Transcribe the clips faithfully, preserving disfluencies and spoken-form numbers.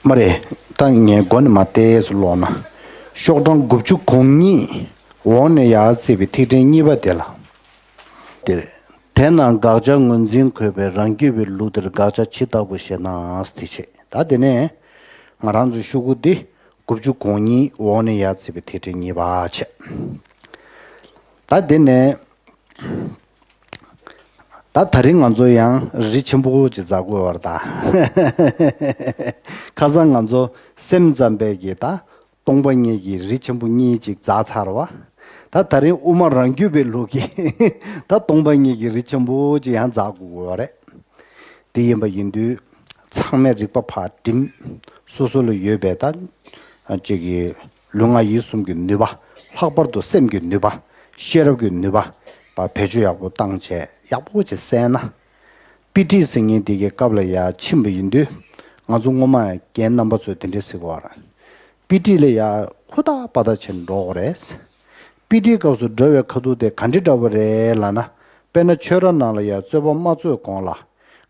མ་རེད། ད་ངས་མགོ་ནས་མར་ཏོག་ཙམ་ཀློག་ན། ཤོག་གྲངས་དགུ་བཅུ་གོ་གཉིས། འོག་ནས་ཡར་བརྩིས་པའི་ཐིག་ཕྲེང་གཉིས་པ་དེ་ལ། དེ་རེད། དེས་ན་དགག་བྱ་ངོས་འཛིན་དགོས་པས་རང་རྒྱུད་པའི་ལུགས་འདིར་དགག་བྱ་ཇི་ལྟ་བུ་ཞེ་ན། དེ་བྱས། ད་དེ་ནས་ང་རང་ཚོའི་ཤོག་གུ་འདི་དགུ་བཅུ་གོ་གཉིས། འོག་ནས་ཡར་བརྩིས་པའི་ཐིག་ཕྲེང་གཉིས་པ་བྱས། ད་དེ་ནས། ད་ད་རིང་ང་ཚོ་ཡང་རི་ཆེན་པོ་ཅིག་འཛེག་དགོས་པ་རེད་ད། ཁ་སང་ང་ཚོ་སེམས་ཙམ་པའི་གི་ད་སྟོང་པ་ཉིད་ཀྱི་རི་ཆེན་པོ་གཉིས་ཅིག་འཛེགས་ཚར་བ། ད་ད་རིང་དབུ་མ་རང་རྒྱུད་པའི་ལུགས་ཀྱི་ད་སྟོང་པ་ཉིད་ཀྱི་རི་ཆེན་པོ་ཅིག་ཡང་འཛེག་དགོས་པ་རེད། དེ་ཡིན་པ་ཡིན་དུས་ཚང་མས་རིག་པ་ཕར་བསྒྲིམས། སོ་སོ་ལ་ཡོད་པའི་ད་ཅིག་གི་ལུས་ངག་ཡིད་གསུམ་གྱི་ནུས་པ། ལྷག་པར་དུ་སེམས་ཀྱི་ནུས་པ། ཤེས་རབ་ཀྱི་ནུས་པ་བ་བེད་སྤྱོད་ཡག་པོ་བཏང་བྱས་ཡག་པོ་ཅིག་གསན་ན། དཔེ་ཁྲིད་ཟེར་མཁན་དེ་གའི་སྐབས་ལ་ཡར་ཕྱིན་པ་ཡིན་དུས། ང་ཚོ་སྔོན་མ་རྒན་རྣམ་པ་ཚོས་དེ་འདྲས་ཟེར་གོ་ར། དཔེ་ཁྲིད་ལ་ཡར་ཧུར་ཐག་པ་ཐག་བྱས་འགྲོ་དགོས་རེད། དཔེ་ཁྲིད་སྐབས་སུ་འགྲོ་བའི་ཁ་ཐུག་དེ་ག་འདྲ་འདྲ་པོ་རེད་ལབ་ན། དཔེར་ན་ཆོས་ར་ནང་ལ་ཡར་རྩོད་པ་མ་རྩོད་གོང་ལ།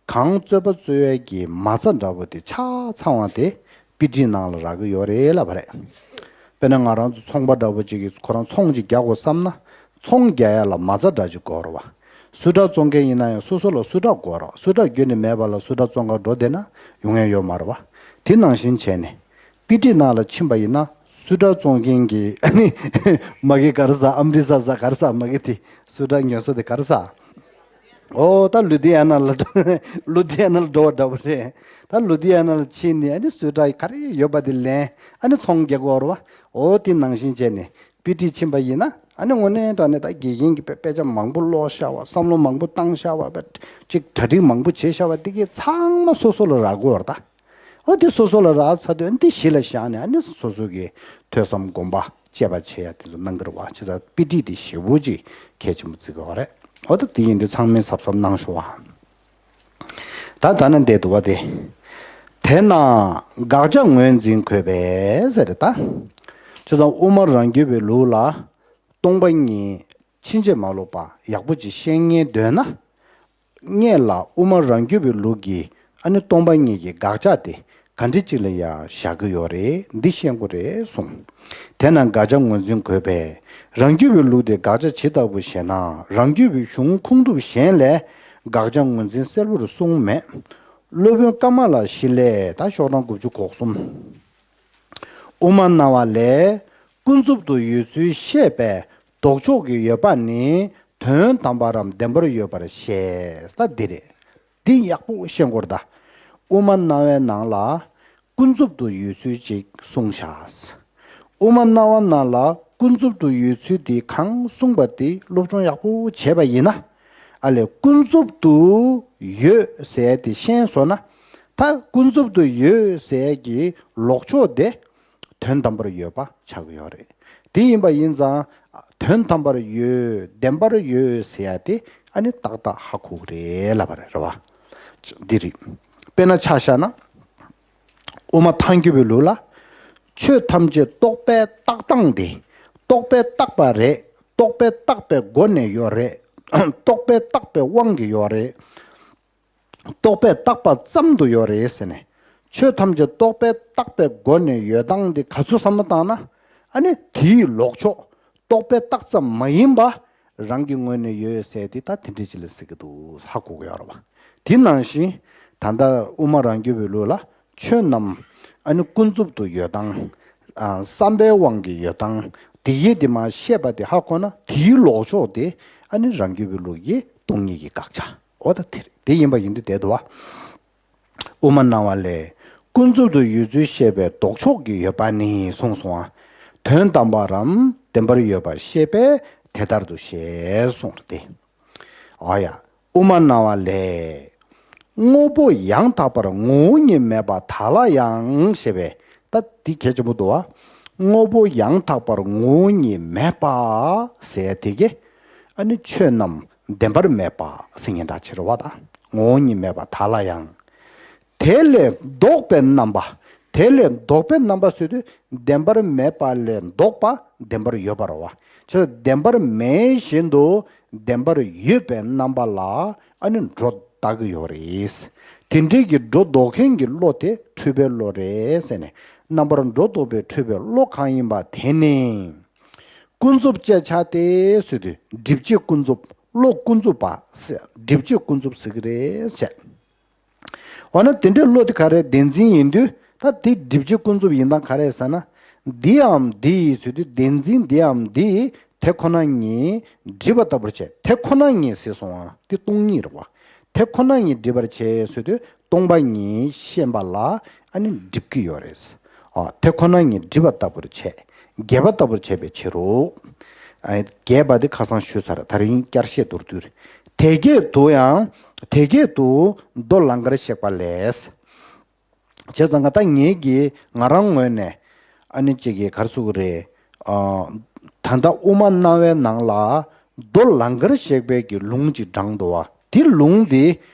གང་རྩོད་པ་རྩོད་ཡས་ཀྱི་མ་རྩ་འདྲ་པོ་དེ་ཆ་ཚང་བ་དེ་དཔེ་ཁྲིད་ནང་ལ་རག་གི་ཡོད་རེད་ལབ་པ་རེད། དཔེར་ན་ང་རང་ཚོ་ཚོང་པ་འདྲ་པོ་ཅིག་གིས་ཁོ་རང་ཚོང་ཅིག་རྒྱག་དགོས་བསམ་ན། ཚོང་རྒྱག་ཡ་ལ་མ་རྩ་འདྲ་ཅིག་དགོས་རེད་བ། སུ་འདྲ་བཙོང་མཁན་ཡིན་ན་ཡང་སོ་སོ་ལ་སུ་འདྲ་དགོས་རེད་བ། སུ་འདྲ་རྒྱུན་ནས་མེད་པ་ལ་སུ་འདྲ་བཙོང་ག་འགྲོ་བསྡད་ན་ཡོང་ཡ་ཡོད་མ་རེད་བ། དེ་ནང་བཞིན་བྱས་ནས། དཔེ་ཁྲིད་ནང་ལ་ཕྱིན་པ་ཡིན་ན་སུ་འདྲ་བཙོང་མཁན་གྱི་ཨ་ནི་མ་གི་ག་རེ་ཟ། ཨམ་རི་ས་ཟ། ག་རེ་ཟ། མ་གི་དེ་སུ་འདྲ་ཉོ་ས་དེ་ག་རེ་ཟ། ཨོ་ད་ལུ་དྷི་ཡ་ན་ལ་ལུ་དྷི་ཡ་ན་ལ་འགྲོ་བ་འདྲ་པོ་རེད། ད་ལུ་དྷི་ཡ་ན་ལ་ཕྱིན་ནས་ཨ་ནི་སུ་འདྲ་ག་རེ་ཡོད་པ་དེ་ལེན། ཨ་ནི་ཚོང་རྒྱག་གི་ཡོད་རེད་བ། ཨོ་དེ་ནང་བཞིན་བྱས་ནས་དཔེ་ཁྲིད་ཕྱིན་པ་ཡིན་ན། ཨ་ནི་དངོས་གནས་དྲང་གནས་ད་དགེ་རྒན་གྱིས་དཔེ་དཔེ་ཆ་མང་པོ་ཀློག་བཞག་པ། བསམ་བློ་མང་པོ་བཏང་བཞག་པ། དཔེ་ཅིག་གྲ་སྒྲིག་མང་པོ་བྱས་བཞག་པ་དེ་གའི་ཚང་མ་སོ་སོ་ལ་རག་གི་ཡོད་རེད་ད། ཨོ་དེ་སོ་སོ་ལ་རག་ཚར་དུས་ཨ་ནི་དེ་གཞི་ལ་བཞག་ནས། ཨ་ནི་སོ་སོ་གི་ཐོས་བསམ་སྒོམ་པ་དཔྱད་པ་བྱེད་ཡ་དེ་ཚོ་གནང་གི་རེད་བ། བྱས་ཙང་དཔེ་ཁྲིད་དེ་ཞེ་པོ་ཅིག་གལ་ཆེན་པོ་བརྩི་གི་ཡོད་རེད། ཨོ་ད་དེ་ཡིན་དུས་ཚང་མས་གཟབ་གཟབ་གནང་ཤོག་ཨ། ད་ད་ནི་འདི་འདུག་བ་དེ། དེས་ན་དགག་བྱ་ངོས་འཛིན་དགོས་པས་ཟེར་ཏེ་ད། བྱས་ཙང་དབུ་མ་རང་རྒྱུད་པའི་ལུགས་ལ་སྟོང་པ་ཉིད་ཕྱིན་ཅི་མ་ལོག་པ་ཡག་པོ་ཅིག་ཤེས་མཁན་འདོད་ན། སྔོན་ལ་དབུ་མ་རང་རྒྱུད་པའི་ལུགས་ཀྱི་ཨ་ནི་སྟོང་པ་ཉིད་ཀྱི་དགག་བྱ་དེ་ག་འདྲ་ཅིག་ལ་ཡང་བཞག་གི་ཡོད་རེད། འདི་ཤེས་དགོས་རེད་གསུངས། དེས་ན་དགག་བྱ་ངོས་འཛིན་དགོས་པས་རང་རྒྱུད་པའི་ལུགས་དེ་དགག་བྱ་ཇི་ལྟ་བུ་ཞེ་ན། རང་རྒྱུད་པའི་གཞུང་ཁུངས་ཐུབ་གཞན་ལས་དགག་བྱ་ངོས་འཛིན་གསལ་པོར་གསུངས་མེད། སློབ་དཔོན་ཀ་མ་ལ་ཤཱི་ལས། ད་ཤོག་གྲངས་དགུ་བཅུ་གོ་གསུམ། དབུ་མ་སྣང་བ་ལས། ཀུན་རྫོབ་ཏུ་ཡོད་ཚུལ་བཤད་པའི་ལྡོག་ཕྱོགས་ཀྱི་ཡོད་པ་ནི་དོན་དམ་པར་རམ་བདེན་པར་ཡོད་པར་བཤད། ད་འདི་རེད། འདི་ཡག་པོ་ཤེས་དགོས་རེད་ད། དབུ་མ་སྣང་བའི་ནང་ལ་ཀུན་རྫོབ་ཏུ་ཡོད་ཚུལ་ཅིག་གསུངས་བཞག། དབུ་མ་སྣང་བ་ནང་ལ་ཀུན་རྫོབ་ཏུ་ཡོད་ཚུལ་དེ་གང་གསུངས་པ་དེ་སློབ་སྦྱོང་ཡག་པོ་བྱས་པ་ཡིན་ན། ཨ་ལས་ཀུན་རྫོབ་ཏུ་ཡོད་ཟེར་ཡ་དེ་ཤེས་སོང་ན། ད་ཀུན་རྫོབ་ཏུ་ཡོད་ཟེར་ཡ་གི་ལྡོག་ཕྱོགས་དེ་དོན་དམ་པར་ཡོད་པ་ཆགས་ཀྱི་ཡོད་རེད། དེ་ཡིན་པ་ཡིན་ཙང་དོན་དམ་པར་ཡོད། བདེན་པར་ཡོད་ཟེར་ཡ་དེ་ཨ་ནི་ཏག་ཏག་ཧ་གོ་གི་རེད་ལབ་པ་རེད། རེད་བ། འདི་རེད། དཔེར་ན་ཆ་བཞག་ན། དབུ་མ་ཐལ་འགྱུར་བའི་ལུགས་ལ། ཆོས་ཐམས་ཅད་རྟོག་པས་བཏགས་སྟངས་དེ། རྟོག་པས་བཏགས་པ་རེད། རྟོག་པས་བཏགས་པའི་སྒོ་ནས་ཡོད་རེད། རྟོག་པས་བཏགས་པའི་དབང་གིས་ཡོད་རེད། རྟོག་པས་བཏགས་པ་ཙམ་དུ་ཡོད་རེད་ཟེར་ནས། ཆོས་ཐམས་ཅད་རྟོག་པས་བཏགས་པའི་སྒོ་ནས་ཡོད་སྟངས་དེ་ག་ཚོད་བསམ་བློ་བཏང་ན། ཨ་ནི་དེའི་ལྡོག་ཕྱོགས། རྟོག་པས་བཏགས་ཙམ་མ་ཡིན་པ་རང་གི་ངོས་ནས་ཡོད་ཟེར་དེ་ད་དེ་འདྲ་ཅིག་ལ་ཟེར་གྱི་འདུག་ཧ་གོ་གི་ཡོད་རེད་བ། དེ་ནང་བཞིན་ད་ལྟ་དབུ་མ་རང་རྒྱུད་པའི་ལུགས་ལ་ཆོས་རྣམས་ཨ་ནི་ཀུན་རྫོབ་ཏུ་ཡོད་སྟངས། ཨ། བསམ་པའི་དབང་གིས་ཡོད་སྟངས། དེ་ཡིས་དེ་མ་ཤེས་པ་དེ་ཧ་གོ་ན་དེའི་ལྡོག་ཕྱོགས་དེ་ཨ་ནི་རང་རྒྱུད་པའི་ལུགས་ཀྱི་སྟོང་ཉིད་ཀྱི་དགག་བྱ། འོ་ད་དེ་རེད། དེ་ཡིན་པ་ཡིན་དུས་བསྡད་འདུག་བ། དབུ་མ་སྣང་བ་ལས། ཀུན་རྫོབ་ཏུ་ཡོད་ཚུལ་བཤད་པའི་ལྡོག་ཕྱོགས་ཀྱི་ཡོད་པ་ནི་གསུངས་སོང་ང་། དོན་དམ་པར་རམ་བདེན་པར་ཡོད་པར་བཤད་པས་དེ་ལྟར་དུ་བཤད་གསུངས་ཏེ། ཨ་ཡ། དབུ་མ་སྣང་བ་ལས། དངོས་པོ་ཡང་དག་པར་ངོ་བོ་ཉིད་མེད་པ་དག་ལ་ཡང་ཞེས་པའི་ད་འདི་གལ་ཆེན་པོ་འདུག་བ། དངོས་པོ་ཡང་དག་པར་ངོ་བོ་ཉིད་མེད་པ་ཟེར་དེ་གས། ཨ་ནི་ཆོས་རྣམས་བདེན་པར་མེད་པ་ཟེར་མཁན་འདྲ་ཅིག་རེད་བ་ད། ངོ་བོ་ཉིད་མེད་པ་དག་ལ་ཡང་། དེ་ལས་ལྡོག་པའི་རྣམ་པ། དེ་ལས་ལྡོག་པའི་རྣམ་པ་ཟེར་དུས་བདེན་པར་མེད་པ་ལས་ལྡོག་པ་བདེན་པར་ཡོད་པ་རེད་བ། ཆོས་བདེན་པར་མེད་བཞིན་དུ་བདེན་པར་ཡོད་པའི་རྣམ་པ་ལ་ཨ་ནི་སྒྲོ་བཏགས་ཀྱི་ཡོད་རེད། དེ་འདྲའི་གི་སྒྲོ་འདོགས་མཁན་གྱི་བློ་དེ་འཁྲུལ་པའི་བློ་རེད་ཟེར་ནས། རྣམ་པར་སྒྲོ་འདོགས་པའི་འཁྲུལ་པའི་བློ་གང་ཡིན་པ་དེ་ནི། ཀུན་རྫོབ་ཅེས་བྱ་སྟེ་ཟེར་དུས། སྒྲིབ་བྱེད་ཀུན་རྫོབ། བློ་ཀུན་རྫོབ་པ་ཟེར། སྒྲིབ་བྱེད་ཀུན་རྫོབ་ཟེར་གྱི་རེད་ཟེར། འོ་ན་དེ་འདྲའི་བློ་དེ་ག་རེ་བདེན་འཛིན་ཡིན་དུས། ད་དེ་སྒྲིབ་བྱེད་ཀུན་རྫོབ་ཡིན་སྟངས་ག་རེ་ཟེར་ན། འདིའམ་འདི་ཡིས་ཟེར་དུས། བདེན་འཛིན་འདིའམ་འདི་ཡིས་དེ་ཁོ་ན་ཉིད་སྒྲིབ་པ་ལྟ་བུར་བྱས། དེ་ཁོ་ན་ཉིད་ཟེར་སོང་བ་དེ་སྟོང་ཉིད་རེད་བ། དེ་ཁོ་ན་ཉིད་སྒྲིབ་པར་བྱས་ཟེར་དུས། སྟོང་པ་ཉིད་ཤེས་པ་ལ་ཨ་ནི་སྒྲིབ་ཀྱི་ཡོད་རེད། ཨ། དེ་ཁོ་ན་ཉིད་སྒྲིབ་པ་ལྟ་བུར་བྱས། འགེབས་པ་ལྟ་བུར་བྱས་པའི་ཕྱིར་རོ། ཨ། འགེབས་པ་དེ་ཁ་སང་ཞུས་ཚར། ད་རིང་བསྐྱར་བཤད་མདོར་བསྡུས། དེ་སྐད་དུ་ཡང་། དེ་སྐད་དུ་མདོ་ལང་ཀར་གཤེགས་པ་ལས། བྱས་ཙང་ང་ད་ངེད་ཀྱིས་ང་རང་ངོས་ནས་ཨ་ནི་གཅིག་གིས་ག་རེ་ཟེར་གྱི་རེད། ཨ། ད་ལྟ་དབུ་མ་རྣ་བའི་ནང་ལ་མདོ་ལང་ཀར་གཤེགས་པའི་གི་ལུང་ཅིག་དྲངས་འདུག་བ། དེ་ལུང་དེ་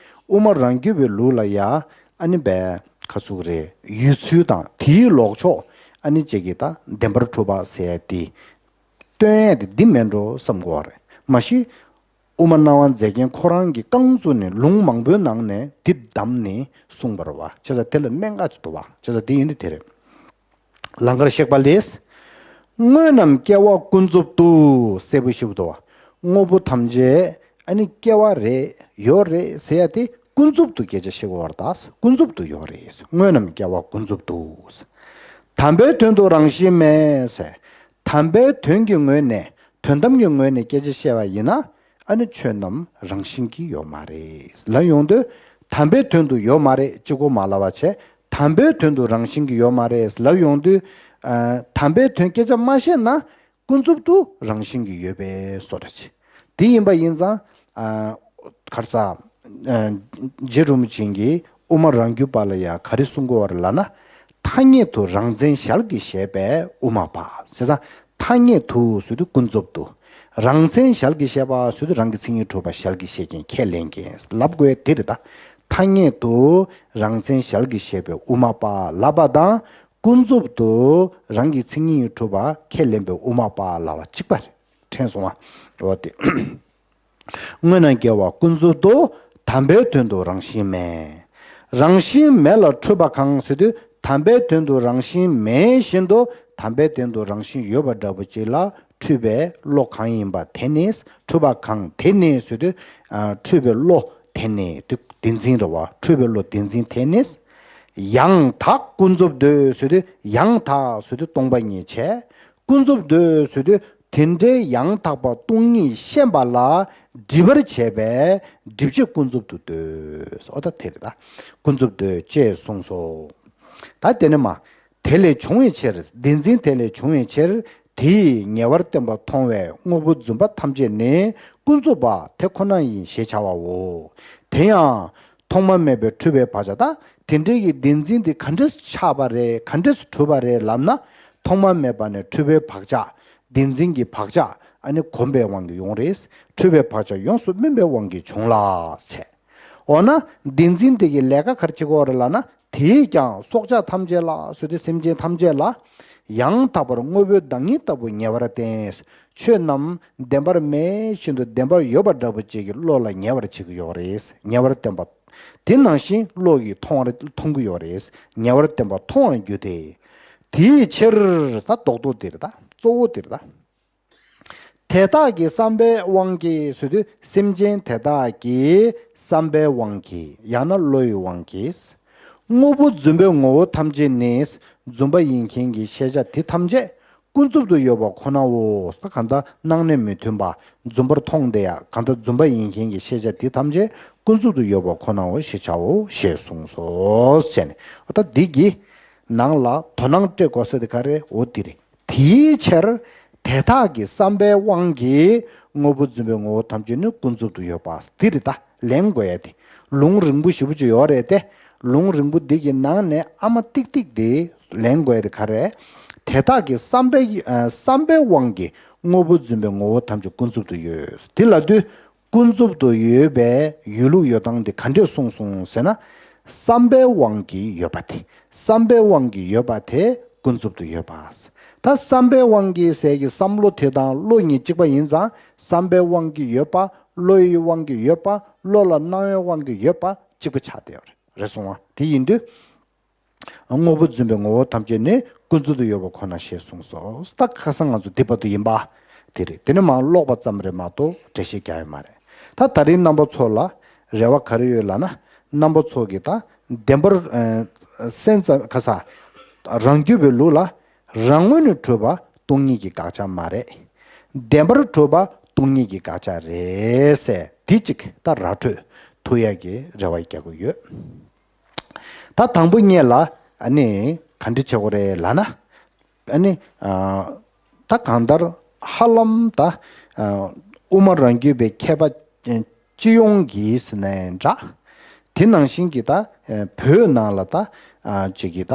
དབུ་མ་རང་རྒྱུད་པའི་ལུགས་ལ་ཡ་ཨ་ནི་བས་ག་རེ་ཟེར་གྱི་རེད། ཡོད་ཚུལ་དང་དེའི་ལོག་ཕྱོགས་ཨ་ནི་གཅིག་གིས་ད་བདེན་པར་གྲུབ་པ་ཟེར་ཡ་དེ། སྟོན་ཡས་དེ་འདི་མིན་འགྲོ་བསམ་དགོས་པ་རེད། མ་གཞི་དབུ་མ་རྣ་བ་མཛད་མཁན་ཁོ་རང་གིས་རྐང་བཙུགས་ནས་ལུང་མང་པོའི་ནང་ནས་འདི་བདམས་ནས་གསུངས་པ་རེད་བ། བྱས་ཙང་དེ་ལ་གནད་འགག་ཅིག་འདུག་བ། བྱས་ཙང་དེ་ཡིན་དུས་དེ་རེད། ལང་ཀར་གཤེགས་པ་ལས། དངོས་རྣམས་སྐྱེ་བ་ཀུན་རྫོབ་ཏུ། གསལ་པོ་ཞིག་འདུག་བ། དངོས་པོ་ཐམས་ཅད་ཨ་ནི་སྐྱེ་བ་རེད། ཡོད་རེད་ཟེར་ཡ་དེ། ཀུན་རྫོབ་ཏུ་སྐད་ཆ་བཤད་དགོས་པ་རེད་ད། ཀུན་རྫོབ་ཏུ་ཡོད་རེད། དངོས་རྣམས་སྐྱེ་བ་ཀུན་རྫོབ་ཏུ། དམ་པའི་དོན་དུ་རང་བཞིན་མེད་ཟེར། དམ་པའི་དོན་གྱི་ངོས་ནས། དོན་དམ་གྱི་ངོས་ནས་སྐད་ཆ་བཤད་པ་ཡིན་ན། ཨ་ནི་ཆོས་རྣམས་རང་བཞིན་གྱིས་ཡོད་མ་རེད་ལབ་ཡོང་དུས། དམ་པའི་དོན་དུ་ཡོད་མ་རེད་ཅིག་གོ་མ་ལབ་པ་བྱས། དམ་པའི་དོན་དུ་རང་བཞིན་གྱིས་ཡོད་མ་རེད་ལབ་ཡོང་དུས། ཨ། དམ་པའི་དོན་སྐད་ཆ་མ་བཤད་ན། ཀུན་རྫོབ་ཏུ་རང་བཞིན་གྱིས་ཡོད་པའི་བཟོ་འདྲ་ཅིག་དེ་ཡིན་པ་ཡིན་ཙང་། ཨ། ག་རེ་ཟེར། ཨ། རྗེ་རིན་པོ་ཆེ་གིས་དབུ་མ་རང་རྒྱུད་པ་ལ་ཡང་ག་རེ་གསུང་གི་ཡོད་རེད་ལབ་ན། ཐ་སྙད་དུ་རང་མཚན་ཞལ་གྱིས་བཞེས་པའི་དབུ་མ་པ། བྱས་ཙང་ཐ་སྙད་དུ་ཟེར་དུས་ཀུན་རྫོབ་ཏུ། རང་མཚན་ཞལ་གྱིས་བཞེས་པ་ཟེར་དུས་རང་གི་མཚན་ཉིད་གྲུབ་པ་ཞལ་གྱིས་བཞེས་མཁན་ཁས་ལེན་མཁན་ལབ་དགོས་དེ་རེད་ད། ཐ་སྙད་དུ་རང་མཚན་ཞལ་གྱིས་བཞེས་པའི་དབུ་མ་པ་ལབ་པ་དང་། ཀུན་རྫོབ་ཏུ་རང་གི་མཚན་ཉིད་གྲུབ་པ་ཁས་ལེན་པའི་དབུ་མ་པ་ལ་བ་གཅིག་པ་རེད། དྲན་སོང་ང་། འོ་དེ། དངོས་རྣམས་སྐྱེ་བ་ཀུན་རྫོབ་ཏུ། དམ་པའི་དོན་དུ་རང་བཞིན་མེད། རང་བཞིན་མེད་ལ་འཁྲུལ་པ་གང་ཟེར་དུས། དམ་པའི་དོན་དུ་རང་བཞིན་མེད་བཞིན་དུ། དམ་པའི་དོན་དུ་རང་བཞིན་ཡོད་པ་འདྲ་པོ་ཅིག་ལ་འཁྲུལ་པའི་བློ་གང་ཡིན་པ་དེ་ནི། འཁྲུལ་པ་གང་དེ་ནི་ཟེར་དུས། ཨ། འཁྲུལ་པའི་བློ་དེ་ནི་དེ་བདེན་འཛིན་རེད་བ། འཁྲུལ་པའི་བློ་བདེན་འཛིན་དེ་ནི། ཡང་དག་ཀུན་རྫོབ་འདོད་ཟེར་དུས། ཡང་དག་ཟེར་དུས་སྟོང་པ་ཉིད་བྱས། ཀུན་རྫོབ་འདོད་ཟེར་དུས་དེ་འདྲའི་ཡང་དག་པ་སྟོང་ཉིད་ཤེས་པ་ལ་སྒྲིབ་པར་བྱེད་པའི་སྒྲིབ་བྱེད་ཀུན་རྫོབ་ཏུ་འདོད། འོ་ད་དེ་རེད་ད། ཀུན་རྫོབ་འདོད་ཅེས་གསུངས་སོ། ད་དེ་ནས་མ། དེ་ལས་བྱུང་བའི་ཕྱིར། བདེན་འཛིན་དེ་ལས་བྱུང་བའི་ཕྱིར། དེ་ཡིས་ཉེ་བར་སྟོན་པ་མཐོང་བའི་དངོས་པོ་བརྫུན་པ་ཐམས་ཅད་ནི་ཀུན་རྫོབ་པ་དེ་ཁོ་ན་ཡིན་ཞེས་བྱ་བའོ། དེ་ཡང་། ཐོག་མ་མེད་པའི་འཁྲུལ་པའི་བག་ཆགས། ད་དེ་འདྲའི་གི་བདེན་འཛིན་དེ་ག་འདྲས་ཆགས་པ་རེད། ག་འདྲས་གྲུབ་པ་རེད་ལབ་ན། ཐོག་མ་མེད་པ་ནས་འཁྲུལ་པའི་བག་ཆགས། བདེན་འཛིན་གྱི་བག་ཆགས་ཨ་ནི་གོམས་པའི་དབང་གིས་ཡོང་རེད། འཁྲུལ་པའི་བག་ཆགས་ཡོངས་སུ་སྨིན་པའི་དབང་གིས་བྱུང་ལ་བྱས། འོ་ན་བདེན་འཛིན་དེ་གི་ལས་ཀ་ག་རེ་བྱེད་ཀྱི་ཡོད་རེད་ལབ་ན། དེས་ཀྱང་སྲོག་ཆགས་ཐམས་ཅད་ལ་ཟེར་དུས་སེམས་ཅན་ཐམས་ཅད་ལ། ཡང་དག་པར་དངོས་པོའི་བདག་ཉིད་ལྟ་བུ་ཉེ་བར་བསྟན། ཆོས་རྣམས་བདེན་པར་མེད་བཞིན་དུ་བདེན་པར་ཡོད་པ་འདྲ་པོ་ཅིག་གི་བློ་ལ་ཉེ་བར་བྱེད་ཀྱི་ཡོད་རེད། ཉེ་བར་སྟོན་པ། དེ་ནང་བཞིན་བློ་ཡིས་མཐོང་བར་མཐོང་གི་ཡོད་རེད། ཉེ་བར་སྟོན་པ་མཐོང་བར་འགྱུར་ཏེ། དེའི་ཕྱིར་ད་རྡོག་རྡོག་དེ་རེད་ད། གཙོ་བོ་དེ་རེད་ད། དེ་དག་གི་བསམ་པའི་དབང་གིས་ཟེར་དུས་སེམས་ཅན་དེ་དག་གི་བསམ་པའི་དབང་གིས་ཡང་ན་བློ་ཡི་དབང་གིས། དངོས་པོ་བརྫུན་པའི་ངོ་བོ་ཐམས་ཅད་ནི། བརྫུན་པ་ཡིན་མཁན་གྱི་ཤེས་བྱ་དེ་ཐམས་ཅད་ཀུན་རྫོབ་ཏུ་ཡོད་པ་ཁོ་ནའོ། ད་གང་ལྟར་སྣང་གནས་མི་མཐུན་པ། བརྫུན་པར་མཐོང་བསྡད་ཡ། གང་ལྟར་བརྫུན་པ་ཡིན་མཁན་གྱི་ཤེས་བྱ་དེ་ཐམས་ཅད་ཀུན་རྫོབ་ཏུ་ཡོད་པ་ཁོ་ནའོ་ཞེས་བྱའོ་ཞེས་གསུངས་སོ། ཟེར་ནས་ད་འདི་གི་ནང་ལ་དོ་སྣང་སྤྲད་དགོས་ས་དེ་ག་རེ། འོ་འདི་རེད། དེའི་ཕྱིར་དེ་དག་གི་བསམ་པའི་དབང་གིས་དངོས་པོ་བརྫུན་པའི་ངོ་བོ་ཐམས་ཅད་ནི་ཀུན་རྫོབ་ཏུ་ཡོད་པ་འདི་རེད་ད། ལན་དགོས་ཡ་དེ་ལུང་རིང་པོ་ཞེ་པོ་ཅིག་ཡོད་རེད་དེ། ལུང་རིང་པོ་འདི་གི་ནང་ནས་ཨ་མ་ཏིག་ཏིག་དེ་ལན་དགོས་ཡ་དེ་ག་རེ། དེ་དག་གི་བསམ་པའི་ཨ་བསམ་པའི་དབང་གིས་དངོས་པོ་བརྫུན་པའི་ངོ་བོ་ཐམས་ཅད་ཀུན་རྫོབ་ཏུ་ཡོད། དེ་ལབ་དུས། ཀུན་རྫོབ་ཏུ་ཡོད་པའི་ཡོད་ལུགས་ཡོད་སྟངས་དེ་ག་འདྲས་གསུངས་སོང་ཟེར་ན། བསམ་པའི་དབང་གིས་ཡོད་པ་དེ། བསམ་པའི་དབང་གིས་ཡོད་པ་དེ་ཀུན་རྫོབ་ཏུ་ཡོད་པ། ད་བསམ་པའི་དབང་གིས་ཟེར་གྱི་བསམ་བློ་དེ་དང་བློ་གཉིས་གཅིག་པ་ཡིན་ཙང་། བསམ་པའི་དབང་གིས་ཡོད་པ། བློ་ཡི་དབང་གིས་ཡོད་པ། བློ་ལ་སྣང་བའི་དབང་གིས་ཡོད་པ་གཅིག་པ་ཆགས་བསྡད་ཡོད་རེད། རེད་སོང་བ། དེ་ཡིན་དུས། དངོས་པོ་རྫུན་པའི་ངོ་བོ་ཐམས་ཅད་ནི་ཀུན་རྫོབ་ཏུ་ཡོད་པ་ཁོ་ན་ཞེས་གསུངས་སོ། ད་ཁ་སང་ང་ཚོ་འདི་བར་དུ་ཡིན་པ། དེ་རེད། དེ་ནི་མར་ཀློག་པ་ཙམ་རེད་མ་གཏོགས་འགྲེལ་བཤད་རྒྱག་ཡོད་མ་རེད། ད་ད་རིང་རྣམ་པ་ཚོ་ལ་རེ་བ་ག་རེ་ཡོད་ལབ་ན། རྣམ་པ་ཚོ་གིས་ད་བདེན་པར་ཨ་སེམས་ཙམ་ཁ་ས་རང་རྒྱུད་པའི་ལུགས་ལ་རང་ངོས་ནས་གྲུབ་པ་སྟོང་ཉིད་ཀྱི་དགག་བྱ་མ་རེད། བདེན་པར་གྲུབ་པ་སྟོང་ཉིད་ཀྱི་དགག་བྱ་རེད་ཟེར་འདི་གཅིག་ད་ར་འཕྲོད་ཐུབ་ཡག་གི་རེ་བ་རྒྱག་གི་ཡོད། ད་དང་པོ་ཉིད་ལ་ཨ་ནི་ག་འདྲ་བྱེད་དགོས་རེད་ལབ་ན། ཨ་ནི་ཨ་ད་གང་ལྟར་ཧ་ལམ་ད་ཨ་དབུ་མ་རང་རྒྱུད་པའི་མཁས་པ་སྤྱི་ཡོངས་ཀྱིས་ཟེར་ན་ཡང་འདྲ། དེ་ནང་བཞིན་གྱི་ད་ཨ་བོད་ནང་ལ་ད་ཨ་ཅིག་གི་ད་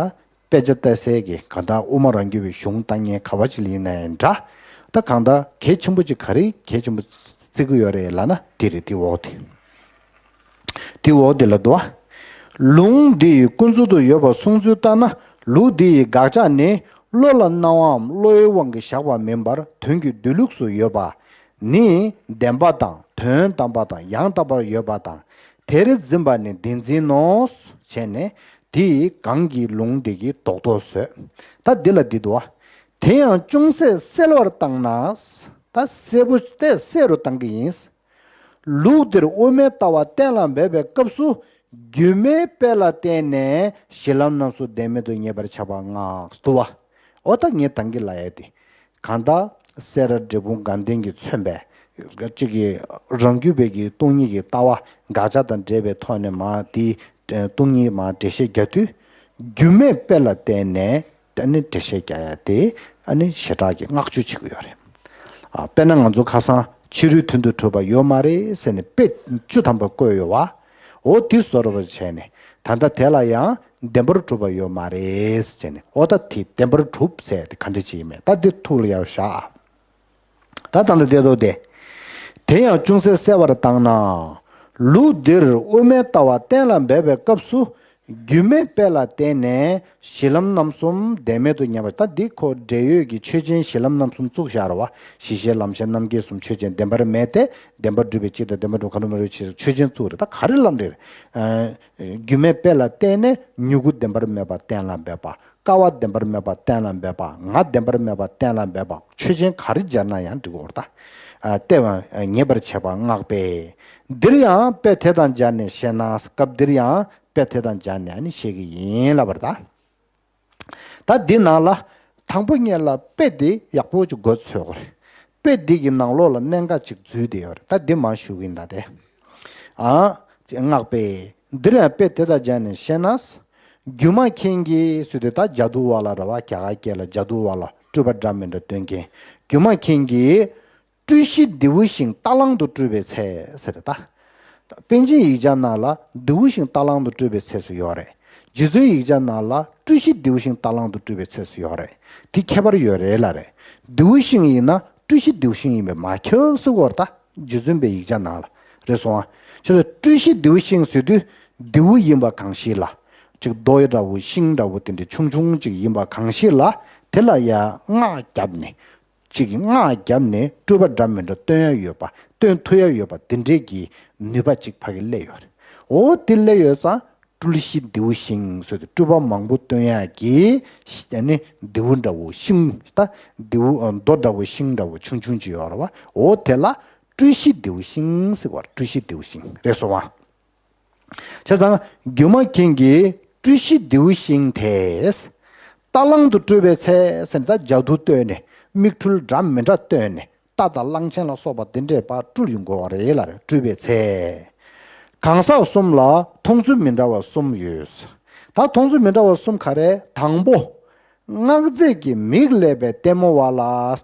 དཔེ་ཆ་ལྟ་སའི་གི་གང་ལྟར་དབུ་མ་རང་རྒྱུད་པའི་གཞུང་ལྟ་མཁན་ག་བ་ཅིག་ལ་ཡིན་ན་ཡང་འདྲ། ད་གང་ལྟར་གལ་ཆེན་པོ་ཅིག་ག་རེ་གལ་ཆེན་པོ་བརྩི་གི་ཡོད་རེད་ལབ་ན་དེ་རེད། དེ་འོག་དེ། དེ་འོག་དེ་ལ་འདུག་བ། ལུང་འདི་ཡི་ཀུན་རྫོབ་ཏུ་ཡོད་པར་གསུངས་ཚུལ་ལྟར་ན། ལུགས་འདི་ཡི་དགག་བྱ་ནི་བློ་ལ་སྣང་བའམ་བློའི་དབང་གིས་བཞག་པ་མིན་པར་དོན་གྱི་སྡོད་ལུགས་སུ་ཡོད་པ་ནི་བདེན་པ་དང་དོན་དམ་པ་དང་ཡང་དག་པར་ཡོད་པ་དང་དེར་འཛིན་པ་ནི་བདེན་འཛིན་ནོ། བྱས་ནས་དེ་ཡི་གང་གིས་ལུང་འདི་གི་ལྡོག་ལྡོག་བཟོས། ད་འདི་ལ་འདི་འདུག་བ། དེ་ཡང་ཅུང་ཟད་གསལ་བར་བཏང་ན། ད་གསལ་པོ་དེ་གསལ་རུ་བཏང་གི་ཡིན། ལུགས་འདིར་དབུ་མའི་ལྟ་བ་གཏན་ལ་འབེབས་པའི་སྐབས་སུ་སྒྱུ་མའི་དཔེ་ལ་བརྟེན་ནས་གཞི་ལམ་རྣམ་གསུམ་བདེན་མེད་དུ་ངེས་པར་བྱ་བ་མངགས་འདུག་བ། འོ་ད་ངས་ད་གིན་ལབ་ཡ་དེ། གང་ལྟར་སེ་ར་འབྲས་སྤུངས་དགའ་ལྡན་གྱིས་མཚོན་པའི་གཅིག་གི་རང་རྒྱུད་པའི་གི་སྟོང་ཉིད་ཀྱི་ལྟ་བ་དགག་བྱ་དང་འབྲེལ་བའི་ཐོག་ནས་མ་དེ་སྟོང་ཉིད་མ་འགྲེལ་བཤད་རྒྱག་དུས། སྒྱུ་མའི་དཔེ་ལ་བརྟེན་ནས་ད་ནི་འགྲེལ་བཤད་རྒྱག་ཡ་དེ་ཨ་ནི་ཞེ་དྲག་གི་བསྔགས་བརྗོད་བྱེད་ཀྱི་ཡོད་རེད། ཨ་དཔེར་ན་ང་ཚོ་ཁ་སང་ཕྱི་རོལ་དོན་དུ་གྲུབ་པ་ཡོད་མ་རེད་ཟེར་ནས་དཔེ་བཅུ་ཐམ་པ་བཀོད་ཡོད་བ། འོ་དེ་བཟོ་འདྲ་བ་བྱས་ནས་ད་ལྟ་དེ་ལ་ཡང་བདེན་པར་གྲུབ་པ་ཡོད་མ་རེད་ཟེར་ནས། འོ་ད་དེ་བདེན་པར་གྲུབ་ཟེར་དེ་ག་འདྲ་ཅིག་ཡིན་མེད་ད་དེ་ཐུགས་ལ་ཡར་བཞག་ད་ད་ལྟ་བསྡད་དོ་དེ། དེ་ཡང་ཅུང་ཟད་གསལ་བར་བཏང་ན། ལུགས་འདིར་དབུ་མའི་ལྟ་བ་གཏན་ལ་འབེབས་པའི་སྐབས་སུ། སྒྱུ་མའི་དཔེ་ལ་བརྟེན་ནས་གཞི་ལམ་རྣམ་གསུམ་བདེན་མེད་དུ་ངེས་པ། ད་འདི་ཁོ་འབྲེལ་ཡོད་ཀྱི་ཆོས་ཅན་གཞི་ལམ་རྣམ་གསུམ་བཙུགས་བཞག་རེད་བ། གཞི་ཤེས་ལམ་ཤེས་རྣམ་མཁྱེན་གསུམ་ཆོས་ཅན་བདེན་པར་མེད་དེ་བདེན་པར་གྲུབ་པའི་གཅིག་དང་བདེན་པར་གྲུབ་གང་རུང་མ་རུང་ཆོས་ཅན་བཙུགས་རེད། ད་ག་རེ་ལབ་འདྲེ་རེད། སྒྱུ་མའི་དཔེ་ལ་བརྟེན་ནས་མྱུ་གུ་བདེན་པར་མེད་པ་གཏན་ལ་འབེབས་པ། ཀ་བ་བདེན་པར་མེད་པ་གཏན་ལ་འབེབས་པ། ང་བདེན་པར་མེད་པ་གཏན་ལ་འབེབས་པ། ཆོས་ཅན་ག་རེ་སྦྱར་ན་ཡང་འགྲིག་གོ་རེད་ད། ཨ་ལྟེ་བ་ངེས་པར་བྱེད་པ་སྔགས་པས། འདིར་ཡང་དཔེ་དེ་དང་སྦྱར་ནས་བཤད་ན། སྐབས་འདིར་ཡང་དཔེ་དེ་དང་སྦྱར་ནས་ཨ་ནི་བཤད་ཀྱི་ཡིན་ལབ་པ་རེད་ད། ད་འདི་ནང་ལ་དང་པོ་ཉིད་ལ་དཔེ་འདི་ཡག་པོ་ཅིག་མགོ་ཚོས་དགོས་རེད། དཔེ་འདི་གི་ནང་ལོགས་ལ་གནད་འགག་ཅིག་འཛུལ་བསྡད་ཡོད་རེད། ད་འདི་མར་ཞུ་གི་ཡིན་ད་དེ། ཨ་སྔགས་པས། འདིར་ཡང་དཔེ་དེ་དང་སྦྱར་ནས་བཤད་ན། སྒྱུ་མ་མཁན་གྱིས་ཟེར་དུས་ད་ཇ་དུ་ཝ་ལ་རེད་བ། རྒྱ་གར་སྐད་ལ་ཇ་དུ་ཝ་ལ་སྤྲུལ་པ་འདྲ་མི་འདྲ་སྟོན་མཁན། སྒྱུ་མ་མཁན་གྱིས་སྤྲུལ་གཞི་འདིའུ་ཤིང་རྟ་གླང་དུ་སྤྲུལ་པའི་ཚེ་ཟེར་ད། པཎ་ཆེན་ཡིག་ཆ་ནང་ལ་འདིའུ་ཤིང་རྟ་གླང་དུ་སྤྲུལ་པའི་ཚེ་ཟེར་ཡོད་རེད། རྗེ་བཙུན་ཡིག་ཆ་ནང་ལ་སྤྲུལ་གཞི་འདིའུ་ཤིང་རྟ་གླང་དུ་སྤྲུལ་པའི་ཚེ་ཟེར་ཡོད་རེད། དེ་ཁྱད་པར་ཡོད་རེད་ལབ་རེད། འདིའུ་ཤིང་ཡིན་ན་སྤྲུལ་གཞི་འདིའུ་ཤིང་ཡིན་པས་མ་ཁྱབ་ཟེར་གོ་རེད་ད། རྗེ་བཙུན་པའི་ཡིག་ཆ་ནང་ལ་རེད་སོང་ཨ། ཁྱོད་ཚོ་སྤྲུལ་གཞི་འདིའུ་ཤིང་ཟེར་དུས་འདིའུ་ཡིན་པ་གང་ཞིག་ལ། ཅིག་རྡོ་འདྲ་བོ་ཤིང་འདྲ་བོ་དེ་འདྲ་ཆུང་ཆུང་ཅིག་ཡིན་པ་གང་ཞིག་ལ། དེ་ལ་ཡང་སྔགས་བརྒྱབ་ནས། གཅིག་གིས་སྔགས་བརྒྱབ་ནས་སྤྲུལ་པ་འདྲ་མི་འདྲ་སྟོན་ཡ་ཡོད་པ། སྟོན་ཐུབ་ཡ་ཡོད་པ་དེ་འདྲས་ཀྱི་ནུས་པ་གཅིག་ཕ་གི་སླེབས་ཡོད་རེད། འོ་དེ་སླེབས་ཡོད་ཙང་སྤྲུལ་གཞི་འདིའུ་ཤིང་ཟེར་ཏེ་སྤྲུལ་པ་མང་པོ་སྟོན་ཡ་གི་ཨ་ནི་འདིའུ་འདྲ་བོ་ཤིང་ད་འདིའུ་རྡོ་འདྲ་བོ་ཤིང་འདྲ་བོ་ཆུང་ཆུང་ཅིག་ཡོད་རེད་བ། འོ་དེ་ལ་སྤྲུལ་གཞི་འདིའུ་ཤིང་ཟེར་བ། སྤྲུལ་གཞི་འདིའུ་ཤིང་རེད་སོང་བ། བྱས་ཙང་སྒྱུ་མ་མཁན་གྱིས་སྤྲུལ་གཞི་འདིའུ་ཤིང་དེས། རྟ་གླང་དུ་སྤྲུལ་པའི་ཚེ་ཟེར་ནས་ད་ཇ་དུ་བཏོན་ནས་མིག་འཕྲུལ་འདྲ་མི་འདྲ་བཏོན་ནས་རྟ་དང་གླང་ཆེན་ལ་སོགས་པ་དེ་འདྲས་ཕར་སྤྲུལ་ཡོང་གི་ཡོད་རེད་ལབ་རེད། སྤྲུལ་པའི་ཚེ། གང་ཟག་གསུམ་ལ་མཐོང་ཚུལ་མི་འདྲ་བ་གསུམ་ཡོད། ད་མཐོང་ཚུལ་མི་འདྲ་བ་གསུམ་ག་རེ། དང་པོ། སྔགས་རྫས་ཀྱི་མིག་སླེབས་པའི་ལྟད་མོ་བ་ལ་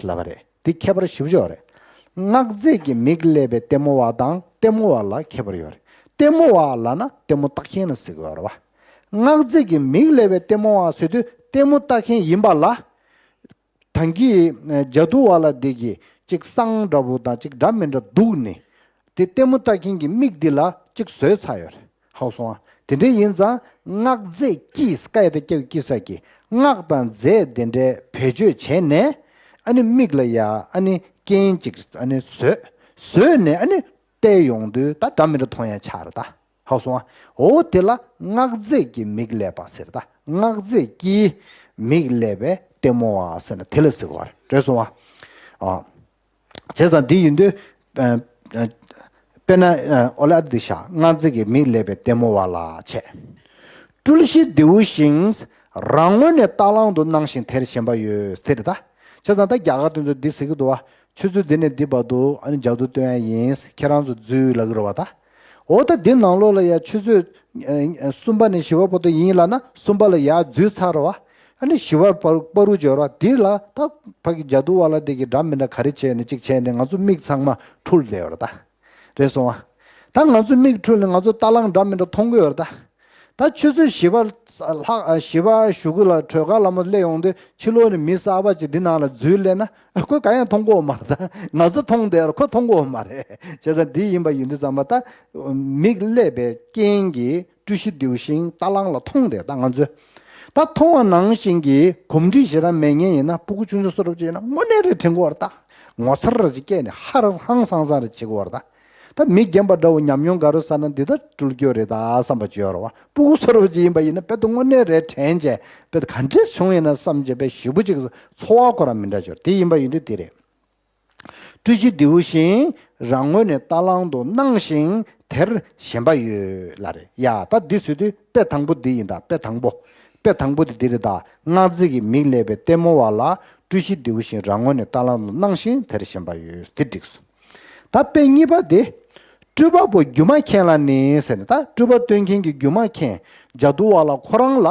ལབ་པ་རེད། འདི་ཁྱད་པར་ཞེ་པོ་ཅིག་ཡོད་རེད། སྔགས་རྫས་ཀྱི་མིག་སླེབས་པའི་ལྟད་མོ་བ་དང་ལྟད་མོ་བ་ལ་ཁྱད་པར་ཡོད་རེད། ལྟད་མོ་བ་ལབ་ན་ལྟད་མོ་ལྟ་མཁན་ལ་ཟེར་གྱི་ཡོད་རེད་བ། སྔགས་རྫས་ཀྱི་མིག་སླེབས་པའི་ལྟད་མོ་བ་ཟེར་དུས་ལྟད་མོ་ལྟ་མཁན་ཡིན་པ་ལ། ད་གིན་ཇ་དུ་ཝ་ལ་འདི་གིས་གཅིག་བསང་འདྲ་བོ་དང་གཅིག་འདྲ་མི་འདྲ་བླུགས་ནས། དེ་ལྟད་མོ་ལྟ་མཁན་གྱི་མིག་འདི་ལ་གཅིག་བཟོས་ཚར་ཡོད་རེད། ཧ་གོ་སོང་ཨ། དེ་འདྲ་ཡིན་ཙང་སྔགས་རྫས་ཀྱིས་ཀ་ཡ་བཏགས་ཀྱི་ཀྱི་ས་ཀྱིས་སྔགས་དང་རྫས་དེ་འདྲའི་བེད་སྤྱོད་བྱས་ནས་ཨ་ནི་མིག་ལ་ཡ་ཨ་ནི་རྐྱེན་ཅིག་ཨ་ནི་བཟོས། བཟོས་ནས་ཨ་ནི་བལྟས་ཡོང་དུས་ད་འདྲ་མི་འདྲ་མཐོང་ཡ་ཆགས་རེད་ད། ཧ་གོ་སོང་ཨ། འོ་དེ་ལ་སྔགས་རྫས་ཀྱི་མིག་བསླད་པ་ཟེར། ད་སྔགས་རྫས་ཀྱི་མིག་བསླད་པའི་ལྟད་མོ་བ་ཟེར་ན་དེ་ལ་ཟེར་གོ་རེད་སོང་ཨ། ཨ། བྱས་ཙང་འདི་ཡིན་དུས། ཨ། ཨ། དཔེར་ན། ཨ། ཨོ་ལ་འདི་ཤ་སྔགས་རྫས་ཀྱི་མིག་བསླད་པའི་ལྟད་མོ་བ་ལ་བྱས། སྤྲུལ་གཞི་བདེའུ་ཤིང་རང་ངོས་ནས་རྟ་གླང་དུ་སྣང་ཞིང་དེར་ཞེན་པ་ཡོད་དེ་རེད་ད། བྱས་ཙང་ད་རྒྱ་གར་དེ་ཚོ་འདི་ཟེར་གི་འདུག་བ། ཆུ་ཚོད་འདི་ནས་འདི་བར་དུ་ཨ་ནི་ཇ་དུ་སྟོན་ཡ་ཡིན། ཁྱེད་རང་ཚོ་འཛུལ་ལབ་གི་རེད་བ་ད། འོ་ད་འདི་ནང་ལོགས་ལ་ཡ་ཆུ་ཚོད་ཨ་གསུམ་པ་ནས་བཞི་པ་བར་དུ་ཡིན་ལབ་ན་གསུམ་པ་ལ་ཡར་འཛུལ་ཚར་བ། ཨ་ནི་བཞི་པ་བར་བར་དུ་འབྱོར་བ་འདི་ལ་ད་ཕ་གི་ཇ་དུ་བ་ལ་དེ་གི་འདྲ་མི་འདྲ་ག་རེ་བྱས་ནས་གཅིག་བྱས་ནས་ང་ཚོ་མིག་ཚང་མ་འཁྲུལ་བསྡད་ཡོད་རེད་ད། རེད་སོང་ཨ། ད་ང་ཚོ་མིག་འཁྲུལ་ནས་ང་ཚོ་རྟ་གླང་འདྲ་མི་འདྲ་མཐོང་གི་ཡོད་རེད་ད། ད་ཆུ་ཚོད་བཞི་པ་ལྷག་བཞི་པ་གཞུག་གུ་ལ་གྲོས་ཁ་ལ་མོ་སླེབས་ཡོང་དུས་ཕྱི་ལོགས་ནས་མི་གསར་པ་ཅིག་འདི་ནང་ལ་འཛུལ་སླེབས་ན་ཁོས་གང་ཡང་མཐོང་གི་ཡོད་མ་རེད་ད། ང་ཚོ་མཐོང་བསྡད་རེད། ཁོས་མཐོང་གི་ཡོད་མ་རེད། བྱས་ཙང་འདི་ཡིན་པ་ཡིན་དུས་ཙམ་པ་ད་མིག་བསླད་པའི་རྐྱེན་གྱིས་སྤྲུལ་གཞི་བདེའུ་ཤིང་རྟ་གླང་ལ་མཐོང་བསྡད་ད་ང་ཚོས། ད་མཐོང་བ་ནང་བཞིན་གྱི་གོམས་འདྲིས་ཞེ་དྲག་མེད་མཁན་ཡིན་ན་སྤུ་གུ་ཆུང་ཆུང་བཟོ་འདྲ་ཅིག་ཡིན་ན་དངོས་གནས་རེད་དྲན་གྱི་ཡོད་རེད་ད། ངོ་མཚར་རེ་ཅིག་སྐྱེས་ནས་ཧ་ར་ཧང་སང་སང་རེ་བྱེད་ཀྱི་ཡོད་རེད་ད། ད་མི་རྒན་པ་འདྲ་བོ་ཉམས་མྱོང་དགའ་རོགས་ས་ན་འདི་ད་སྤྲུལ་སྐྱོ་རེད་ད་བསམ་པ་ཅིག་ཡོད་རེད་བ། སྤུ་གུ་བཟོ་འདྲ་ཅིག་ཡིན་པ་ཡིན་ན་དཔེ་ད་དངོས་གནས་རེད་དྲན་བྱས་དཔེ་ད་ག་འདྲས་བྱུང་ཡིན་ན་བསམ་བྱས་དཔེ་ཞེ་པོ་ཅིག་ཚོར་བ་ཁོ་རང་མི་འདྲ་ཅིག་ཡོད་རེད། དེ་ཡིན་པ་ཡིན་དུས་དེ་རེད། སྤྲུལ་གཞི་བདེའུ་ཤིང་རང་ངོས་ནས་རྟ་གླང་དུ་སྣང་ཞིང་དེར་ཞེན་པ་ཡོད་ལབ་རེད་ཡ། ད་འདི་ཟེར་དུས་དཔེ་དང་པོ་འདི་ཡིན་ད། དཔེ་དང་པོ། དཔེ་དང་པོ་འདི་འདི་རེད་ད། སྔགས་རྫས་ཀྱི་མིག་བསླད་པའི་ལྟད་མོ་བ་ལ་སྤྲུལ་གཞི་བདེའུ་ཤིང་རང་ངོས་ནས་རྟ་གླང་དུ་སྣང་ཞིང་དེར་ཞེན་པ་ཡོད། དེ་འགྲིག་སོང་། ད་དཔེ་གཉིས་པ་དེ། སྤྲུལ་པ་པོ་སྒྱུ་མ་མཁན་ལ་ནི་ཟེར་ནས་ད་སྤྲུལ་པ་སྟོན་མཁན་གྱི་སྒྱུ་མ་མཁན་ཇ་དུ་བ་ལ་ཁོ་རང་ལ།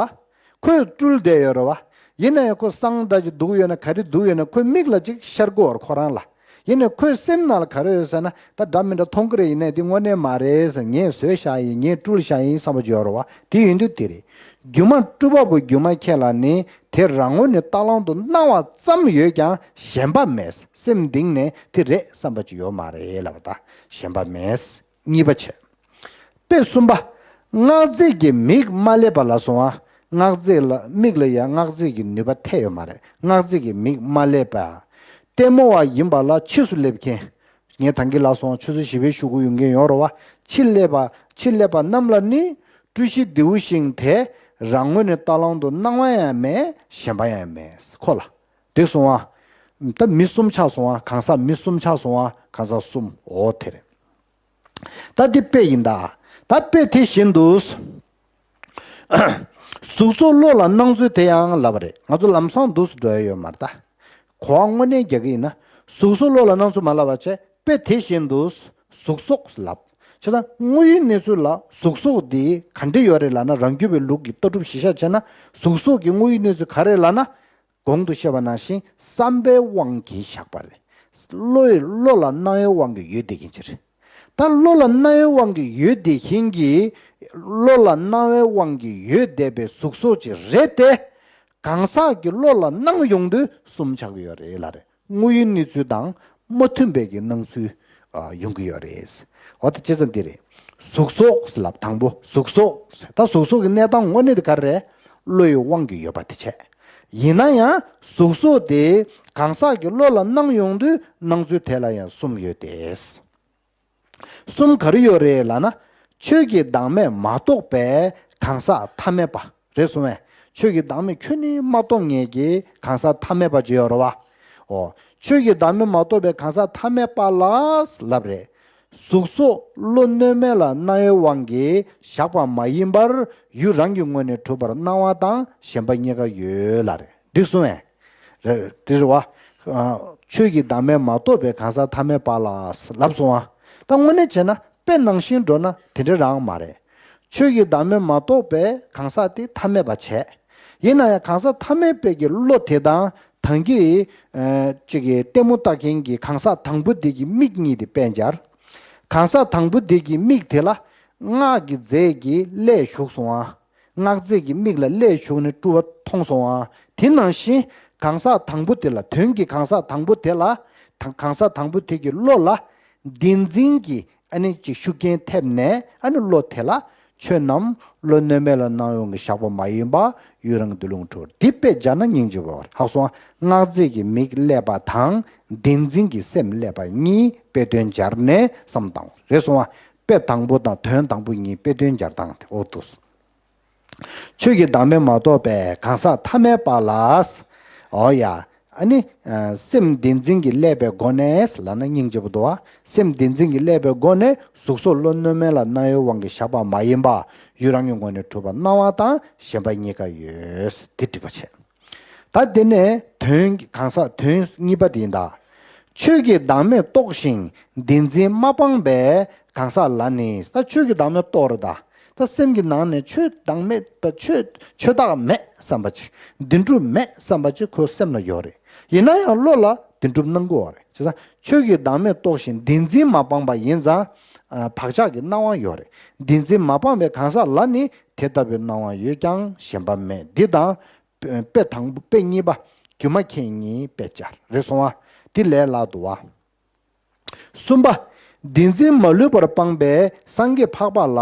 ཁོས་སྤྲུལ་བསྡད་ཡོད་རེད་བ། ཡིན་ན་ཡང་ཁོ་སང་འདྲ་ཅིག་འདུག་ཡོད་ན་ག་རེ་འདུག་ཡོད་ན་ཁོའི་མིག་ལ་ཅིག་ཤར་གྱི་ཡོད་རེད་ཁོ་རང་ལ། ཡིན་ནའི་ཁོའི་སེམས་ནང་ལ་ག་རེ་ཡོད་ཟེར་ན་ད་འདྲ་མི་འདྲ་མཐོང་གི་རེད། ཡིན་ནའི་འདི་དངོས་གནས་མ་རེད་ཟེར། ངས་བཟོས་བཞག་ཡིན། ངས་སྤྲུལ་བཞག་ཡིན་བསམ་པ་ཅིག་ཡོད་རེད་བ། དེ་ཡིན་དུས་དེ་རེད། སྒྱུ་མ་སྤྲུལ་པ་པོ་སྒྱུ་མ་མཁན་ལ་ནི་དེ་རང་ངོས་ནས་རྟ་གླང་དུ་སྣང་བ་ཙམ་ཡོད་ཀྱང་ཞེན་པ་མེད། སེམས་གཏིང་ནས་དེ་རེད་བསམ་པ་ཅིག་ཡོད་མ་རེད་ལབ་པ་ད་ཞེན་པ་མེད། གཉིས་པ་བྱས། དཔེ་གསུམ་པ། སྔགས་རྫས་ཀྱི་མིག་མ་བསླད་པ་ལ་སོང་ཨ། སྔགས་རྫས་ལ་མིག་ལ་ཡ་སྔགས་རྫས་ཀྱི་ནུས་པ་ཐེ་ཡོད་མ་རེད། སྔགས་རྫས་ཀྱི་མིག་མ་བསླད་པ། ལྟད་མོ་བ་ཡིན་པ་ལ་ཕྱིས་སུ་སླེབས་མཁན། ངས་ད་གིན་ལབ་སོང་ཆུ་ཚོད་བཞི་པའི་གཞུག་གུ་ཡོང་མཁན་ཡོད་རེད་བ། ཕྱིས་སླེབས་པ་ཕྱིས་སླེབས་པ་རྣམས་ལ་ནི་སྤྲུལ་གཞི་བདེའུ་ཤིང་དེ་རང་ངོས་ནས་རྟ་གླང་དུ་སྣང་བ་ཡང་མེད། ཞེན་པ་ཡང་མེད་ཁོ་ལ། འགྲིག་སོང་ཨ། ད་མི་གསུམ་ཆགས་སོང་ཨ། གང་ཟག་མི་གསུམ་ཆགས་སོང་ཨ། གང་ཟག་གསུམ། འོ་དེ་རེད། ད་འདི་དཔེ་ཡིན་ད། ད་དཔེ་དེ་བཞིན་དུ། གཟུགས་སོགས་བློ་ལ་སྣང་ཚུལ་དེ་ཡང་ལབ་པ་རེད། ང་ཚོ་ལམ་སང་འདུག་སེ་འགྲོ་ཡ་ཡོད་མ་རེད་ད། གོ་བ་དངོས་གནས་རྒྱག་གི་ཡིན་ན། གཟུགས་སོགས་བློ་ལ་སྣང་ཚུལ་མ་ལབ་པ་བྱས་དཔེ་དེ་བཞིན་དུ་གཟུགས་སོགས་ལབ། བྱས་ཙང་དངོས་ཡོད་གནས་ཚུལ་ལ་གཟུགས་སོགས་འདི་ག་འདྲ་ཡོད་རེད་ལབ་ན། རང་རྒྱུད་པའི་ལུགས་ཀྱི་ལྟ་གྲུབ་གཞི་བཞག་བྱས་ན་གཟུགས་སོགས་ཀྱི་དངོས་ཡོད་གནས་ཚུལ་ག་རེ་ལབ་ན། གོང་དུ་བཤད་པ་ནང་བཞིན་བསམ་པའི་དབང་གིས་བཞག་པ་རེད། བློ་ཡི་བློ་ལ་སྣང་བའི་དབང་གིས་ཡོད་བསྡད་མཁན་ཅིག་རེད། ད་བློ་ལ་སྣང་བའི་དབང་གིས་ཡོད་བསྡད་མཁན་གྱི་བློ་ལ་སྣང་བའི་དབང་གིས་ཡོད་བསྡད་པའི་གཟུགས་སོགས་ཅིག་རེད་དེ། གང་ཟག་གི་བློ་ལ་སྣང་ཡོང་དུས་གསུམ་ཆགས་ཀྱི་ཡོད་རེད་ལབ་རེད། དངོས་ཡོད་གནས་ཚུལ་དང་མ་མཐུན་པའི་གི་སྣང་ཚུལ་ཨ་ཡོང་གི་ཡོད་རེད། འོ་ད་བྱས་ཙང་འདི་རེད། གཟུགས་སོགས་ལབ་དང་པོ་གཟུགས་སོགས། ད་གཟུགས་སོགས་ཀྱི་གནས་སྟངས་དངོས་གནས་དེ་ག་རེ་རེད། བློ་ཡི་དབང་གིས་ཡོད་པ་དེ་བྱས། ཡིན་ན་ཡང་གཟུགས་སོགས་དེ་གང་ཟག་གི་བློ་ལ་སྣང་ཡོང་དུས་སྣང་ཚུལ་དེ་ལ་ཡང་གསུམ་ཡོད་དེ། གསུམ་ག་རེ་ཡོད་རེད་ལབ་ན། ཆོས་ཀྱི་བདག་མེད་མ་རྟོགས་པའི་གང་ཟག་ཐ་མལ་པ་རེད་གསུངས་པས། ཆོས་ཀྱི་བདག་མེད་ཁྱོན་ནས་མ་རྟོགས་མཁན་གྱི་གང་ཟག་ཐ་མལ་པ་ཅིག་ཡོད་རེད་བ། འོ། ཆོས་ཀྱི་བདག་མེད་མ་རྟོགས་པའི་གང་ཟག་ཐ་མལ་པ་ལ་ལབ་རེད། གཟུགས་སོགས་བློ་གནོད་མེད་ལ་སྣང་བའི་དབང་གིས་བཞག་པ་མ་ཡིན་པར་ཡུལ་རང་གི་ངོས་ནས་གྲུབ་པར་སྣང་བ་དང་ཞེན་པ་གཉིས་ཀ་ཡོད་ལབ་རེད། འགྲིག་སོང་ངས། རེད། དེ་རེད་བ། ཨ། ཆོས་ཀྱི་བདག་མེད་མ་རྟོགས་པའི་གང་ཟག་ཐ་མལ་པ་ལ་ལབ་སོང་ང་། ད་དངོས་གནས་བྱས་ན་དཔེ་ནང་བཞིན་འགྲོ་ན་དེ་འདྲ་རང་མ་རེད། ཆོས་ཀྱི་བདག་མེད་མ་རྟོགས་པའི་གང་ཟག་དེ་ཐ་མལ་པ་བྱས། ཡིན་ན་ཡང་གང་ཟག་ཐ་མལ་པའི་གི་བློ་དེ་དང་ད་གིན་ཨ་ཅིག་གི་ལྟད་མོ་ལྟ་མཁན་གྱི་གང་ཟག་དང་པོ་དེ་གི་མིག་གཉིས་དེ་དཔེ་སྦྱར། གང་ཟག་དང་པོ་དེ་གི་མིག་དེ་ལ་སྔགས་ཀྱི་རྫས་ཀྱིས་བསླད་བཞག་སོང་ང་། སྔགས་རྫས་ཀྱི་མིག་ལ་བསླད་བཞག་ནས་སྤྲུལ་པ་མཐོང་སོང་ང་། དེ་ནང་བཞིན་གང་ཟག་དང་པོ་དེ་ལ། དོན་གྱི་གང་ཟག་དང་པོ་དེ་ལ། ད་གང་ཟག་དང་པོ་དེ་གི་བློ་ལ་བདེན་འཛིན་གྱི་ཨ་ནི་ཅིག་ཤུགས་རྐྱེན་ཐེབས་ནས། ཨ་ནི་བློ་དེ་ལ་ཆོས་རྣམས་བློ་གནོད་མེད་ལ་སྣང་བའི་དབང་གིས་བཞག་པ་མ་ཡིན་པ་ཡུལ་རང་གི་ལུང་གྲུབ། འདི་དཔེ་སྦྱར་ན་སྙིང་རྗེ་པོ་རེད། ཧ་གོ་སོང་ང་། སྔགས་རྫས་ཀྱི་མིག་བསླད་པ་དང་བདེན་འཛིན་གྱི་སེམས་བསླད་པ་གཉིས་དཔེ་དོན་སྦྱར་ནས་བསམ་བཏང་རེད་སོང་ང་། དཔེ་དང་པོ་དང་དོན་དང་པོ་གཉིས་དཔེ་དོན་སྦྱར་སྟངས་དེ་འོ་འདུག་ཆོས་ཀྱི་བདག་མེད་མ་རྟོགས་པའི་གང་ཟག་ཐ་མལ་པ་ལ། འོ་ཡ། ཨ་ནི། སེམས་བདེན་འཛིན་གྱིས་བསླད་པའི་སྒོ་ནས་ལབ་ན་སྙིང་རྗེ་པོ་འདུག་བ། སེམས་བདེན་འཛིན་གྱིས་བསླད་པའི་སྒོ་ནས་གཟུགས་སོགས་བློ་གནོད་མེད་ལ་རྣམ་གཡེང་དབང་གིས་བཞག་པ་མ་ཡིན་པ། ཡུལ་རང་གི་ངོས་ནས་གྲུབ་པ་སྣང་བ་དང་ཞེན་པ་གཉིས་ཀ་ཡོད། དེ་འགྲིག་པ་བྱས། ད་དེ་ནས་དོན་གང་ཟག་དོན་གཉིས་པ་དེ་ཡིན་ད། ཆོས་ཀྱི་བདག་མེད་རྟོགས་ཤིང་བདེན་འཛིན་མ་སྤངས་པའི་གང་ཟག་ལ་ནི། ད་ཆོས་ཀྱི་བདག་མེད་རྟོགས་རེད་ད། ད་སེམས་ཀྱི་ནང་ནས་ཆོས་བདག་མེད་ད་ཆོས་ཆོས་བདག་མེད་བསམ་པ་ཅིག་བདེན་གྲུབ་མེད་བསམ་པ་ཅིག་ཁོའི་སེམས་ལ་ཡོད་རེད། ཡིན་ན་ཡང་བློ་ལ་བདེན་གྲུབ་སྣང་གི་ཡོད་རེད། བྱས་ཙང་ཆོས་ཀྱི་བདག་མེད་རྟོགས་ཤིང་བདེན་འཛིན་མ་སྤངས་པ་ཡིན་ཙང་། ཨ། བག་ཆགས་ཀྱི་སྣང་བ་ཡོད་རེད། བདེན་འཛིན་མ་སྤངས་པའི་གང་ཟག་ལ་ནི་དེ་ལྟ་བུའི་སྣང་བ་ཡོད་ཀྱང་ཞེན་པ་མེད། འདི་དང་། དཔེ་དང་པོ་དཔེ་གཉིས་པ། སྒྱུ་མ་མཁན་གཉིས་དཔེ་སྦྱར་རེད་སོང་བ། འདི་ལས་སླ་འདུག་བ། གསུམ་པ། བདེན་འཛིན་མ་ལུས་པར་སྤངས་པའི་སངས་རྒྱས་འཕགས་པ་ལ་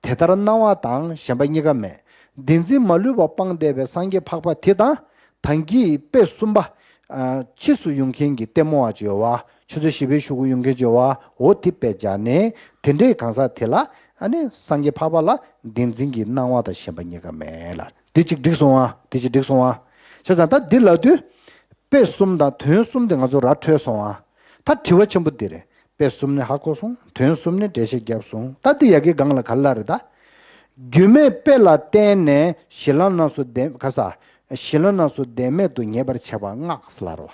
དེ་ལྟར་སྣང་བ་དང་ཞེན་པ་གཉིས་ཀ་མེད། བདེན་འཛིན་མ་ལུས་པར་སྤངས་བསྡད་པའི་སངས་རྒྱས་འཕགས་པ་དེ་དང་། ད་གིན་དཔེ་གསུམ་པ། ཨ། ཕྱིས་སུ་ཡོང་མཁན་གྱི་ལྟད་མོ་བ་ཅིག་ཡོད་བ། ཆུ་ཚོད་བཞི་པའི་གཞུག་གུ་ཡོང་མཁན་ཅིག་ཡོད་བ། འོ་དེ་དཔེ་སྦྱར་ནས་དེ་འདྲའི་གང་ཟག་དེ་ལ། ཨ་ནི་སངས་རྒྱས་འཕགས་པ་ལ་བདེན་འཛིན་གྱི་སྣང་བ་དང་ཞེན་པ་གཉིས་ཀ་མེད་ལ། དེ་གཅིག་འགྲིག་སོང་བ། དེ་གཅིག་འགྲིག་སོང་བ། བྱས་ཙང་ད་འདི་ལབ་དུས། དཔེ་གསུམ་དང་དོན་གསུམ་དེ་ང་ཚོ་ར་འཕྲོད་སོང་ཨ། ད་དྲི་བ་ཆེན་པོ་འདི་རེད། དཔེ་གསུམ་ནི་ཧ་གོ་སོང་། དོན་གསུམ་ནི་འགྲེལ་བཤད་བརྒྱབ་སོང་། ད་འདི་ཡ་གི་སྒང་ལ་ག་ལ་རེད་ད། རྒྱུ་མེད་དཔེ་ལ་བརྟེན་ནས་གཞི་ལམ་རྣམས་སུ་བདེན་ག་ས། གཞི་ལམ་རྣམས་སུ་བདེན་མེད་དུ་ངེས་པར་བྱེད་པ་སྔགས་ལ་རེད་བ།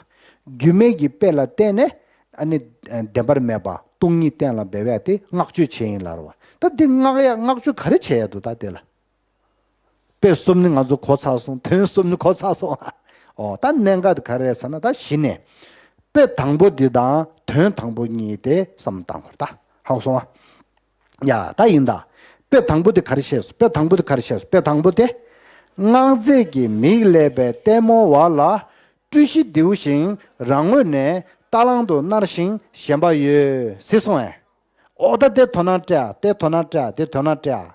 རྒྱུ་མེད་ཀྱི་དཔེ་ལ་བརྟེན་ནས་ཨ་ནི་བདེན་པར་མེད་པ་སྟོང་ཉིད་གཏན་ལ་འབེབས་ཡ་དེ་སྔགས་བརྗོད་བྱེད་ཡིན་ལ་རེད་བ། ད་འདི་སྔགས་ཡ་སྔགས་བརྗོད་ག་རེ་བྱེད་ཡ་འདུག་ད་དེ་ལ། དཔེ་གསུམ་ནི་ང་ཚོ་གོ་ཚར་སོང་། དོན་གསུམ་ནི་གོ་ཚར་སོང་། ཨོ་ད་གནད་འགག་དེ་ག་རེ་རེད་ཟེར་ན། ད་གཞི་ནས་དཔེ་དང་པོ་འདི་དང་དོན་དང་པོ་གཉིས་དེ་བསམ་བློ་བཏང་དགོས་རེད། ད་ཧ་གོ་སོང་ཨ། ཡ་ད་ཡིན་ད། དཔེ་དང་པོ་དེ་ག་རེ་བཤད་སོང་། དཔེ་དང་པོ་དེ་ག་རེ་བཤད་སོང་། དཔེ་དང་པོ་དེ། སྔགས་རྫས་ཀྱི་མིག་བསླད་པའི་ལྟད་མོ་བ་ལ། སྤྲུལ་གཞི་བདེའུ་ཤིང་རང་ངོས་ནས་རྟ་གླང་དུ་སྣང་ཞིང་ཞེན་པ་ཡོད་ཟེར་སོང་ཨེ། ཨོ་ད་དེ་དོ་སྣང་སྤྲད་ཨ། དེ་དོ་སྣང་སྤྲད་ཨ། དེ་དོ་སྣང་སྤྲད་ཨ།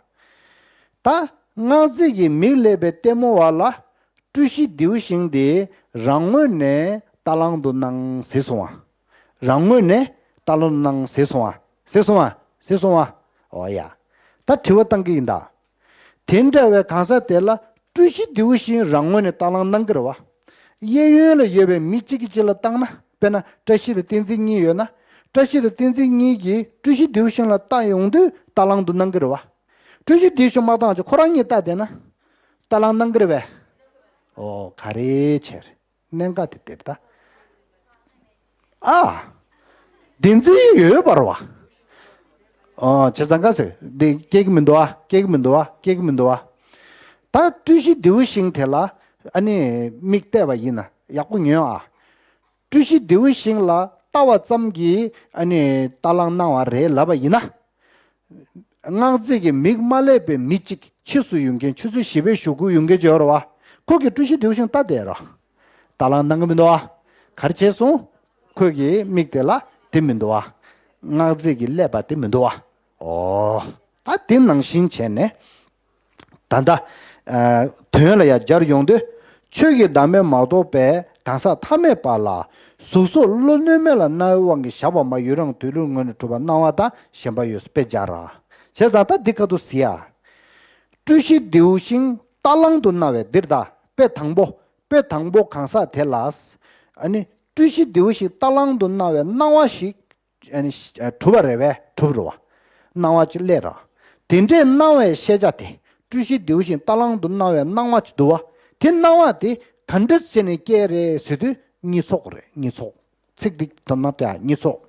ད་སྔགས་རྫས་ཀྱི་མིག་བསླད་པའི་ལྟད་མོ་བ་ལ། སྤྲུལ་གཞི་བདེའུ་ཤིང་དེ་རང་ངོས་ནས་རྟ་གླང་དུ་སྣང་ཟེར་སོང་བ། རང་ངོས་ནས་རྟ་གླང་དུ་སྣང་ཟེར་སོང་བ། ཟེར་སོང་བ། ཟེར་སོང་བ། ཨོ་ཡ། ད་དྲི་བ་བཏང་གི་ཡིན་ད། དེ་འདྲ་བའི་གང་ཟག་དེ་ལ་སྤྲུལ་གཞི་བདེའུ་ཤིང་རང་ངོས་ནས་རྟ་གླང་སྣང་གི་རེད་བ། གཡས་གཡོན་ལ་ཡོད་པའི་མི་གཅིག་གིས་གཅིག་ལ་བཏང་ན། དཔེར་ན་བཀྲ་ཤིས་དང་བསྟན་འཛིན་གཉིས་ཡོད་ན། བཀྲ་ཤིས་དང་བསྟན་འཛིན་གཉིས་ཀྱིས་སྤྲུལ་གཞི་བདེའུ་ཤིང་ལ་ལྟ་ཡོང་དུས་རྟ་གླང་དུ་སྣང་གི་རེད་བ། སྤྲུལ་གཞི་བདེའུ་ཤིང་མ་བཏང་ཅིག་ཁོ་རང་གཉིས་ལྟ་བསྡད་ན། རྟ་གླང་སྣང་གི་རེད་བས། ཨོ་ག་རེ་བྱས་རེད། གནད་འགག་དེ་དེར་ད། ཨ། བདེན་འཛིན་ཡོད་པར་བ། ཨོ་བྱས་ཙང་ག་ཟེར་འདི་སྐྱེ་གི་མི་འདུག་ཨ། སྐྱེ་གི་མི་འདུག་ཨ། སྐྱེ་གི་མི་འདུག་ཨ། ད་སྤྲུལ་གཞི་བདེའུ་ཤིང་དེ་ལ་ཨ་ནི་མིག་གཏད་པ་ཡིན་ན་ཡག་པོ་ཉོན་ཨ། སྤྲུལ་གཞི་བདེའུ་ཤིང་ལ་ལྟ་བ་ཙམ་གྱིས་ཨ་ནི་རྟ་གླང་སྣང་བ་རེད་ལབ་པ་ཡིན་ན། སྔགས་རྫས་ཀྱི་མིག་མ་བསླད་པའི་མི་གཅིག་ཕྱིས་སུ་ཡོང་མཁན་ཆུ་ཚོད་བཞི་པའི་གཞུག་གུ་ཡོང་མཁན་ཅིག་ཡོད་རེད་བ། ཁོ་གིས་སྤྲུལ་གཞི་བདེའུ་ཤིང་ལྟ་བསྡད་རོ། རྟ་གླང་སྣང་གི་མི་འདུག་བ། ག་རེ་བྱས་སོང་། ཁོ་གི་མིག་དེ་ལ་དེ་མི་འདུག་བ། སྔགས་རྫས་ཀྱིས་བསླད་པ་དེ་མི་འདུག་བ། ཨོ། ད་དེ་ནང་བཞིན་བྱས་ནས། ད་ལྟ། ཨ། དོན་ལ་ཡང་སྦྱར་ཡོང་དུས། ཆོས་ཀྱི་བདག་མེད་མ་རྟོགས་པའི་གང་ཟག་ཐ་མལ་པ་ལ། གཟུགས་སོགས་བློ་གནོད་མེད་ལ་རྣ་བའི་དབང་གིས་བཞག་པ་མ་ཡུལ་རང་དུ་ཡུལ་ངོས་ནས་གྲུབ་པ་སྣང་བ་དང་ཞེན་པ་ཡོད་དཔེ་སྦྱར་ར། བྱས་ཙང་ད་འདི་ཁ་ཐུག་ཟེར་ཡ། སྤྲུལ་གཞི་བདེའུ་ཤིང་རྟ་གླང་དུ་སྣང་བའི་འདིར་ད་དཔེ་དང་པོ། དཔེ་དང་པོ་གང་ཟག་དེ་ལ། ཨ་ནི་སྤྲུལ་གཞི་བདེའུ་ཤིང་རྟ་གླང་དུ་སྣང་བའི་སྣང་བ་ཞིག་ཨ་ནི་གྲུབ་པ་རེད་པས། གྲུབ་རེད་བ། སྣང་བ་ཅིག་སླེབས་ར། དེ་འདྲའི་སྣང་བའི་ཤེས་བྱ་དེ། སྤྲུལ་གཞི་བདེའུ་ཤིང་རྟ་གླང་དུ་སྣང་བའི་སྣང་བ་ཅིག་འདུག་བ། དེ་སྣང་བ་དེ་ག་འདྲ་བྱས་ནས་སྐྱེས་རེད་ཟེར་དུས་གཉིས་ཚོགས་རེད། གཉིས་ཚོགས། ཚིག་འདི་དོན་དག་དེ་གཉིས་ཚོགས།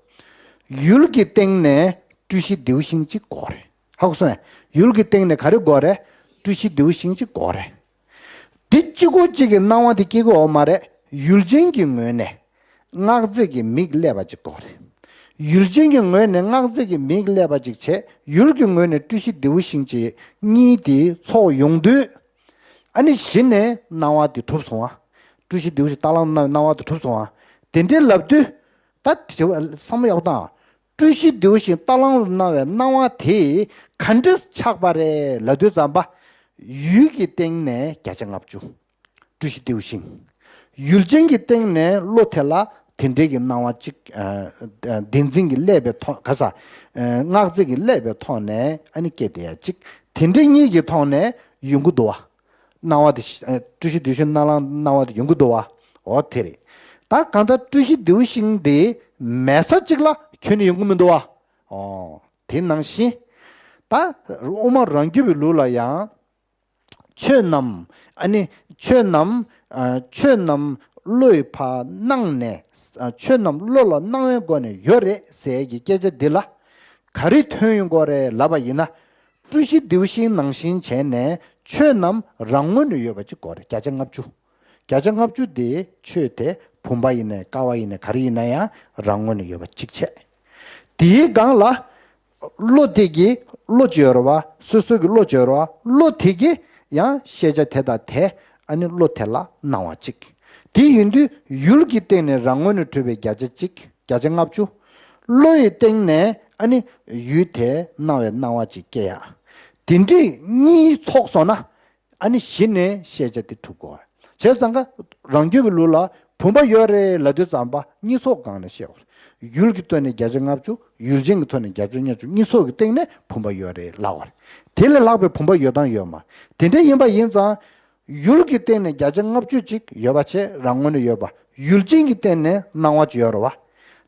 ཡུལ་གྱི་སྟེང་ནས་སྤྲུལ་གཞི་བདེའུ་ཤིང་གཅིག་དགོས་རེད། ཧ་གོ་སོང་ངས། ཡུལ་གྱི་སྟེང་ནས་ག་རེ་དགོས་རེད། སྤྲུལ་གཞི་བདེའུ་ཤིང་གཅིག་དགོས་རེད། འདི་གཅིག་པོ་གཅིག་གི་སྣང་བ་དེ་སྐྱེ་གི་ཡོད་མ་རེད། ཡུལ་ཅན་གྱི་ངོས་ནས་སྔགས་རྫས་ཀྱི་མིག་བསླད་པ་ཅིག་དགོས་རེད། ཡུལ་ཅན་གྱི་ངོས་ནས་སྔགས་རྫས་ཀྱི་མིག་བསླད་པ་ཅིག་བྱས། ཡུལ་གྱི་ངོས་ནས་སྤྲུལ་གཞི་བདེའུ་ཤིང་གཅིག་གཉིས་དེ་ཚོགས་ཡོང་དུས། ཨ་ནི་གཞི་ནས་སྣང་བ་དེ་གྲུབ་སོང་བ། སྤྲུལ་གཞི་བདེའུ་ཤིང་རྟ་གླང་སྣང་བའི་སྣང་བ་དེ་གྲུབ་སོང་བ། དེ་འདྲའི་ལབ་དུས། ད་དྲི་བ་བསམ་བློ་ཡག་པོ་བཏང་། སྤྲུལ་གཞི་བདེའུ་ཤིང་རྟ་གླང་དུ་སྣང་བའི་སྣང་བ་དེ་ག་འདྲས་ཆགས་པ་རེད་ལབ་དུས་ཙམ་པ། ཡུལ་གྱི་སྟེང་ནས་བརྒྱ་ཆ་ལྔ་བཅུ། སྤྲུལ་གཞི་བདེའུ་ཤིང་། ཡུལ་ཅན་གྱི་སྟེང་ནས་བློ་དེ་ལ་ དེ་འདྲའི་གི་སྣང་བ་གཅིག་ཨ་ཨ་བདེན་འཛིན་གྱི་བསླད་པའི་ཐོག་ག་ས་ཨ་སྔགས་རྫས་ཀྱི་བསླད་པའི་ཐོག་ནས་ཨ་ནི་སྐྱེ་བསྡད་ཡ་གཅིག་དེ་འདྲའི་གཉིས་ཀྱི་ཐོག་ནས་ཡོང་གི་འདུག་བ། སྣང་བ་དེ་ཨ་བཀྲ་ཤིས་བདེ་ཤིང་སྣང་ལ་སྣང་བ་དེ་ཡོང་གི་འདུག་བ། འོ་དེ་རེད། ད་གང་ལྟར་བཀྲ་ཤིས་བདེ་ཤིང་དེ་མེད་ས་གཅིག་ལ་ཁྱོན་ནས་ཡོང་གི་མི་འདུག་བ། འོ་དེ་ནང་བཞིན་ད་དབུ་མ་རང་རྒྱུད་པའི་ལུགས་ལ་ཡང་ཆོས་རྣམས་ཨ་ནི་ཆོས་རྣམས་ཨ་ཆོས་རྣམས་བློ་ཡིས་ཕར་སྣང་ནས་ཨ་ཆོས་རྣམས་བློ་ལ་སྣང་བའི་སྒོ་ནས་ཡོད་རེད་ཟེར་གྱི་སྐད་ཆ་འདི་ལ་ག་རེ་ཐོན་ཡོང་གི་རེད་ལབ་པ་ཡིན་ན། བཀྲ་ཤིས་བདེ་ཤིང་ནང་བཞིན་བྱས་ནས་ཆོས་རྣམས་རང་ངོས་ནས་ཡོད་པ་གཅིག་དགོས་རེད། བརྒྱ་ཆ་ལྔ་བཅུ། བརྒྱ་ཆ་ལྔ་བཅུ་དེ་ཆོས་དེ་བུམ་པ་ཡིན་ནའི་ཀ་བ་ཡིན་ནའི་ག་རེ་ཡིན་ན་ཡང་རང་ངོས་ནས་ཡོད་པ་གཅིག་བྱས། དེའི་སྒང་ལ་བློ་དེ་གི་བློ་ཅིག་ཡོད་རེད་བ། སོ་སོ་གི་བློ་ཅིག་ཡོད་རེད་བ། བློ་དེ་གི་ཡང་ཤེས་བྱ་དེ་དང་དེ་ཨ་ནི་བློ་དེ་ལ་སྣང་བ་གཅིག་དེ་ཡིན་དུས་ཡུལ་གྱི་སྟེང་ནས་རང་ངོས་ནས་གྲུབ་པའི་བརྒྱ་ཆ་གཅིག་བརྒྱ་ཆ་ལྔ་བཅུ། བློ་ཡི་སྟེང་ནས་ཨ་ནི་ཡུལ་དེ་སྣང་བའི་སྣང་བ་གཅིག་སྐྱེ་ཡ། དེ་འདྲའི་གཉིས་ཚོགས་སོང་ན། ཨ་ནི་གཞི་ནས་ཤེས་བྱ་དེ་གྲུབ་དགོས། བྱས་ཙང་ཀ་རང་རྒྱུད་པའི་ལུགས་ལ་བུམ་པ་ཡོད་རེད་ལབ་དུས་ཙམ་པ་གཉིས་ཚོགས་སྒང་ནས་བཤད་དགོས། ཡུལ་གྱི་ཐོག་ནས་བརྒྱ་ཆ་ལྔ་བཅུ། ཡུལ་ཅན་གྱི་ཐོག་ནས་བརྒྱ་ཆ་ལྔ་བཅུ། གཉིས་ཚོགས་ཀྱི་སྟེང་ནས་བུམ་པ་ཡོད་རེད་ལབ་དགོས་རེད། དེ་ལས་ལྷག་པའི་བུམ་པ་ཡོད་དང་ཡོད་མ། དེ་འདྲ་ཡིན་པ་ཡིན་ཙང་། ཡུལ་གྱི་སྟེང་ནས་བརྒྱ་ཆ་ལྔ་བཅུ་ཅིག་ཡོད་པ་བྱས་རང་ངོས་ནས་ཡོད་པ། ཡུལ་ཅན་གྱི་སྟེང་ནས་སྣང་བ་ཅིག་ཡོད་རེད་བ།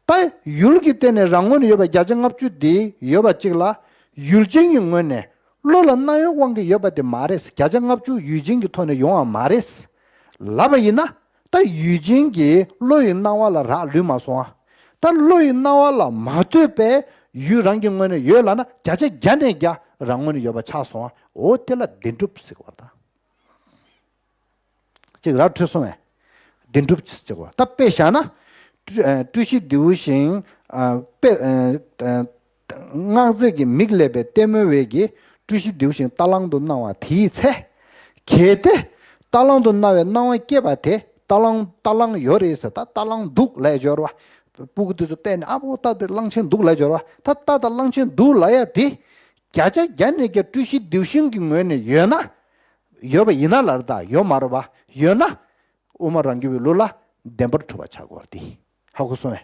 ད་ཡུལ་གྱི་སྟེང་ནས་རང་ངོས་ནས་ཡོད་པ་བརྒྱ་ཆ་ལྔ་བཅུ་དེ་ཡོད་པ་ཅིག་ལ་ཡུལ་ཅན་གྱི་ངོས་ནས། བློ་ལ་སྣང་བའི་དབང་གིས་ཡོད་པ་དེ་མ་རེད། བརྒྱ་ཆ་ལྔ་བཅུ་ཡུལ་ཅན་གྱི་ཐོག་ནས་ཡོང་བ་མ་རེད། ལབ་པ་ཡིན་ན། ད་ཡུལ་ཅན་གྱི་བློ་ཡི་སྣང་བ་ལ་རག་ལུས་མ་སོང་ཨ། ད་བློ་ཡི་སྣང་བ་ལ་མ་ལྟོས་པའི་ཡུལ་རང་གི་ངོས་ནས་ཡོད་ལབ་ན་བརྒྱ་ཆ་བརྒྱ་ནས་བརྒྱ་རང་ངོས་ནས་ཡོད་པ་ཆགས་སོང་ཨ། འོ་དེ་ལ་བདེན་གྲུབ་ཟེར་བ་དང་། ཅིག་ར་འཕྲོད་སོང་བས། བདེན་གྲུབ་ཅིག་བྱེད་དགོས། ད་དཔེ་བཞག་ན། བཀྲ་ཨ་བཀྲ་ཤིས་བདེ་ཤིང་ཨ་དཔེ་ཨ་ཨ་སྔགས་རྫས་ཀྱི་མིག་བསླད་པའི་ལྟད་མོའི་འོད་ཀྱིས་བཀྲ་ཤིས་བདེ་ཤིང་རྟ་གླང་དུ་སྣང་བ་དེའི་ཚེ། གལ་ཏེ་རྟ་གླང་དུ་སྣང་བའི་སྣང་བ་སྐྱེས་པ་དེ་རྟ་གླང་རྟ་གླང་ཡོད་རེད་ཟེར། ད་རྟ་གླང་འདུག་ལབ་ཡ་ཅིག་ཡོད་རེད་བ། སྤུ་གུ་དེ་ཚོ་བལྟས་ནས་ཨ་ཕོ་རྟ་དེ་གླང་ཆེན་འདུག་ལབ་ཡ་ཅིག་ཡོད་རེད་བ། ད་རྟ་དང་གླང་ཆེན་འདུག་ལབ་ཡ་དེ། བརྒྱ་ཆ་བརྒྱ་ནས་བརྒྱ་བཀྲ་ཤིས་བདེ་ཤིང་གི་ངོས་ནས་ཡོད་ན། ཡོད་པ་ཡིན་ན་ལབ་རེད་ད། ཡོད་མ་རེད་པ། ཡོད་ན། དབུ་མ་རང་རྒྱུད་པའི་ལུགས་ལ་བདེན་པར་གྲུབ་པ་ཆགས་དགོས་རེད་དེ། ཧ་གོ་སོང་ངས།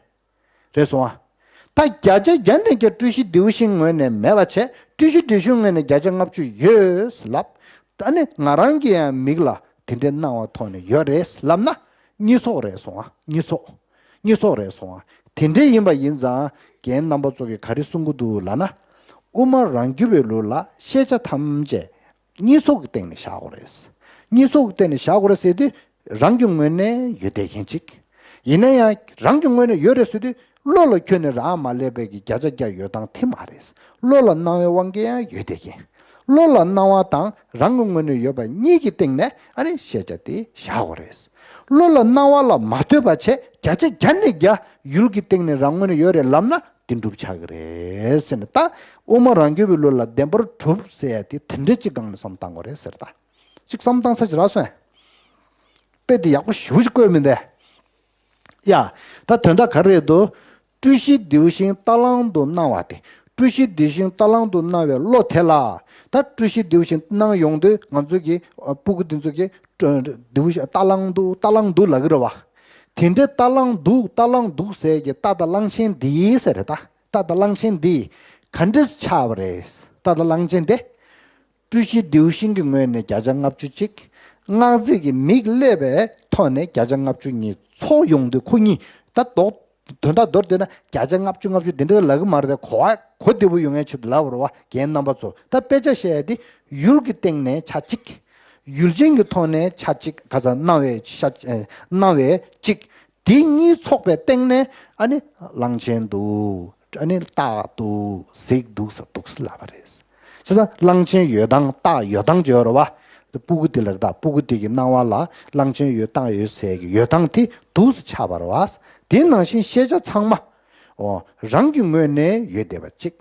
རེད་སོང་ཨ། ད་བརྒྱ་ཆ་བརྒྱ་ནས་བརྒྱ་བཀྲ་ཤིས་བདེ་ཤིང་ངོས་ནས་མེད་པ་བྱས། བཀྲ་ཤིས་བདེ་ཤིང་ངོས་ནས་བརྒྱ་ཆ་ལྔ་བཅུ་ཡོད་ལབ། ད་ནི་ང་རང་གི་ཡང་མིག་ལ་དེ་འདྲའི་སྣང་བ་ཐོག་ནས་ཡོད་རེད་ལབ་ན། གཉིས་ཚོགས་རེད་སོང་ཨ། གཉིས་ཚོགས། གཉིས་ཚོགས་རེད་སོང་ཨ། དེ་འདྲའི་ཡིན་པ་ཡིན་ཙང་རྒན་རྣམ་པ་ཚོ་གིས་ག་རེ་གསུང་གི་འདུག་ལབ་ན། དབུ་མ་རང་རྒྱུད་པའི་ལུགས་ལ་ཤེས་བྱ་ཐམས་ཅད་གཉིས་ཚོགས་ཀྱི་སྟེང་ནས་བཞག་དགོས་རེད། གཉིས་ཚོགས་ཀྱི་སྟེང་ནས་བཞག་དགོས་རེད་ཟེར་དུས་རང་གི་ངོས་ནས་ཡོད་བསྡད་མཁན་གཅིག་ཡིན་ན་ཡང་རང་གི་ངོས་ནས་ཡོད་རེད་ཟེར་དུས་བློ་ལ་ཁྱོན་ནས་རག་མ་ལས་པའི་གི་བརྒྱ་ཆ་བརྒྱ་ཡོད་སྟངས་དེ་མ་རེད། བློ་ལ་སྣང་བའི་དབང་གིས་ཡང་ཡོད་བསྡད་མཁན། བློ་ལ་སྣང་བ་དང་རང་གི་ངོས་ནས་ཡོད་པ་གཉིས་ཀྱི་སྟེང་ནས་ཨ་ནི་ཤེས་བྱ་དེ་བཞག་དགོས་རེད། བློ་ལ་སྣང་བ་ལ་མ་ལྟོས་པ་བྱས་བརྒྱ་ཆ་བརྒྱ་ནས་བརྒྱ་ཡུལ་གྱི་སྟེང་ནས་རང་ངོས་ནས་ཡོད་རེད་ལབ་ན་བདེན་གྲུབ་ཆགས་ཀྱི་རེད་ཟེར་ནས། ད་དབུ་མ་རང་རྒྱུད་པའི་ལུགས་ལ་བདེན་པར་གྲུབ་ཟེར་ཡ་དེ་དེ་འདྲ་ཅིག་སྒང་ནས་བསམ་བཏང་དགོས་རེད་ཟེར། ད་ཅིག་བསམ་བཏང་ས་ཅིག་རག་སོང་ངས། དཔེ་དེ་ཡག་པོ་ཞེ་པོ་ཅིག་བཀོད་མི་འདུག་ཡ། ད་དོན་དག་ག་རེ་རེད་འདུག་བཀྲ་ཤིས་བདེ་ཤིང་རྟ་གླང་དུ་སྣང་བ་དེ། བཀྲ་ཤིས་བདེ་ཤིང་རྟ་གླང་དུ་སྣང་བའི་བློ་དེ་ལ། ད་བཀྲ་ཤིས་བདེ་ཤིང་སྣང་ཡོང་དུས་ང་ཚོ་གི་ཨ་སྤུ་གུ་དེ་ཚོ་གི་བཀྲ་བདེ་ཤིང་རྟ་གླང་འདུག་རྟ་གླང་འདུག་ལབ་ཀྱི་རེད་བ། དེ་འདྲའི་རྟ་གླང་འདུག་རྟ་གླང་འདུག་ཟེར་གྱི་རྟ་དང་གླང་ཆེན་འདི་ཟེར་རེད་ད། རྟ་དང་གླང་ཆེན་འདི་ག་འདྲས་ཆགས་པ་རེད། རྟ་དང་གླང་ཆེན་དེ། བཀྲ་ཤིས་བདེ་ཤིང་གི་ངོས་ནས་བརྒྱ་ཆ་ལྔ་བཅུ་གཅིག་སྔགས་རྫས་ཀྱི་མིག་བསླད་པའི་ཐོག་ནས་བརྒྱ་ཆ་ལྔ་བཅུ་གཉིས་ཚོགས་ཡོང་དུས་ཁོ་གཉིས་ད་ལྡོག་དོན་དག་མདོར་བསྡུས་ན་བརྒྱ་ཆ་ལྔ་བཅུ་ལྔ་བཅུ་དེ་འདྲ་ལབ་ཀྱི་མ་རེད་དེ། གོ་བ་གོ་བདེ་པོ་ཡོང་ཡའི་ཆེད་དུ་ལབ་པ་རེད་བ། རྒན་རྣམ་པ་ཚོ། ད་དཔེ་ཆ་བཤད་ཡ་དེ་ཡུལ་གྱི་སྟེང་ནས་ཆ་གཅིག་ཡུལ་ཅན་གྱི་ཐོག་ནས་ཆ་གཅིག་ག་ཚ་སྣང་བའི་ཤ་ཨེ་སྣང་བའི་གཅིག་དེ་གཉིས་ཚོགས་པའི་སྟེང་ནས་ཨ་ནི་གླང་ཆེན་འདུག་ཨ་ནི་སྟག་འདུག་གཟིག་འདུག་ཟེར་འདུག་ཟེར་ལབ་པ་རེད། བྱས་ཙང་གླང་ཆེན་ཡོད་སྟངས་སྟག་ཡོད་སྟངས་ཅིག་ཡོད་རེད་བ། སྤུ་གུ་དེ་ལ་རེད་ད། སྤུ་གུ་དེ་གི་སྣང་བ་ལ་གླང་ཆེན་ཡོད་སྟག་ཡོད་ཟེར་གི་ཡོད་སྟངས་དེ་འདུག་ཟེར་ཆགས་པ་རེད་བ། དེ་ནང་བཞིན་ཤེས་བྱ་ཚང་མ། འོ། རང་གི་ངོས་ནས་ཡོད་བསྡད་པ་གཅིག་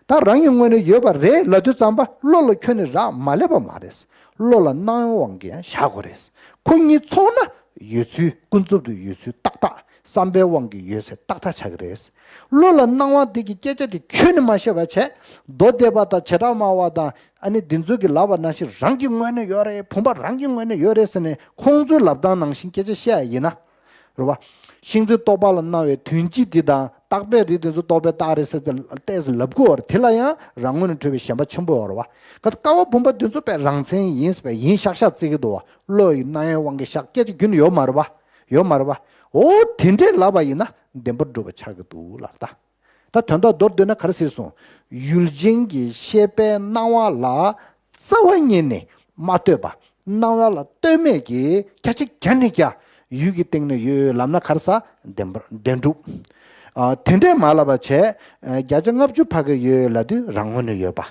ད་རང་གི་ངོས་ནས་ཡོད་པ་རེད་ལབ་དུས་ཙམ་པ་བློ་ལ་ཁྱོན་ནས་རག་མ་ལས་པ་མ་རེད། བློ་ལ་སྣང་བའི་དབང་གིས་ཡང་བཞག་དགོས་རེད། ཁོ་གཉིས་ཚོགས་ན་ཡོད་ཚུལ་ཀུན་རྫོབ་ཏུ་ཡོད་ཚུལ་ཏག་ཏག་བསམ་པའི་དབང་གིས་ཡོད་ཚུལ་ཏག་ཏག་ཆགས་ཀྱི་རེད། བློ་ལ་སྣང་བ་དེ་གི་སྐད་ཆ་དེ་ཁྱོན་ནས་མ་བཤད་པ་བྱས། མདོ་སྡེ་པ་དང་བྱེ་བྲག་སྨྲ་བ་དང་ཨ་ནི་འདི་ཚོ་གིས་ལབ་པ་ནང་བཞིན་རང་གི་ངོས་ནས་ཡོད་རེད། བུམ་པ་རང་གི་ངོས་ནས་ཡོད་རེད་ཟེར་ནས་ཁོང་ཚོའི་ལབ་སྟངས་ནང་བཞིན་སྐད་ཆ་བཤད་ཡ་ཡིན་ན། རེད་བ། ཤིང་ཚིག་རྟོག་པ་ལ་སྣང་བའི་དོན་སྤྱི་འདི་དང་རྟག་པའི་རིགས་དེ་ཚོ་རྟོག་པའི་རྟགས་རེད་ཟེར་ཏེ་ཏོག་ཙམ་ལབ་དགོས་པ་རེད། དེ་ལ་ཡང་རང་ངོས་ནས་གྲུབ་པའི་ཞེན་པ་ཆེན་པོ་ཡོད་རེད་བ། ཀ་ཀ་བ་བུམ་པ་དེ་ཚོ་དཔེ་རང་མཚན་ཡིན་པས་ཡིན་ཤག་ཤག་བརྩི་གི་འདུག་བ། བློ་ཡི་སྣང་བའི་དབང་གིས་ཤག་སྐད་ཆ་རྒྱུན་ཡོད་མ་རེད་བ། ཡོད་མ་རེད་བ། འོ་དེ་འདྲས་ལབ་པ་ཡིན་ན་བདེན་པར་གྲུབ་པ་ཆགས་ཀྱི་འདུག་ལབ་ད། ད་དོན་དག་མདོར་བསྡུས་ན་ག་རེ་ཟེར་སོང་། ཡུལ་ཅན་གྱི་ཤེས་པའི་སྣང་བ་ལ་རྩ་བ་ཉིད་ནས་མ་ལྟོས་པ། སྣང་བ་ལ་ལྟོས་མེད་ཀྱི་བརྒྱ་ཆ་བརྒྱ་ནས་བརྒྱ་ཡུལ་གྱི་སྟེང་ན་ཡོད་ལབ་ན་ག་རེ་ཟ། བདེན་པར་བདེན་གྲུབ། ཨ། དེ་འདྲས་མ་ལབ་པ་བྱས། ཨ། བརྒྱ་ཆ་ལྔ་བཅུ་ཕ་གི་ཡོད་ལབ་དུས་རང་ངོས་ནས་ཡོད་པ།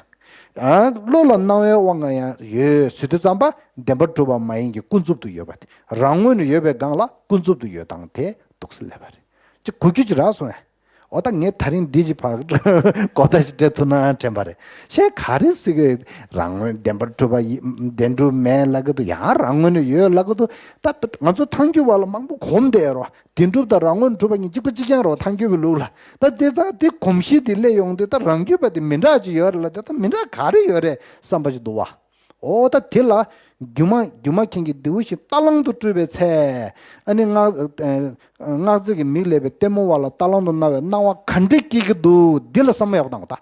ཨ། བློ་ལ་སྣང་བའི་དབང་གིས་ཡང་ཡོད་ཟེར་དུས་ཙམ་པ་བདེན་པར་གྲུབ་པ་མ་ཡིན་གྱི་ཀུན་རྫོབ་ཏུ་ཡོད་པ་དེ། རང་ངོས་ནས་ཡོད་པའི་སྒང་ལ་ཀུན་རྫོབ་ཏུ་ཡོད་སྟངས་དེ་འདུག་སེ་ལབ་པ་རེད། ཅིག་གོ་རྒྱུ་ཅིག་རག་སོང་ངས། འོ་ད་ངས་ད་རིང་འདི་ཅིག་ཕར་གོ་བརྡ་ཞིག་སྤྲད་ཐུབ་ན་དྲན་པ་རེད། གཞན་ག་རེ་ཟེར་གི། རང་ངོས་བདེན་པར་གྲུབ་པ་ཡི་བདེན་གྲུབ་མེད་ལབ་གི་འདུག་ཡང་རང་ངོས་ནས་ཡོད་ལབ་གི་འདུག་ད་ང་ཚོ་ཐང་རྒྱུད་པ་ལ་མང་པོ་གོམས་བསྡད་རོ། བདེན་གྲུབ་དང་རང་ངོས་ནས་གྲུབ་པ་གཉིས་གཅིག་པ་གཅིག་རྐྱང་རེད་བ། ཐང་རྒྱུད་པའི་ལུགས་ལ། ད་དེ་ཙང་དེ་གོམས་གཤིས་དེ་སླེབས་ཡོང་དུས་ད་རང་རྒྱུད་པ་དེ་མི་འདྲ་ཅིག་ཡོད་རེད་ལབ་དེ། ད་མི་འདྲ་ག་རེ་ཡོད་རེད་བསམ་པ་ཞིག་འདུག་བ། འོ་ད་དེ་ལ་སྒྱུ་མ་སྒྱུ་མ་མཁན་གྱིས་རྡེའུ་བཞིན་རྟ་གླང་དུ་སྤྲུལ་པའི་ཚེ། ཨ་ནི་སྔགས་ཨ་སྔགས་རྫས་ཀྱི་མིག་ལས་པའི་ལྟད་མོ་བ་ལ་རྟ་གླང་དུ་སྣང་བའི་སྣང་བ་ག་འདྲས་སྐྱེ་གི་འདུག་འདི་ལ་བསམ་བློ་ཡག་པོ་བཏང་དགོས་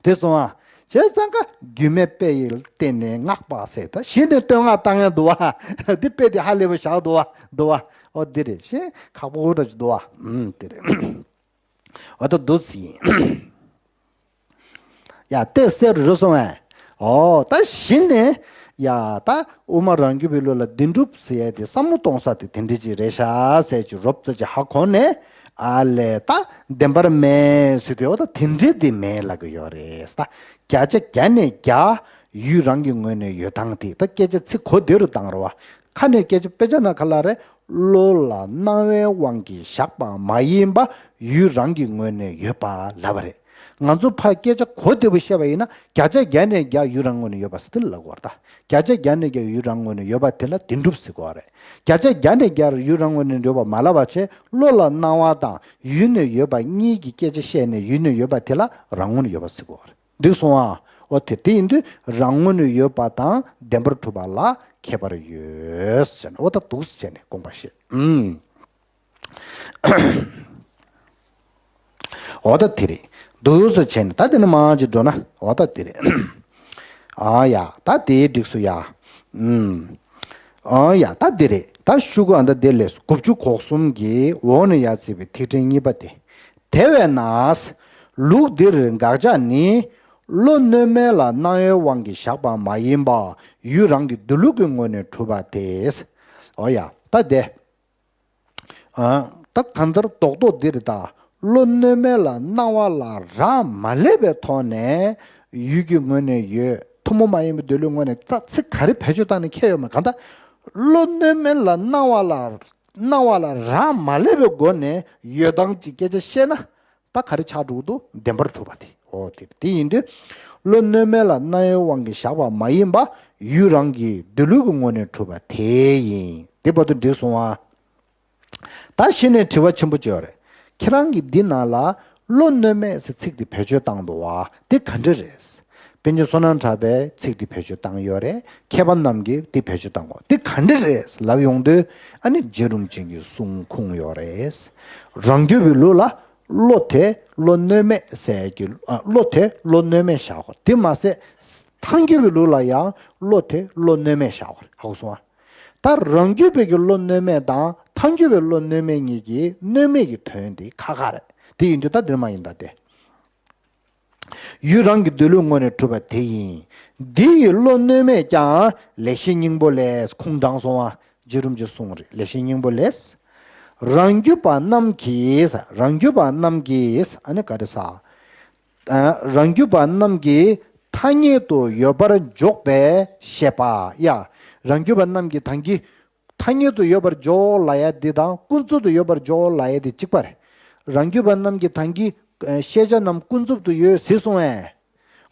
ད། དེ་སོང་ཨ། བྱས་ཙང་ཀ་སྒྱུ་མའི་དཔེ་ཡི་སྟེང་ནས་སྔགས་པ་ཟེར། ད་གཞི་ནས་བསྟོད་བསྔགས་བཏང་ཡ་འདུག་བ། འདི་དཔེ་དེ་ཧ་ལས་པ་བཞག་འདུག་བ། འདུག་བ། འོ་འདི་རེད། ཤེས་ཁག་པོ་འདྲ་ཅིག་འདུག་བ། ཨུམ་འདི་རེད། འོ་ད་འདུག་སེ་ཡིན། ཡ་ཏེ་སེ་རུ་སོང་བས། འོ་ད་གཞི་ནས་ཡ་ད་དབུ་མ་རང་རྒྱུད་པའི་ལུགས་ལ་བདེན་གྲུབ་ཟེར་ཡ་དེ་བསམ་བློ་གཏོང་ས་དེ་དེ་འདྲ་ཅིག་རེད་ཤག་ཟེར་ཅིག་རོབ་ཙམ་ཅིག་ཧ་གོ་ནས། ཨ་ལས་ད་བདེན་པར་མེད་ཟེར་དུས། འོ་ད་དེ་འདྲ་དེ་མེད་ལབ་གི་ཡོད་རེད། ད་བརྒྱ་ཆ་བརྒྱ་ནས་བརྒྱ་ཡུལ་རང་གི་ངོས་ནས་ཡོད་སྟངས་དེ། ད་སྐད་ཆ་ཚིག་གོ་བདེ་རུ་བཏང་རོགས། ཁ་ནས་སྐད་ཆ་དཔེ་ཆ་ནང་ག་ལ་རེད། བློ་ལ་སྣང་བའི་དབང་གིས་བཞག་པ་མ་ཡིན་པ་ཡུལ་རང་གི་ངོས་ནས་ཡོད་པ་ལབ་པ་རེད། ང་ཚོ་ཕར་སྐད་ཆ་གོ་བདེ་པོ་བཤད་པ་ཡིན་ན་བརྒྱ་ཆ་བརྒྱ་ནས་བརྒྱ་ཡུལ་རང་ངོས་ནས་ཡོད་པ་ཟེར་དེ་ལ་ལབ་དགོས་རེད། ད་བརྒྱ་ཆ་བརྒྱ་ནས་བརྒྱ་ཡུལ་རང་ངོས་ནས་ཡོད་པ་དེ་ལ་བདེན་གྲུབ་ཟེར་དགོས་རེད། བརྒྱ་ཆ་བརྒྱ་ནས་བརྒྱ་ཡུལ་རང་ངོས་ནས་ཡོད་པ་མ་ལབ་པ་བྱས། བློ་ལ་སྣང་བ་དང་ཡུལ་ནས་ཡོད་པ་གཉིས་ཀྱི་སྐད་ཆ་བཤད་ནས་ཡུལ་ནས་ཡོད་པ་དེ་ལ་རང་ངོས་ནས་ཡོད་པ་ཟེར་དགོས་རེད། འགྲིག་སོང་ཨ། འོ་དེ་དེ་ཡིན་དུས་རང་ངོས་ནས་ཡོད་པ་དང་བདེན་པར་གྲུབ་པ་ལ་ཁྱད་པར་ཡོད་ཟེར་ནས། འོ་ད་འདུག་སེ་བྱས་ནས་དགོངས་པ་བཞེས། ཨུམ། འོ་ད་དེ་རེད། འདུག་སེ་བྱས་ནས་ད་དེ་ནས་མར་ཅིག་འགྲོ་ན་འོ་ད་དེ་རེད། ཨ་ཡ་ད་དེ་འགྲིག་སོང་ཡ། ཨུམ། ཨ་ཡ་ད་དེ་རེད། ད་ཤུ་གུ་ཨ་ད་དེ་ལས་དགུ་བཅུ་གོ་གསུམ་གྱི་འོག་ནས་ཡར་བརྩིས་པའི་ཐིག་ཕྲེང་གཉིས་པ་དེ། དེ་བས་ན། ལུགས་འདིར་དགག་བྱ་ནི། བློ་གནོད་མེད་ལ་སྣང་བའི་དབང་གིས་བཞག་པ་མ་ཡིན་པ་ཡུལ་རང་གི་འདུལ་ལུགས་ཀྱི་ངོས་ནས་གྲུབ་པ་སྟེ། འོ་ཡ་ད་དེ། ཨ་ད་གང་ལྟར་རྡོག་རྡོག་འདིར་ད་བློ་གནོད་མེད་ལ་སྣང་བ་ལ་རག་མ་ལས་པའི་ཐོག་ནས་ཡུལ་གྱི་ངོས་ནས་ཡོད། ཐུན་མོང་མ་ཡིན་པའི་འདུལ་ལུགས་ངོས་ནས་ད་ཚིག་ག་རེ་བེད་སྤྱོད་བཏང་ནས་ཁྱད་ཡོད་མ། གང་ལྟར་བློ་གནོད་མེད་ལ་སྣང་བ་ལ་སྣང་བ་ལ་རག་མ་ལས་པའི་སྒོ་ནས་ཡོད་སྟངས་ཀྱི་སྐད་ཆ་བཤད་ན། ད་ག་རེ་ཆགས་འགྲོ་གི་འདུག་བདེན་པར་གྲུབ་པ་དེ། འོ་དེ་དེ་ཡིན་དུས། བློ་གནོད་མེད་ལ་སྣང་བའི་དབང་གིས་བཞག་པ་མ་ཡིན་པ་ཡུལ་རང་གི་འདུལ་ལུགས་ཀྱི་ངོས་ནས་གྲུབ་པ་དེ་ཡིན། དེ་བར་དུ་འགྲིག་སོང་ཨ། ད་གཞི་ནས་དྲི་བ་ཆེན་པོ་ཅིག་ཡོད་རེད། ཁྱེད་རང་གིས་འདི་ནང་ལ་བློ་གནོད་མེད་ཟེར་ཚིག་འདི་བེད་སྤྱོད་བཏང་འདུག་བ། འདི་ག་འདྲ་རེད། པཎ་ཆེན་བསོད་ནམས་གྲགས་པས་ཚིག་འདི་བེད་སྤྱོད་བཏང་ཡོད་རེད། མཁས་པ་རྣམས་ཀྱིས་འདི་བེད་སྤྱོད་བཏང་གོ། འདི་ག་འདྲ་རེད་ལབ་ཡོང་དུས། ཨ་ནི་རྗེ་རིན་པོ་ཆེ་གི་གསུང་ཁུངས་ཡོད་རེད། རང་རྒྱུད་པའི་ལུགས་ལ་བློ་དེ་བློ་གནོད་མེད་ཟེར་གྱི། ཨ་བློ་དེ་བློ་གནོད་མེད་བཞག་གོ། དེ་མ་ཟད་ཐང་རྒྱུད་པའི་ལུགས་ལ་ཡང་བློ་དེ་བློ་གནོད་མེད་བཞག་གོ། ཧ་གོ་སོང་ཨ། ད་རང་རྒྱུད་པའི་གི་བློ་གནོད་མེད་དང་ཐང་རྒྱུད་པའི་བློ་གནོད་མེད་གཉིས་ཀྱི་གནོད་མེད་ཀྱི་དོན་དེ་ཁ་ཁ་རེད། དེ་ཡིན་དུས་ད་འདིར་མ་ཡིན་ད་དེ། ཡུལ་རང་གི་འདུལ་ལུགས་ངོས་ནས་གྲུབ་པ་དེ་ཡིན། འདི་ཡི་བློ་གནོད་མེད་ཀྱང་ལེགས་བཤད་སྙིང་པོ་ལས། ཁུངས་དྲངས་སོང་བ། རྗེ་རིན་པོ་ཆེ་གསུངས་རེད། ལེགས་བཤད་སྙིང་པོ་ལས། རང་རྒྱུད་པ་རྣམས་ཀྱིས། རང་རྒྱུད་པ་རྣམས་ཀྱིས་ཨ་ནི་ག་རེ་ཟ། ཨ་རང་རྒྱུད་པ་རྣམས་ཀྱིས་ཐ་སྙད་དུ་ཡོད་པར་འཇོག་པའི་བཤད་པ་ཡ། རང་རྒྱུད་པ་རྣམས་ཀྱིས་ཐང་གི་ཐ་སྙད་དུ་ཡོད་པར་འཇོག་ལབ་ཡ་འདི་དང་ཀུན་རྫོབ་ཏུ་ཡོད་པར་འཇོག་ལབ་ཡ་འདི་གཅིག་པ་རེད། རང་རྒྱུད་པ་རྣམས་ཀྱིས་ཐང་གི་ཤེས་བྱ་རྣམས་ཀུན་རྫོབ་ཏུ་ཡོད་ཟེར་སོང་བས།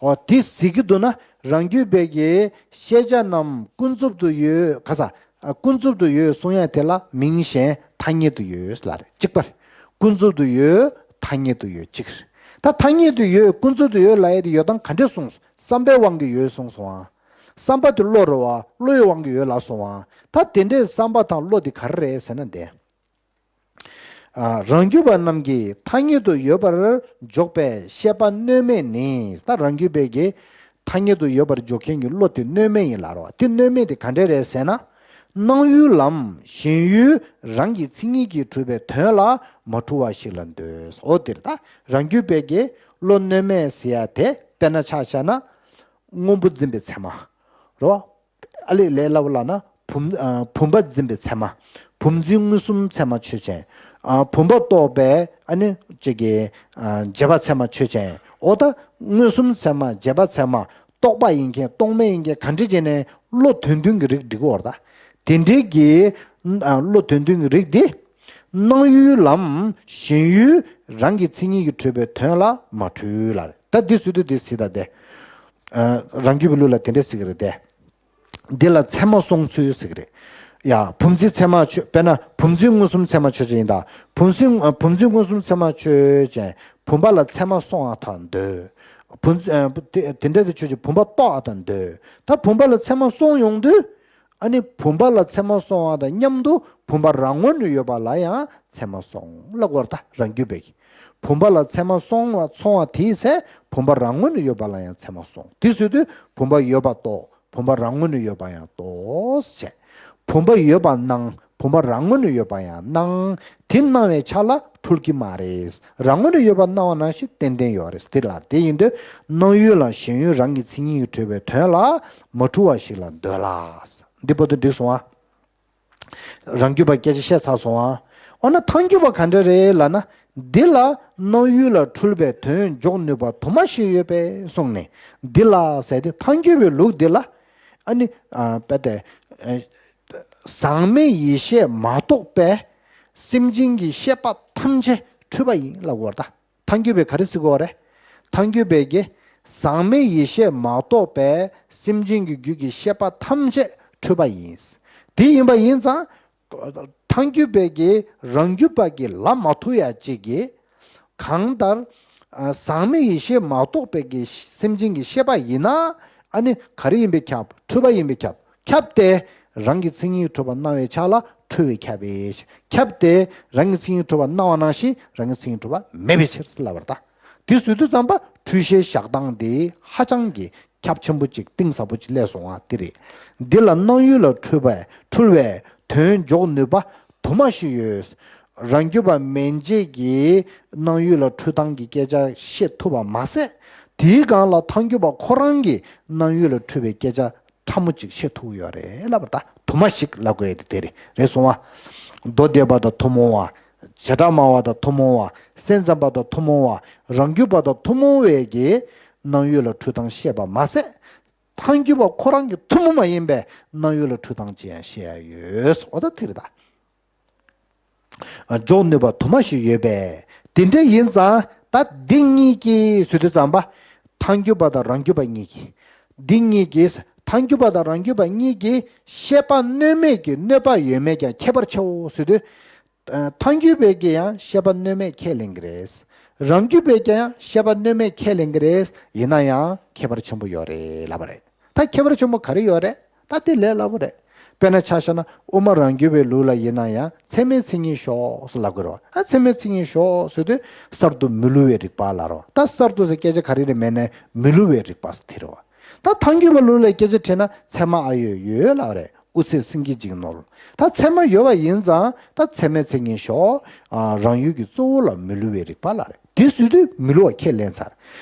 འོ་དེ་ཟེར་གྱི་འདུག་ན། རང་རྒྱུད་པའི་གི་ཤེས་བྱ་རྣམས་ཀུན་རྫོབ་ཏུ་ཡོད་ག་ས། ཨ་ཀུན་རྫོབ་ཏུ་ཡོད་གསུང་ཡ་དེ་ལ་མིང་གཞན་ཐ་སྙད་དུ་ཡོད་ལབ་རེད། གཅིག་པ་རེད། ཀུན་རྫོབ་ཏུ་ཡོད་ཐ་སྙད་དུ་ཡོད་གཅིག་རེད། ད་ཐ་སྙད་དུ་ཡོད་ཀུན་རྫོབ་ཏུ་ཡོད་ལབ་ཡ་དེ་ཡོད་སྟངས་ག་འདྲས་གསུངས་སོང་། བསམ་པའི་དབང་གིས་ཡོད་གསུངས་སོང་ཨ། བསམ་པ་དེ་བློ་རེད་བ། བློ་ཡི་དབང་གིས་ཡོད་ལབ་སོང་བ། ད་དེ་འདྲའི་བསམ་པ་དང་བློ་དེ་ག་རེ་རེད་ཟེར་ན་དེ། ཨ། རང་རྒྱུད་པ་རྣམས་ཀྱི་ཐ་སྙད་དུ་ཡོད་པར་འཇོག་པའི་ཤེས་པ་གནོད་མེད་ནི། ད་རང་རྒྱུད་པའི་གི་ཐ་སྙད་དུ་ཡོད་པར་འཇོག་མཁན་གྱི་བློ་དེ་གནོད་མེད་ཡིན་ལབ་རེད་བ། དེ་གནོད་མེད་དེ་ག་འདྲས་རེད་ཟེར་ན། སྣང་ཡུལ་ལམ་ཞེན་ཡུལ་རང་གི་མཚན་ཉིད་ཀྱིས་གྲུབ་པའི་དོན་ལ་མ་འཁྲུལ་བ་ཞིག་ལ་འདོད། འོ་དེ་རེད། ད་རང་རྒྱུད་པའི་གི་བློ་གནོད་མེད་ཟེར་ཡ་དེ་དཔེར་ན་ཆ་བཞག་ན། སྔོན་པོ་འཛིན་པའི་ཚད་མ་རེད་བ། ཨ་ལས་ལས་སླ་བོ་ལབ་ན་བུམ། ཨ། བུམ་པ་འཛིན་པའི་ཚད་མ། བུམ་འཛིན་མངོན་སུམ་ཚད་མ་ཆོས་ཅན། ཨ། བུམ་པ་རྟོགས་པའི་ཨ་ནི་ཅིག་གི། ཨ། རྗེས་དཔག་ཚད་མ་ཆོས་ཅན། འོ་ད་མངོན་སུམ་ཚད་མ་རྗེས་དཔག་ཚད་མ། རྟོག་པ་ཡིན་མཁན་རྟོག་མེད་ཡིན་མཁན་ག་འདྲ་བྱས་ནས་བློ་དོན་མཐུན་གྱི་རིགས་འགྲིག་གི་ཡོད་རེད་ད། དེ་འདྲའི་གི། ཨ། བློ་དོན་མཐུན་གྱི་རིགས་འདི། སྣང་ཡུལ་ལམ་ཞེན་ཡུལ་རང་གི་མཚན་ཉིད་ཀྱིས་གྲུབ་པའི་དོན་ལ་མ་འཁྲུལ་ལབ་རེད། ད་འདི་ཟེར་དུས་འདི་ཟེར་ད་དེ། ཨ། རང་རྒྱུད་པའི་ལུགས་ལ་དེ་འདྲ་ཟེར་གི་རེད་དེ། འདི་ལ་ཚད་མ་སོང་ཚུལ་ཟེར་གི་རེད། ཡ། བུམ་འཛིན་ཚད་མ་ཆོས། དཔེར་ན་བུམ་འཛིན་མངོན་སུམ་ཚད་མ་ཆོས་ཅན་ཡིན་ད། བུམ་འཛིན། ཨ། བུམ་འཛིན་མངོན་སུམ་ཚད་མ་ཆོས་ཅན། བུམ་པ་ལ་ཚད་མ་སོང་བ་དང་འདོད། བུམ། ཨ། དེ་དེ་འདྲ་དེ་ཆོས་ཅན་བུམ་པ་རྟོགས་པ་དང་འདོད། ད་བུམ་པ་ལ་ཚད་མ་སོང་ཡོང་དུས། ཨ་ནི་བུམ་པ་ལ་ཚད་མ་སོང་བ་དང་མཉམ་དུ་བུམ་པ་རང་ངོས་ནས་ཡོད་པ་ལ་ཡང་ཚད་མ་སོང་ལབ་དགོས་རེད་ད། རང་རྒྱུད་པའི་གི། བུམ་པ་ལ་ཚད་མ་སོང་བ་སོང་བ་དེའི་ཚེ་བུམ་པ་རང་ངོས་ནས་ཡོད་པ་ལ་ཡང་ཚད་མ་སོང་། དེ་ཟེར་དུས་བུམ་པ་ཡོད་པ་རྟོགས། བུམ་པ་རང་ངོས་ནས་ཡོད་པ་ཡང་རྟོགས་བྱས། བུམ་པ་ཡོད་པ་སྣང་། བུམ་པ་རང་ངོས་ནས་ཡོད་པ་ཡང་སྣང་། དེ་སྣང་བའི་ཆ་ལ་འཁྲུལ་གྱི་མ་རེད། རང་ངོས་ནས་ཡོད་པ་སྣང་བ་ནང་བཞིན་ཏན་ཏན་ཡོད་རེད། དེ་ལ་དེ་ཡིན་དུས་སྣང་ཡུལ་ལ་ཞེན་ཡུལ་རང་གི་མཚན་ཉིད་ཀྱིས་གྲུབ་པའི་དོན་ལ་མ་འཁྲུལ་བ་ཞིག་ལ་འདོད་ལ། འདི་བར་དུ་འགྲིག་སོང་ཨ། རང་རྒྱུད་པ་སྐད་ཆ་བཤད་ཚར་སོང་ཨ། འོ་ན་ཐལ་འགྱུར་བ་ག་འདྲ་རེད་ལབ་ན། འདི་ལ་སྣང་ཡུལ་ལ་འཁྲུལ་པའི་དོན་འཇོག་ནུས་པ་དུ་མ་ཞིག་ཡོད་པས་གསུངས་ནས། འདི་ལ་ཟེར་ཏེ་ཐལ་འགྱུར་བའི་ལུགས་འདི་ལ། ཨ་ནི། ཨ། དཔེ་དེ། ཨ། ཟག་མེད་ཡེ་ཤེས་མ་གཏོགས་པའི་སེམས་ཅན་གྱི་ཤེས་པ་ཐམས་ཅད་འཁྲུལ་པ་ཡིན་ལབ་དགོས་རེད་ད། ཐལ་འགྱུར་བས་ག་རེ་ཟེར་གྱི་ཡོད་རེད། ཐལ་འགྱུར་བས་ཀྱི་ཟག་མེད་ཡེ་ཤེས་མ་གཏོགས་པའི་སེམས་ཅན་གྱི་རྒྱུད་ཀྱི་ཤེས་པ་ཐམས་ཅད་འཁྲུལ་པ་ཡིན། དེ་ཡིན་པ་ཡིན་ཙང་། ཐལ་འགྱུར་བས་ཀྱི་རང་རྒྱུད་པ་གི་ལ་མ་ཐུག་ཡ་གཅིག་གིས། གང་ལྟར། ཨ། ཟག་མེད་ཡེ་ཤེས་མ་གཏོགས་པའི་གི་སེམས་ཅན་གྱི་ཤེས་པ་ཡིན་ན། ཨ་ནི་ག་རེ་ཡིན་པས་ཁྱབ། འཁྲུལ་པ་ཡིན་པས་ཁྱབ། ཁྱབ་སྟེ། རང་གི་མཚན་ཉིད་གྲུབ་པ་སྣང་བའི་ཆ་ལ་འཁྲུལ་བས་ཁྱབ་པས། ཁྱབ་སྟེ། རང་གི་མཚན་ཉིད་གྲུབ་པ་སྣང་བ་ནང་བཞིན་རང་གི་མཚན་ཉིད་གྲུབ་པ་མེད་པའི་ཕྱིར་ལབ་པ་རེད་ད། དེ་ཟེར་དུས་ཙམ་པ་འཁྲུལ་ཤེས་བཞག་སྟངས་དེ་ཧ་ཅང་གི་ཁྱབ་ཆེན་པོ་ཅིག་གཏིང་ཟབ་པོ་ཅིག་སླེབས་སོང་བ་དེ་རེད། འདི་ལ་སྣང་ཡུལ་ལ་འཁྲུལ་པས་འཁྲུལ་བའི་དོན་འཇོག་ནུས་པ་དུ་མ་ཞིག་ཡོད། རང་རྒྱུད་པ་མན་ཆད་ཀྱིས་སྣང་ཡུལ་ལ་འཁྲུལ་སྟངས་ཀྱི་སྐད་ཆ་བཤད་ཐུབ་པ་མ་ཟད། དེའི་སྒང་ལ་ཐལ་འགྱུར་བ་ཁོ་རང་གིས་སྣང་ཡུལ་ལ་འཁྲུལ་པའི་སྐད་ཆ་ཕྲ་མོ་ཅིག་བཤད་ཐུབ་ཡོད་རེད་ལབ་པ། ད་དུ་མ་ཞིག་ལབ་དགོས་ཡ་དེ་དེ་རེད། རེད་སོང་བ། མདོ་སྡེ་པ་དང་ཐུན་མོང་བ། བྱེ་བྲག་སྨྲ་བ་དང་ཐུན་མོང་བ། སེམས་ཙམ་པ་དང་ཐུན་མོང་བ། རང་རྒྱུད་པ་དང་ཐུན་མོང་བས་ཀྱིས་སྣང་ཡུལ་ལ་འཁྲུལ་སྟངས་བཤད་པ་མ་ཟད། ཐལ་འགྱུར་བ་ཁོ་རང་གི་ཐུན་མོང་མ་ཡིན་པའི་སྣང་ཡུལ་ལ་འཁྲུལ་སྟངས་ཅིག་ཡང་བཤད་ཡ་ཡོད། འོ་ད་དེ་རེད་ད། འཇོག་ནུས་པ་དུ་མ་ཞིག་ཡོད་པས། དེ་འདྲ་ཡིན་ཙང་ད་འདི་གཉིས་ཀྱིས་ཟེར་དུས་ཙམ་པ། ཐལ་འགྱུར་བ་དང་རང་རྒྱུད་པ་གཉིས་ཀྱིས། འདི་གཉིས་ཀྱིས་ཐལ་འགྱུར་བ་དང་རང་རྒྱུད་པ་གཉིས་ཀྱིས་ཤེས་པ་གནོད་མེད་ཀྱི་གནོད་པ་ཡོད་མེད་ཀྱང་ཁྱད་པར་ཆེའོ་ཟེར་དུས། ཐལ་འགྱུར་བས་ཀྱིས་ཡང་ཤེས་པ་གནོད་མེད་ཁས་ལེན་གྱི་རེད། རང་རྒྱུད་པས་ཀྱང་ཡང་ཤེས་པ་གནོད་མེད་ཁས་ལེན་གྱི་རེད། ཡིན་ན་ཡང་ཁྱད་པར་ཆེན་པོ་ཡོད་རེད་ལབ་པ་རེད། ད་ཁྱད་པར་ཆེན་པོ་ག་རེ་ཡོད་རེད། ད་དེ་ལས་སླ་པོ་རེད། དཔེར་ན་ཆ་བཞག་ན་དབུ་མ་རང་རྒྱུད་པའི་ལུགས་ལ་ཡིན་ན་ཡང་ཚད་མའི་མཚན་ཉིད་ཞོག་ཟེར་ལབ་དགོས་རེད་བ། ཨ། ཚད་མའི་མཚན་ཉིད་ཞོག་ཟེར་དུས་གསར་དུ་མི་བསླུ་བའི་རིགས་པ་ལབ་རེད་བ། ད་གསར་དུ་ཟེར་སྐད་ཆ་ག་རེ་རེད་མེད་ནའི་མི་བསླུ་བའི་རིགས་པ་ཟེར་དེ་རེད་བ། ད་ཐལ་འགྱུར་བ་ལུགས་ལ་སྐད་ཆ་དྲིས་ན་ཚད་མ་ཨ་ཡོད་ཡོད་ལབ་རེད། དབུ་ཚད་སེང་གེ་གཅིག་ནོར། ད་ཚད་མ་ཡོད་པ་ཡིན་ཙང་ད་ཚད་མའི་མཚན་ཉིད་ཞོག་ཨ། རང་ཡུལ་གྱི་གཙོ་བོ་ལ་མི་བསླུ་བའི་རིགས་པ་ལབ་རེད། དེ་ཟེར་དུས་མི་བསླུ་བ་ཁས་ལེན་ཚར།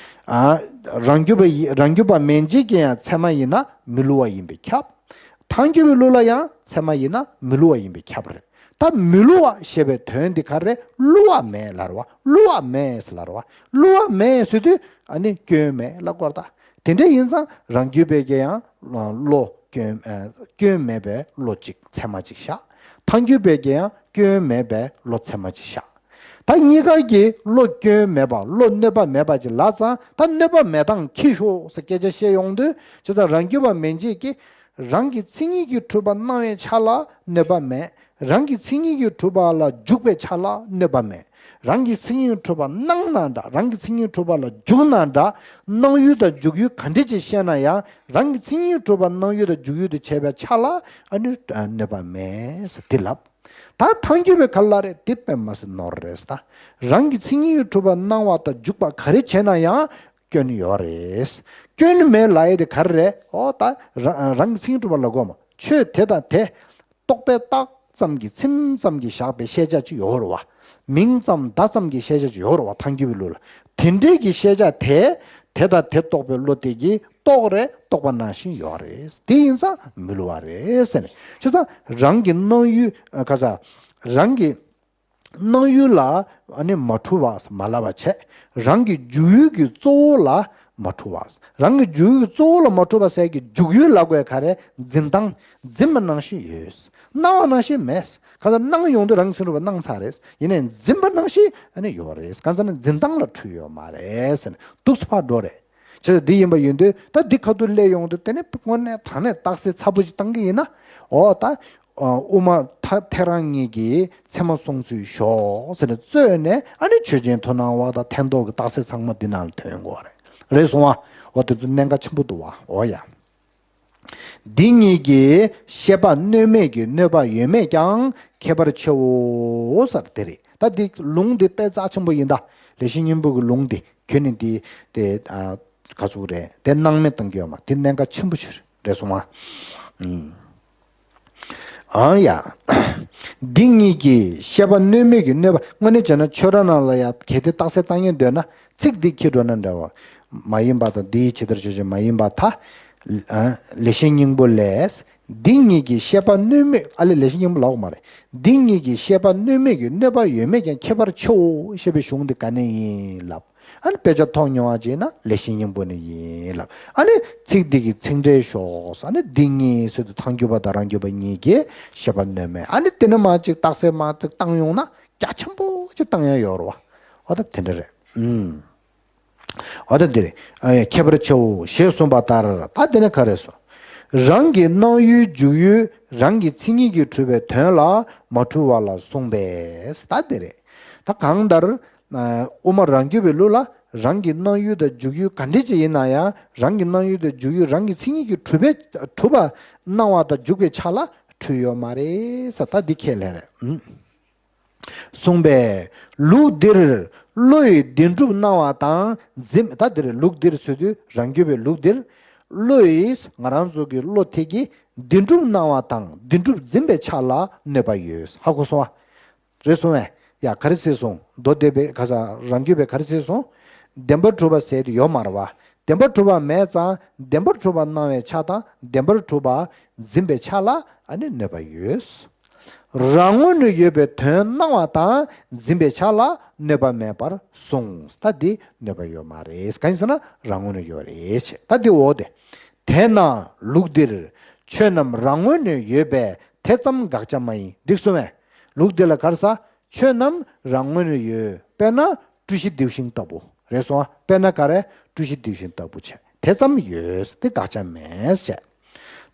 ཨ། རང་རྒྱུད་པ་ཡི་རང་རྒྱུད་པ་མན་ཆད་ཀྱིས་ཡང་ཚད་མ་ཡིན་ན་མི་བསླུ་བ་ཡིན་པས་ཁྱབ། ཐལ་འགྱུར་བའི་ལུགས་ལ་ཡང་ཚད་མ་ཡིན་ན་མི་བསླུ་བ་ཡིན་པས་ཁྱབ་རེད། ད་མི་བསླུ་བ་ཞེས་པའི་དོན་འདི་ག་རེ། བསླུ་བ་མེད་ལབ་རེད་བ། བསླུ་བ་མེད་ཟེར་ལབ་རེད་བ། བསླུ་བ་མེད་ཟེར་དུས་ཨ་ནི་སྐྱོན་མེད་ལབ་དགོས་རེད་ད། དེ་འདྲ་ཡིན་ཙང་རང་རྒྱུད་པས་ཀྱིས་ཡང་བློ་སྐྱོན། ཨ། སྐྱོན་མེད་པའི་བློ་གཅིག་ཚད་མ་གཅིག་བཞག་ཐལ་འགྱུར་བས་ཀྱིས་ཡང་སྐྱོན་མེད་པའི་བློ་ཚད་མ་གཅིག་བཞག་ད་གཉིས་ཀ་གིས་བློ་སྐྱོན་མེད་པ། བློ་གནོད་པ་མེད་པ་ཅིག་ལབ་ཙང་ད་གནོད་པ་མེད་སྟངས་ཁྱི་ཤོག་ཟེར་སྐད་ཆ་བཤད་ཡོང་དུས། བྱས་ཙང་རང་རྒྱུད་པ་མན་ཆད་ཀྱིས་རང་གི་མཚན་ཉིད་ཀྱིས་གྲུབ་པ་སྣང་བའི་ཆ་ལ་གནོད་པ་མེད། རང་གི་མཚན་ཉིད་ཀྱིས་གྲུབ་པ་ལ་འཇུག་པའི་ཆ་ལ་གནོད་པ་མེད། རང་གི་མཚན་ཉིད་གྲུབ་པ་སྣང་ན་འདྲ། རང་གི་མཚན་ཉིད་གྲུབ་པ་ལ་འཇུག་ན་འདྲ། སྣང་ཡུལ་དང་འཇུག་ཡུལ་ག་འདྲ་ཅིག་བཤད་ན་ཡང་རང་གི་མཚན་ཉིད་གྲུབ་པ་སྣང་ཡུལ་དང་འཇུག་ཡུལ་དུ་བྱས་པའི་ཆ་ལ་ཨ་ནི་གནོད་པ་མེད་ཟེར་འདི་ལབ། ད་ཐལ་འགྱུར་བའི་ག་ལ་རེད། དེ་དཔེ་མ་སྲིད་ནོར་རེད་ད། རང་གི་མཚན་ཉིད་ཀྱིས་གྲུབ་པ་སྣང་བ་དང་འཇུག་པ་ག་རེ་བྱས་ན་ཡང་སྐྱོན་ཡོད་རེད། སྐྱོན་མེད་ལབ་ཡས་དེ་ག་རེ་རེད། ཨོ་ད་རང་རང་གི་མཚན་ཉིད་གྲུབ་པ་ལ་གོ་མ། ཆོས་དེ་དང་དེ་རྟོག་པས་བཏགས་ཙམ་གྱིས་ཚིམ་ཙམ་གྱིས་བཞག་པའི་ཤེས་བྱ་ཅིག་ཡོད་རེད་བ། མིང་ཙམ་བརྡ་ཙམ་གྱིས་ཤེས་བྱ་ཅིག་ཡོད་རེད་བ། ཐལ་འགྱུར་བའི་ལུགས་ལ། དེ་འདྲའི་གི་ཤེས་བྱ་དེ་དེ་དང་དེ་རྟོགས་པའི་བློ་དེ་གིས་རྟོགས་རེད། རྟོགས་པ་ནང་བཞིན་ཡོད་རེད། དེ་ཡིན་ཙང་མི་བསླུ་བ་རེད་ཟེར་ནས། བྱས་ཙང་རང་གི་སྣང་ཡུལ་ཨ་ག་ས་རང་གི་སྣང་ཡུལ་ལ་ཨ་ནི་མ་འཁྲུལ་བ་མ་ལབ་པ་བྱས། རང་གི་འཇུག་ཡུལ་གྱི་གཙོ་བོ་ལ་མ་འཁྲུལ་བ། རང་གི་འཇུག་ཡུལ་གཙོ་བོ་ལ་མ་འཁྲུལ་བ་ཟེར་གྱི་འཇུག་ཡུལ་ལ་དགོས་ག་རེ། འཛིན་སྟངས་འཛིན་པ་ནང་བཞིན་ཡོད། སྣང་བ་ནང་བཞིན་མེད། གང་ལྟར་སྣང་ཡོང་དུས་རང་གི་ཚུར་བ་སྣང་ཚར་རེད། ཡིན་ནའི་འཛིན་པ་ནང་བཞིན་ཨ་ནི་ཡོད་རེད། གང་ལྟར་ན་འཛིན་སྟངས་ལ་འཁྲུལ་ཡོད་མ་རེད་ཟེར་ནས་འདུག་སེ་ཕར་འགྲོ་རེད། བྱས་ཙང་འདི་ཡིན་པ་ཡིན་དུས་ད་འདི་ཁ་ཐུག་སླེབས་ཡོང་དུས་དེ་ནས་དངོས་གནས་དྲང་གནས་རྟགས་གསལ་ཚ་པོ་ཞིག་བཏང་གི་ཡིན་ན། འོ་ད་དབུ་མ་ཐ་ཐལ་རང་གཉིས་ཀྱི་ཚད་མ་སོང་ཚུལ་ཞོག་ཟེར་ནས་རྩོད་ནས། ཨ་ནི་ཆོས་ཅན་མཐོང་སྣང་བ་དང་ཐལ་འདོགས་ཀྱི་རྟགས་གསལ་ཚང་མ་འདི་ནང་ལ་ཐོན་དགོས་རེད། རེད་སོང་ཨ། འོ་དེ་ཚོ་གནད་འགག་ཆེན་པོ་འདུག་བ། འོ་ཡ། འདི་གཉིས་ཀྱི་ཤེས་པ་གནོད་མེད་ཀྱི་གནོད་པ་ཡོད་མེད་ཀྱང་ཁྱད་པར་ཆེའོ་ཟེར་དེ་རེད། ད་འདི་ལུང་འདི་དཔེ་རྩ་ཆེན་པོ་ཡིན་ད། ལེགས་བཤད་སྙིང་པོ་གི་ལུང་འདི་ཁྱོན་ནས་འདི་དེ་ཨ་ག་ཟུག་རེད། དེ་སྣང་མེད་གཏོང་གི་ཡོད་མ། དེ་གནད་འགག་ཆེན་པོ་ཆེ་རེད་སོང་ཨ། ཨང་ཡ། འདི་གཉིས་ཀྱི་ཤེས་པ་གནོད་མེད་ཀྱི་གནོད་པ། དངོས་གནས་བྱས་ན་ཆོས་ར་ནང་ལ་ཡ་གལ་ཏེ་རྟགས་གསལ་བཏང་མཁན་འདོད་ན། ཚིག་འདི་འཁྱེར་འགྲོ་ན་འདྲ་བ་མ་ཡིན་པ་དང་། འདིའི་ཇི་ལྟར་ཆོས་ཅན་མ་ཡིན་པར་ཐལ། ཨ་ལེགས་བཤད་སྙིང་པོ་ལས། འདི་གཉིས་ཀྱི་ཤེས་པ་གནོད་མེད། ཨ་ལས་ལེགས་བཤད་སྙིང་པོ་ལབ་དགོས་མ་རེད། འདི་གཉིས་ཀྱི་ཤེས་པ་གནོད་མེད་ཀྱི་གནོད་པ་ཡོད་མེད་ཀྱང་ཁྱད་པར་ཆེའོ་ཞེས་པའི་གཞུང་འདི་ག་ནས་ཡིན་ལབ། ཨ་ནི་དཔེ་ཆ་མཐོང་མྱོང་བ་ཅིག་ན་ལེགས་བཤད་སྙིང་པོ་ནས་ཡིན་ལབ། ཨ་ནི་ཚིག་འདི་གི་ཚིག་འགྲེལ་ཞོག། ཨ་ནི་འདི་གཉིས་ཟེར་དུས་ཐལ་འགྱུར་བ་དང་རང་རྒྱུད་པ་གཉིས་ཀྱི་ཤེས་པ་གནོད་མེད། ཨ་ནི་དེ་ནས་མར་ཅིག་རྟགས་གསལ་མར་ཅིག་བཏང་ཡོང་ན་རྒྱ་ཆེན་པོ་ཅིག་བཏང་ཡ་ཡོད་རེད་བ། འོ་ད་དེ་འདྲ་རེད། ཨུམ། འོ་ད་འདི་རེད། ཨ་ཡ་ཁྱད་པར་ཆེའོ་ཞེས་གསུངས་པ་ལྟར། ད་དེ་ནས་ག་རེ་སོང་། རང་གི་སྣང་ཡུལ་འཇུག་ཡུལ་རང་གི་མཚན་ཉིད་ཀྱིས་གྲུབ་པའི་དོན་ལ་མ་འཁྲུལ་བ་ལ་གསུངས་པས། ད་དེ་རེད། ད་གང་ལྟར། ཨ་དབུ་མ་རང་རྒྱུད་པའི་ལུགས་ལ་རང་གི་སྣང་ཡུལ་དང་འཇུག་ཡུལ་ག་འདྲ་ཅིག་ཡིན་ན་ཡང་། རང་གི་སྣང་ཡུལ་དང་འཇུག་ཡུལ་རང་གི་མཚན་ཉིད་ཀྱིས་གྲུབ་པའི་གྲུབ་པ་སྣང་བ་དང་འཇུག་པའི་ཆ་ལ་འཁྲུལ་ཡོད་མ་རེད་ཟེར། ད་འདི་ཁས་ལེན་རེད། ཨུམ། གསུངས་པས། ལུགས་འདིར་བློ་ཡི་བདེན་གྲུབ་སྣང་བ་དང་འཛིན། ད་འདིར་ལུགས་འདིར་ཟེར་དུས་རང་རྒྱུད་པའི་ལུགས་འདིར། བློ་ཡིས་ང་རང་ཚོ་གི་བློ་དེ་གིས་བདེན་གྲུབ་སྣང་བ་དང་བདེན་གྲུབ་འཛིན་པའི་ཆ་ལ་གནོད་པ་ཡོད། ཧ་གོ་སོང་ཨ། རེད་སོང་ཨེ། ཡ་ག་རེ་ཟེར་སོང་། མདོ་སྡེ་པའི་ག་ས་རང་རྒྱུད་པས་ག་རེ་ཟེར་སོང་། བདེན་པར་གྲུབ་པ་ཟེར་དེ་ཡོད་མ་རེད་བ། བདེན་པར་གྲུབ་པ་མེད་ཙང་བདེན་པར་གྲུབ་པ་སྣང་བའི་ཆ་དང་བདེན་པར་གྲུབ་པ་འཛིན་པའི་ཆ་ལ་ཨ་ནི་གནོད་པ་ཡོད། རང་ངོས་ནས་ཡོད་པའི་དོན་སྣང་བ་དང་འཛིན་པའི་ཆ་ལ་གནོད་པ་མེད་པར་གསུངས། ད་འདི་གནོད་པ་ཡོད་མ་རེད། གང་ཡིན་ཟེར་ན་རང་ངོས་ནས་ཡོད་རེད་ཅེས། ད་འདི་འོ་དེ། དེས་ན་ལུགས་འདིར་ཆོས་རྣམས་རང་ངོས་ནས་ཡོད་པས་དེ་ཙམ་དགག་བྱ་མ་ཡིན། འདི་གསུངས་པས། ལུགས་འདི་ལ་ག་རེ་ཟེར། ཆོས་རྣམས་རང་ངོས་ནས་ཡོད། དཔེར་ན་སྤྲུལ་གཞི་ལྡེའུ་ཤིང་ལྟ་བུ་རེད་སོང་ཨ། དཔེར་ན་ག་རེ། སྤྲུལ་གཞི་ལྡེའུ་ཤིང་ལྟ་བུ་བྱས། དེ་ཙམ་ཡོད། དེ་དགག་བྱ་མེད་བྱས།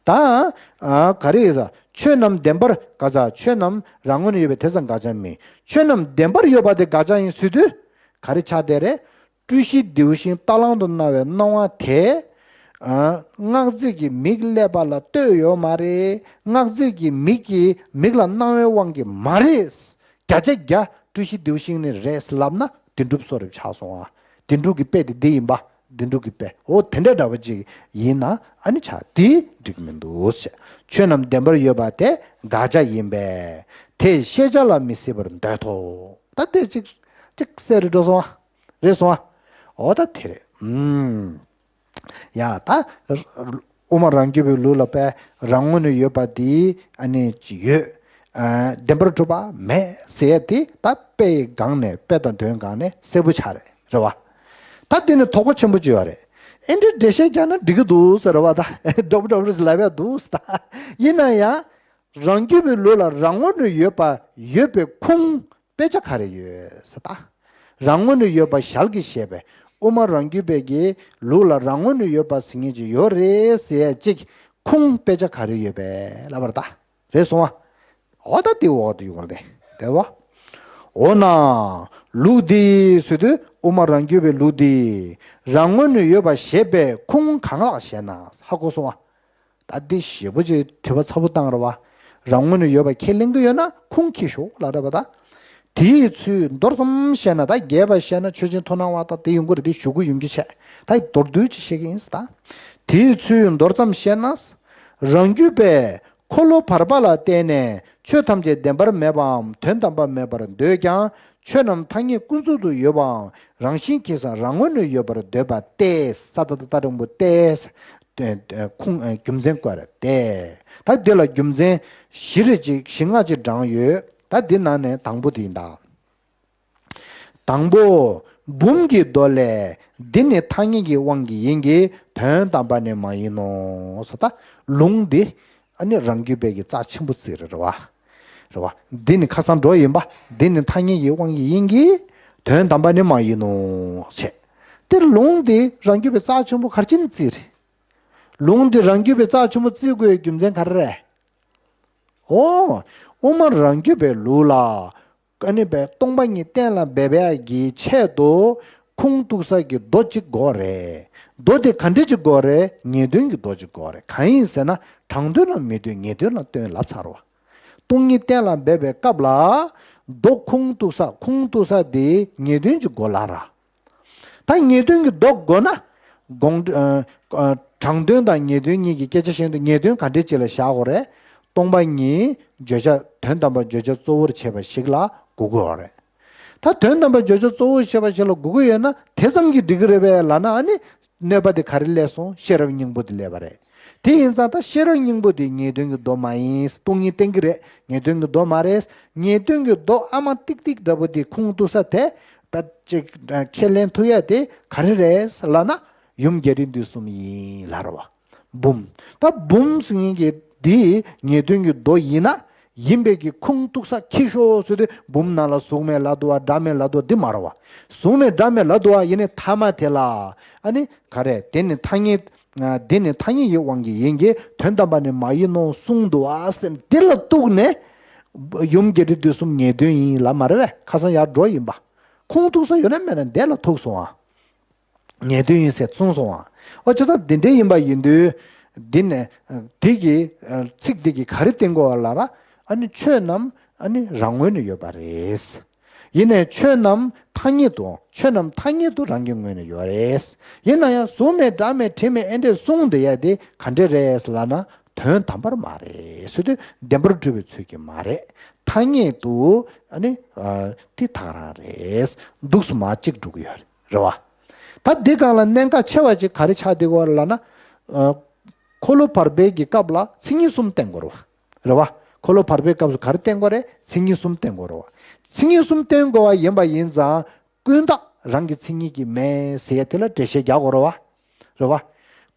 ད་ཨ་ག་རེ་ཡིན་ཟེར། ཆོས་རྣམས་བདེན་པར་ག་ཟེར། ཆོས་རྣམས་རང་ངོས་ནས་ཡོད་པས་དེ་ཙམ་དགག་བྱ་མེད། ཆོས་རྣམས་བདེན་པར་ཡོད་པ་དེ་དགག་བྱ་ཡིན་ཟེར་དུས་ག་རེ་ཆགས་བསྡད་རེད། སྤྲུལ་གཞི་ལྡེའུ་ཤིང་རྟ་གླང་དུ་སྣང་བའི་སྣང་བ་དེ། ཨ་སྔགས་རྫས་ཀྱི་མིག་ཀླད་པ་ལ་ལྟོས་ཡོད་མ་རེད། སྔགས་རྫས་ཀྱི་མིག་གིས་མིག་ལ་སྣང་བའི་དབང་གིས་མ་རེད། བརྒྱ་ཆ་བརྒྱ་སྤྲུལ་གཞི་ལྡེའུ་ཤིང་ནི་རེད་ལབ་ན་བདེན་གྲུབ་གསོ་རིག་ཆགས་སོང་ཨ། བདེན་གྲུབ་ཀྱི་དཔེ་དེ་འདི་ཡིན་པ། བདེན་གྲུབ་ཀྱི་དཔེ་འོ་དེ་འདྲ་འདྲ་བ་ཅིག་ཡིན་ན་ཨ་ནི་ཆ་དེ་འགྲིག་མི་འདུག་ཟེར། ཆོས་རྣམས་བདེན་པར་ཡོད་པ་དེ་དགག་བྱ་ཡིན་པས། དེས་ཤེས་བྱ་ལ་མི་སྲིད་པར་འདོད་དོ། ད་དེ་ཅིག་ཅིག་གསལ་རེ་འགྲོ་སོང་ཨ། རེད་སོང་ཨ། འོ་ད་དེ་རེད། ཨུམ། ཡ་ད། དབུ་མ་རང་རྒྱུད་པའི་ལུགས་ལ་དཔེ་རང་ངོས་ནས་ཡོད་པ་དེ་ཨ་ནི་ཅི་ཡོད། ཨ་བདེན་པར་གྲུབ་པ་མེད་ཟེར་ཡ་དེ་ད་དཔེ་ཡི་སྒང་ནས་དཔེ་དང་དོན་སྒང་ནས་གསལ་པོ་ཆགས་རེད། རེད་བ། ད་དེ་ནི་དོགས་པ་ཆེན་པོ་ཅིག་ཡོད་རེད། ཨེ་འདྲའི་འགྲེལ་བཤད་རྒྱག་ན་འགྲིག་གི་འདུག་ཟེར་བ་ད། འདྲ་པོ་འདྲ་པོ་རེད་ཟེར་ལབ་ཡ་འདུག་ཟེར་ད། ཡིན་ན་ཡང་། རང་རྒྱུད་པའི་ལུགས་ལ་རང་ངོས་ནས་ཡོད་པ་ཡོད་པའི་ཁུངས་དཔེ་ཆ་ག་རེ་ཡོད་ཟེར་ད། རང་ངོས་ནས་ཡོད་པ་ཞལ་གྱིས་བཞེས་པའི་དབུ་མ་རང་རྒྱུད་པའི་གི་ལུགས་ལ་རང་ངོས་ནས་ཡོད་པ་ཟེར་མཁན་ཅིག་ཡོད་རེད་ཟེར་ཡ་ཅིག་ཁུངས་དཔེ་ཆ་ག་རེ་ཡོད་པས་ལབ་པ་རེད་ད། རེད་སོང་ཨ། འོ་ད་དེ་འོག་ཏུ་ཡོང་བ་རེད་དེ་བ། འོ་ན། ལུགས་འདི་ཟེར་དུས་དབུ་མ་རང་རྒྱུད་པའི་ལུགས་འདི་རང་ངོས་ནས་ཡོད་པ་བཞེས་པའི་ཁུངས་གང་ལགས་ཞེ་ན། ཧ་གོ་སོང་ཨ། ད་འདི་ཞེ་པོ་ཅིག་དྲི་བ་ཚ་པོ་བཏང་རེད་བ། རང་ངོས་ནས་ཡོད་པ་ཁས་ལེན་གྱི་ཡོད་ན་ཁུངས་འཁྱེར་ཤོག་ལབ་རེད་པ་ད། དེའི་ཚུལ་མདོར་ཙམ་བཤད་ན་ད་རྒྱས་པ་བཤད་ན་ཆོས་ཅན་མཐོང་སྣང་བ་དང་དེ་ཡོང་གི་རེད། དེ་ཞུ་གི་ཡོང་རྒྱུ་བྱས། ད་མདོར་བསྡུས་ཅིག་བཤད་ཀྱི་ཡིན་ད། དེའི་ཚུལ་མདོར་ཙམ་བཤད་ན། རང་རྒྱུད་པས་འཁོར་ལོ་བར་པ་ལ་བརྟེན་ནས་ཆོས་ཐམས་ཅད་བདེན་པར་མེད་པའམ་དོན་དམ་པར་མེད་པར་འདོད་ཀྱང་ཆོས་རྣམས་ཐ་སྙད་ཀུན་རྫོབ་ཏུ་ཡོད་པའམ་རང་བཞིན་གྱིས་སམ་རང་ངོས་ནས་ཡོད་པར་འདོད་པ་སྟེ། ས་ད་ད་ད་རིང་པོ་སྟེ། ཁུངས་རྒྱུ་མཚན་བཀོད་རེད་དེ། ད་འདི་ལ་རྒྱུ་མཚན་བཞི་རེ་གཅིག་བཞི་ལྔ་གཅིག་བགྲངས་ཡོད། ད་འདི་ནང་ནས་དང་པོ་དེ་ཡིན་ད། དང་པོ། འབུམ་གྱི་མདོ་ལས། འདི་ནི་ཐ་སྙད་ཀྱི་དབང་གིས་ཡིན་གྱི་དོན་དམ་པར་ནི་མ་ཡིན་ནོ། ཟེར་ད། ལུང་འདི་ཨ་ནི་རང་རྒྱུད་པའི་གི་རྩ་ཆེན་པོ་བརྩིས་རེད་རེད་བ། རེད་བ། འདི་ནི་ཁ་སང་འགྲོ་ཡིན་པ། འདི་ནི་ཐ་སྙད་ཀྱི་དབང་གིས་ཡིན་གྱི་དོན་དམ་པར་ནི་མ་ཡིན་ནོ། བྱས། དེ་ལུང་འདི་རང་རྒྱུད་པའི་རྩ་ཆེན་པོ་ག་རེ་བྱས་ནས་བརྩིས་རེད། ལུང་འདི་རང་རྒྱུད་པའི་རྩ་ཆེན་པོ་བརྩི་དགོས་རྒྱུ་མཚན་ག་རེ་རེད། ཨོ། དབུ་མ་རང་རྒྱུད་པའི་ལུགས་ལ། ཨ་ནི་པའི་སྟོང་པ་ཉིད་གཏན་ལ་འབེབས་ཡག་གི་ཆེད་དུ་ཁུངས་གཏུགས་ས་གི་མདོ་གཅིག་དགོས་རེད། མདོ་དེ་ག་འདྲ་ཅིག་དགོས་རེད། ངེས་དོན་གྱི་མདོ་གཅིག་དགོས་རེད། གང་ཡིན་ཟེར་ན་དྲང་དོན་ལ་མི་ལྟོས། ངེས་དོན་ལ་ལྟོས་ལབ་ཚར་བ། སྟོང་ཉིད་གཏན་ལ་འབེབས་པའི་སྐབས་ལ་མདོ་ཁུངས་གཏུགས་ས། ཁུངས་གཏུགས་ས་དེ་ངེས་དོན་གྱི་མདོ་ལ་ར། ད་ངེས་དོན་གྱི་མདོ་དགོས་ན། དགོངས་ཨ་ཨ་དྲང་དོན་དང་ངེས་དོན་གཉིས་ཀྱི་སྐད་ཆ་བཤད་དུས་ངེས་དོན་ག་འདྲས་ཅིག་ལ་བཞག་དགོས་རེད། སྟོང་པ་ཉིད་བརྗོད་བྱ། དོན་དམ་པར་བརྗོད་བྱ་གཙོ་བོར་བྱས་པ་ཞིག་ལ་གོ་དགོས་རེད། ད་དོན་དམ་པར་བརྗོད་བྱ་གཙོ་བོར་བྱས་པ་ཞིག་ལ་གོ་གི་ཡོད་ན་དེ་ཙམ་གྱིས་འགྲིག་གི་རེད་པས་ལབ་ན། ཨ་ནི་གནོད་པ་དེ་ག་རེ་སླེབས་སོང་། ཤེས་རབ་སྙིང་པོ་དེ་སླེབས་པ་རེད། དེ་ཡིན་ཙང་ད་ཤེས་རབ་སྙིང་པོ་དེ་ངེས་དོན་གྱི་མདོ་མ་ཡིན། སྟོང་ཉིད་བསྟན་གྱི་རེད། ངེས་དོན་གྱི་མདོ་མ་རེད། ངེས་དོན་གྱི་མདོ་ཨ་མ་ཏིག་ཏིག་འདྲ་པོ་དེ་ཁུངས་གཏུགས་ས་དེ། ད་ཅིག་ཁས་ལེན་ཐུབ་ཡ་དེ་ག་རེ་རེད་ལབ་ན། ཡུམ་རྒྱས་འབྲིང་བསྡུས་གསུམ་ཡིན་ལབ་རེད་བ། འབུམ། ད་འབུམ་ཟེར་མཁན་གྱི་འདི་ངེས་དོན་གྱི་མདོ་ཡིན་ན། ཡིན་པའི་གི་ཁུངས་གཏུགས་ས་འཁྱེར་ཤོག་ཟེར་དུས་འབུམ་ནང་ལ་གཟུགས་མེད་ལབ་འདུག་བ། སྒྲ་མེད་ལབ་འདུག་བ། འདི་མ་རེད་བ། གཟུགས་མེད་སྒྲ་མེད་ལབ་འདུག་བ། ཡིན་ནའི་མཐའ་མ་དེ་ལ་ཨ་ནི་ག་རེ། དེ་ནི་ཐ་སྙད། འདི་ནི་ཐ་སྙད་ཀྱི་དབང་གིས་ཡིན་གྱི་དོན་དམ་པར་ནི་མ་ཡིན་ནོ་གསུངས་འདུག་བ་ཟེར། འདི་ལ་གཏུགས་ནས་ཡུམ་རྒྱས་འབྲིང་བསྡུས་གསུམ་ངེས་དོན་ཡིན་ལབ་མ་རེད་བས། ཁ་སང་ཡར་འགྲོ་ཡིན་པ། ཁུངས་གཏུགས་ས་ཡོད་ན་མེད་ན་འདི་ལ་ཐུག་སོང་ཨ། ངེས་དོན་ཡིན་ཟེར་གསུངས་སོང་བ། ཨོ་བྱས་ཙང་འདི་འདྲའི་ཡིན་པ་ཡིན་དུས། འདི་ནས་འདི་གི་ཚིག་འདི་གིས་ག་རེ་བསྟན་དགོས་པ་ལབ་ན། ཨ་ནི་ཆོས་རྣམས་ཨ་ནི་རང་ངོས་ནས་ཡོད་པ་རེད། ཡིན་ནའི་ཆོས་རྣམས་ཐ་སྙད་དུ། ཆོས་རྣམས་ཐ་སྙད་དུ་རང་གི་ངོས་ནས་ཡོད་རེད། ཡིན་ན་ཡང་གཟུགས་མེད་སྒྲ་མེད་དྲི་མེད་ཨེ་འདྲས་གསུངས་བསྡད་ཡ་དེ་ག་འདྲས་རེད་ལབ་ན། དོན་དམ་པར་མ་རེད་ཟེར་དུས་བདེན་པར་གྲུབ་པའི་ཚུལ་གྱིས་མ་རེད། ཐ་སྙད་དུ་ཨ་ནི་དེ་ཐག་རང་རེད། འདུག་སེ་མར་གཅིག་འགྲོ་གི་ཡོད་རེད། རེད་བ། ད་འདི་སྒང་ལ་གནད་འགག་ཆེ་བ་ཅིག་ག་རེ་ཆགས་བསྡད་ཀྱི་ཡོད་རེད་ལབ་ན། ཨ། འཁོར་ལོ་བར་པའི་གི་སྐབས་ལ་མཚན་ཉིད་གསུམ་བསྟན་དགོས་རེད་བ། རེད་བ། འཁོར་ལོ་བར་པའི་སྐབས་སུ་ག་རེ་བསྟན་དགོས་རེད། མཚན་ཉིད་གསུམ་བསྟན་དགོས་རེད་བ། མཚན་ཉིད་གསུམ་བསྟན་དགོས་པ་ཡིན་པ་ཡིན་ཙང་ཀུན་བཏགས་རང་གི་མཚན་ཉིད་ཀྱིས་མེད་ཟེར་ཡ་དེ་ལ་འགྲེལ་བཤད་རྒྱག་དགོས་རེད་བ། རེད་བ།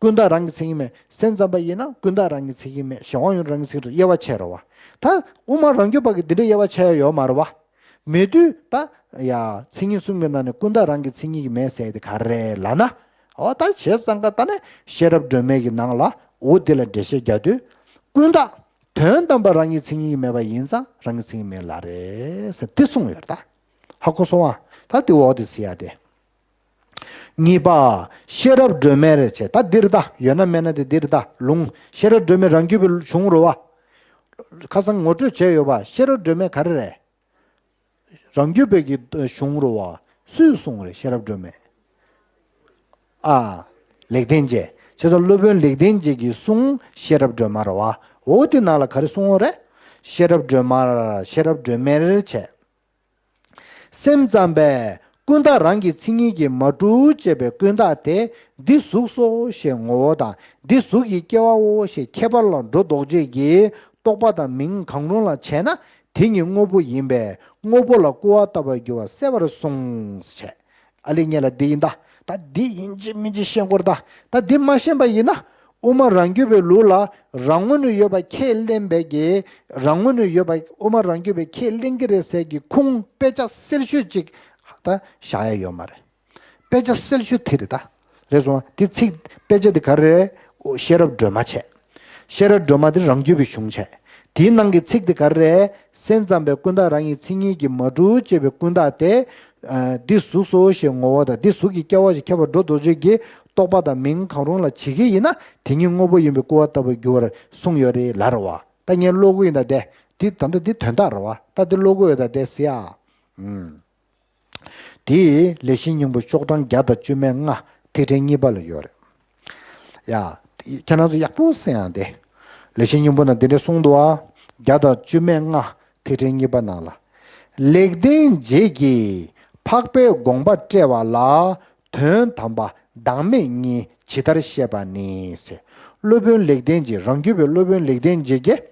ཀུན་བཏགས་རང་གི་མཚན་ཉིད་མེད། སེམས་ཙམ་པ་ཡིན་ན་ཀུན་བཏགས་རང་གི་མཚན་ཉིད་མེད། གཞན་དབང་ཡོད་རང་གི་མཚན་ཉིད་དུ་དབྱེ་བ་ཕྱེ་རེད་བ། ད་དབུ་མ་རང་རྒྱུད་པ་གི་འདི་འདྲ་དབྱེ་བ་ཕྱེ་ཡ་ཡོད་མ་རེད་བ། མེད་དུས་ད་ཡ་མཚན་ཉིད་གསུམ་གྱི་ནང་ནས་ཀུན་བཏགས་རང་གི་མཚན་ཉིད་ཀྱིས་མེད་ཟེར་ཡ་དེ་ག་རེ་རེད་ལབ་ན། འོ་ད་བྱས་ཙང་ཀ་ད་ནི་ཤེས་རབ་སྒྲོན་མེ་གི་ནང་ལ་འོ་དེ་ལ་འགྲེལ་བཤད་རྒྱག་དུས། ཀུན་བཏགས་དོན་དམ་པར་རང་གི་མཚན་ཉིད་ཀྱིས་མེད་པ་ཡིན་ཙང་རང་གི་མཚན་ཉིད་མེད་ལབ་རེད་ཟེར་དེ་གསུངས་ཡོད་རེད་ད། ཧ་གོ་སོང་ཨ། ད་དེ་འོ་དེ་ཟེར་ཡ་དེ། གཉིས་པ། ཤེས་རབ་སྒྲོན་མེ་རེ་བྱས་ད་འདིར་ད་ཡོད་ན་མེད་ན་དེ་འདིར་ད་ལུང་། ཤེས་རབ་སྒྲོན་མེ་རང་རྒྱུད་པའི་གཞུང་རེད་བ། ཁ་སང་ངོ་སྤྲོད་བྱས་ཡོད་པ། ཤེས་རབ་སྒྲོན་མེ་ག་རེ་རེད། རང་རྒྱུད་པའི་གི་གཞུང་རེད་བ། སུས་གསུངས་རེད་ཤེས་རབ་སྒྲོན་མེ། ཨ། ལེགས་ལྡན་འབྱེད། བྱས་ཙང་སློབ་དཔོན་ལེགས་ལྡན་འབྱེད་ཀྱིས་གསུངས་ཤེས་རབ་སྒྲོན་མ་རེད་བ། འོ་དེ་ནང་ལ་ག་རེ་གསུངས་ཡོད་རེད། ཤེས་རབ་སྒྲོན་མ། ཤེས་རབ་སྒྲོན་མེ་རེ་བྱས། སེམས་ཙམ་པས་ཀུན་བཏགས་རང་གི་མཚན་ཉིད་ཀྱིས་མ་གྲུབ་ཅེས་པའི་ཀུན་བཏགས་དེ་འདི་གཟུགས་སོ་ཞེས་ངོ་བོ་དང་འདི་གཟུགས་ཀྱི་སྐྱེ་བའོ་ཞེས་ཁྱད་པར་ལ་སྒྲོ་འདོགས་བྱེད་ཀྱི་རྟོག་པ་དང་མིང་གང་རུང་ལ་བྱས་ན་དེ་ཉིད་དངོས་པོ་ཡིན་པས་དངོས་པོ་ལ་སྐུར་བ་བཏབ་པར་འགྱུར་བ་གསལ་བར་གསུངས། བྱས། ཨ་ལེ་ཉེ་ལ་འདི་ཡིན་ད། ད་འདི་ཡིན་གཅིག་མིན་གཅིག་ཤེས་དགོས་རེད་ད། ད་འདི་མ་ཤེས་པ་ཡིན་ན། དབུ་མ་རང་རྒྱུད་པའི་ལུགས་ལ་རང་ངོས་ནས་ཡོད་པ་ཁས་ལེན་པའི་གི་རང་ངོས་ནས་ཡོད་པ་དབུ་མ་རང་རྒྱུད་པའི་ཁས་ལེན་གྱི་རེད་ཟེར་གྱི་ཁུངས་དཔེ་ཆ་གསལ་ཤོས་ཅིག་ད་བཞག་ཡ་ཡོད་མ་རེད། དཔེ་ཆ་གསལ་ཤོས་དེ་རེད་ད། རེད་སོང་ང་། དེ་ཚིག་དཔེ་ཆ་དེ་ག་རེ་རེད། ཤེས་རབ་སྒྲོན་མ་བྱས། ཤེས་རབ་སྒྲོན་མ་དེ་རང་རྒྱུད་པའི་གཞུང་བྱས། དེའི་ནང་གི་ཚིག་དེ་ག་རེ་རེད། སེམས་ཙམ་པས་ཀུན་བཏགས་རང་གི་མཚན་ཉིད་ཀྱིས་མ་གྲུབ་ཅེས་པའི་ཀུན་བཏགས་དེ། ཨ། འདི་གཟུགས་སོ་ཞེས་ངོ་བོ་དང་འདི་གཟུགས་ཀྱི་སྐྱེ་བ་ཞེས་ཁྱད་པར་སྒྲོ་འདོགས་བྱེད་ཀྱི་རྟོག་པ་དང་མིང་གང་རུང་ལ་བྱེད་ཀྱི་ཡིན་ན་དེ་ཉིད་དངོས་པོ་ཡིན་པས་སྐུར་བ་བཏབ་པར་འགྱུར་བར་གསུངས་ཡོད་རེད་ལབ་རེད་བ། ད་ངས་ཀློག་གི་ཡིན་ད་དེ། འདི་ད་ལྟ་འདི་དོན་དག་རེད་བ། ད་འདི་ཀློག་གི་ཡོད་ད་དེ་ཟེར་ཡ། ཨུམ། དེ་ཡི་ལེགས་བཤད་སྙིང་པོ་ཤོག་གྲངས་བརྒྱ་དང་བཅུ་མེད་ལྔ། ཐིག་ཕྲེང་གཉིས་པ་ལ་ཡོད་རེད། ཡ། ཁྱེད་རང་ཚོ་ཡག་པོ་གསན་ཡ་དེ། ལེགས་བཤད་སྙིང་པོ་ནང་འདི་འདྲ་གསུངས་འདུག་ཨ། བརྒྱ་དང་བཅུ་མེད་ལྔ། ཐིག་ཕྲེང་གཉིས་པ་ནང་ལ། ལེགས་ལྡན་འབྱེད་ཀྱིས་འཕགས་པའི་དགོངས་པ་བཀྲལ་བ་ལ། དོན་དམ་པ་བདག་མེད་གཉིས་ཇི་ལྟར་བཤད་པ་ནི་ཟེར། སློབ་དཔོན་ལེགས་ལྡན་འབྱེད། རང་རྒྱུད་པའི་སློབ་དཔོན་ལེགས་ལྡན་འབྱེད་ཀྱིས།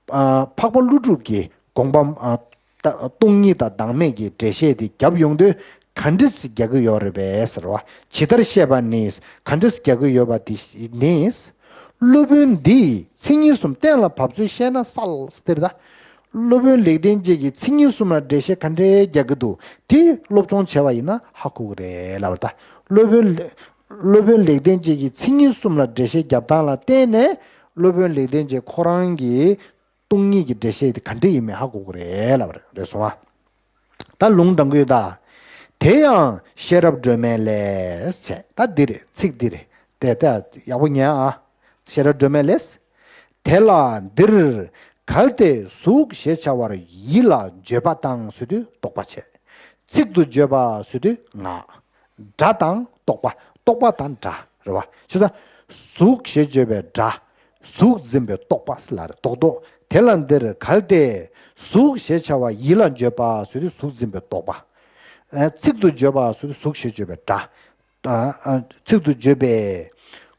ཨ། འཕགས་པ་ཀླུ་སྒྲུབ་ཀྱི་དགོངས་པ། ཨ། ད་སྟོང་ཉིད་དང་བདག་མེད་ཀྱི་འགྲེལ་བཤད་དེ་རྒྱབ་ཡོང་དུས་ག་འདྲས་རྒྱག་གི་ཡོད་རེད་པས་ཟེར་བ། ཇི་ལྟར་བཤད་པ་ནི། ག་འདྲས་རྒྱག་གི་ཡོད་པ་དེ་ནི། སློབ་དཔོན་འདིས་མཚན་ཉིད་གསུམ་གཏན་ལ་ཕབ་ཚུལ་བཤད་ན་གསལ་ཟེར་ད། སློབ་དཔོན་ལེགས་ལྡན་འབྱེད་ཀྱིས་མཚན་ཉིད་གསུམ་ལ་འགྲེལ་བཤད་ག་འདྲས་རྒྱག་གི་འདུག་དེ་སློབ་སྦྱོང་བྱས་པ་ཡིན་ན་ཧ་གོ་གི་རེད་ལབ་པ་རེད་ད། སློབ་དཔོན་ལེ། སློབ་དཔོན་ལེགས་ལྡན་འབྱེད་ཀྱིས་མཚན་ཉིད་གསུམ་ལ་འགྲེལ་བཤད་རྒྱབ་སྟངས་ལ་བརྟེན་ནས། སློབ་དཔོན་ལེགས་ལྡན་འབྱེད་ཁོ་རང་གིས་སྟོང་ཉིད་ཀྱི་འགྲེལ་བཤད་དེ་ག་འདྲ་ཡིན་མིན་ཧ་གོ་གི་རེད་ལབ་རེད། རེད་སོང་ཨ། ད་ལུང་དྲངས་གི་ཡོད་ད། དེ་ཡང་ཤེས་རབ་སྒྲོན་མེ་ལས་བྱས། ད་འདི་རེད། ཚིག་འདི་རེད། དེ་ལྟ་ཡག་པོ་ཉན་ཨ། ཤེས་རབ་སྒྲོན་མེ་ལས། དེ་ལ་འདིར་གལ་ཏེ་གཟུགས་ཞེས་བྱ་བར་ཡིད་ལ་བརྗོད་པ་དང་ཟེར་དུས་རྟོག་པ་བྱས། ཚིག་ཏུ་བརྗོད་པ་ཟེར་དུས་ངག་སྒྲ་དང་རྟོག་པ། རྟོག་པ་དང་སྒྲ་རེད་བ། བྱས་ཙང་། གཟུགས་ཞེས་བརྗོད་པའི་སྒྲ། གཟུགས་འཛིན་པའི་རྟོག་པ་ལ་རེད། རྟོག་རྟོག་དེ་ལ་འདིར་གལ་ཏེ། གཟུགས་ཞེས་བྱ་བ་ཡིད་ལ་བརྗོད་པ་ཟེར་དུས་གཟུགས་འཛིན་པའི་རྟོག་པ། ཨ། ཚིག་ཏུ་བརྗོད་པ་ཟེར་དུས་གཟུགས་ཞེས་བརྗོད་པའི་སྒྲ། ཨ། ཨ། ཚིག་ཏུ་བརྗོད་པའི།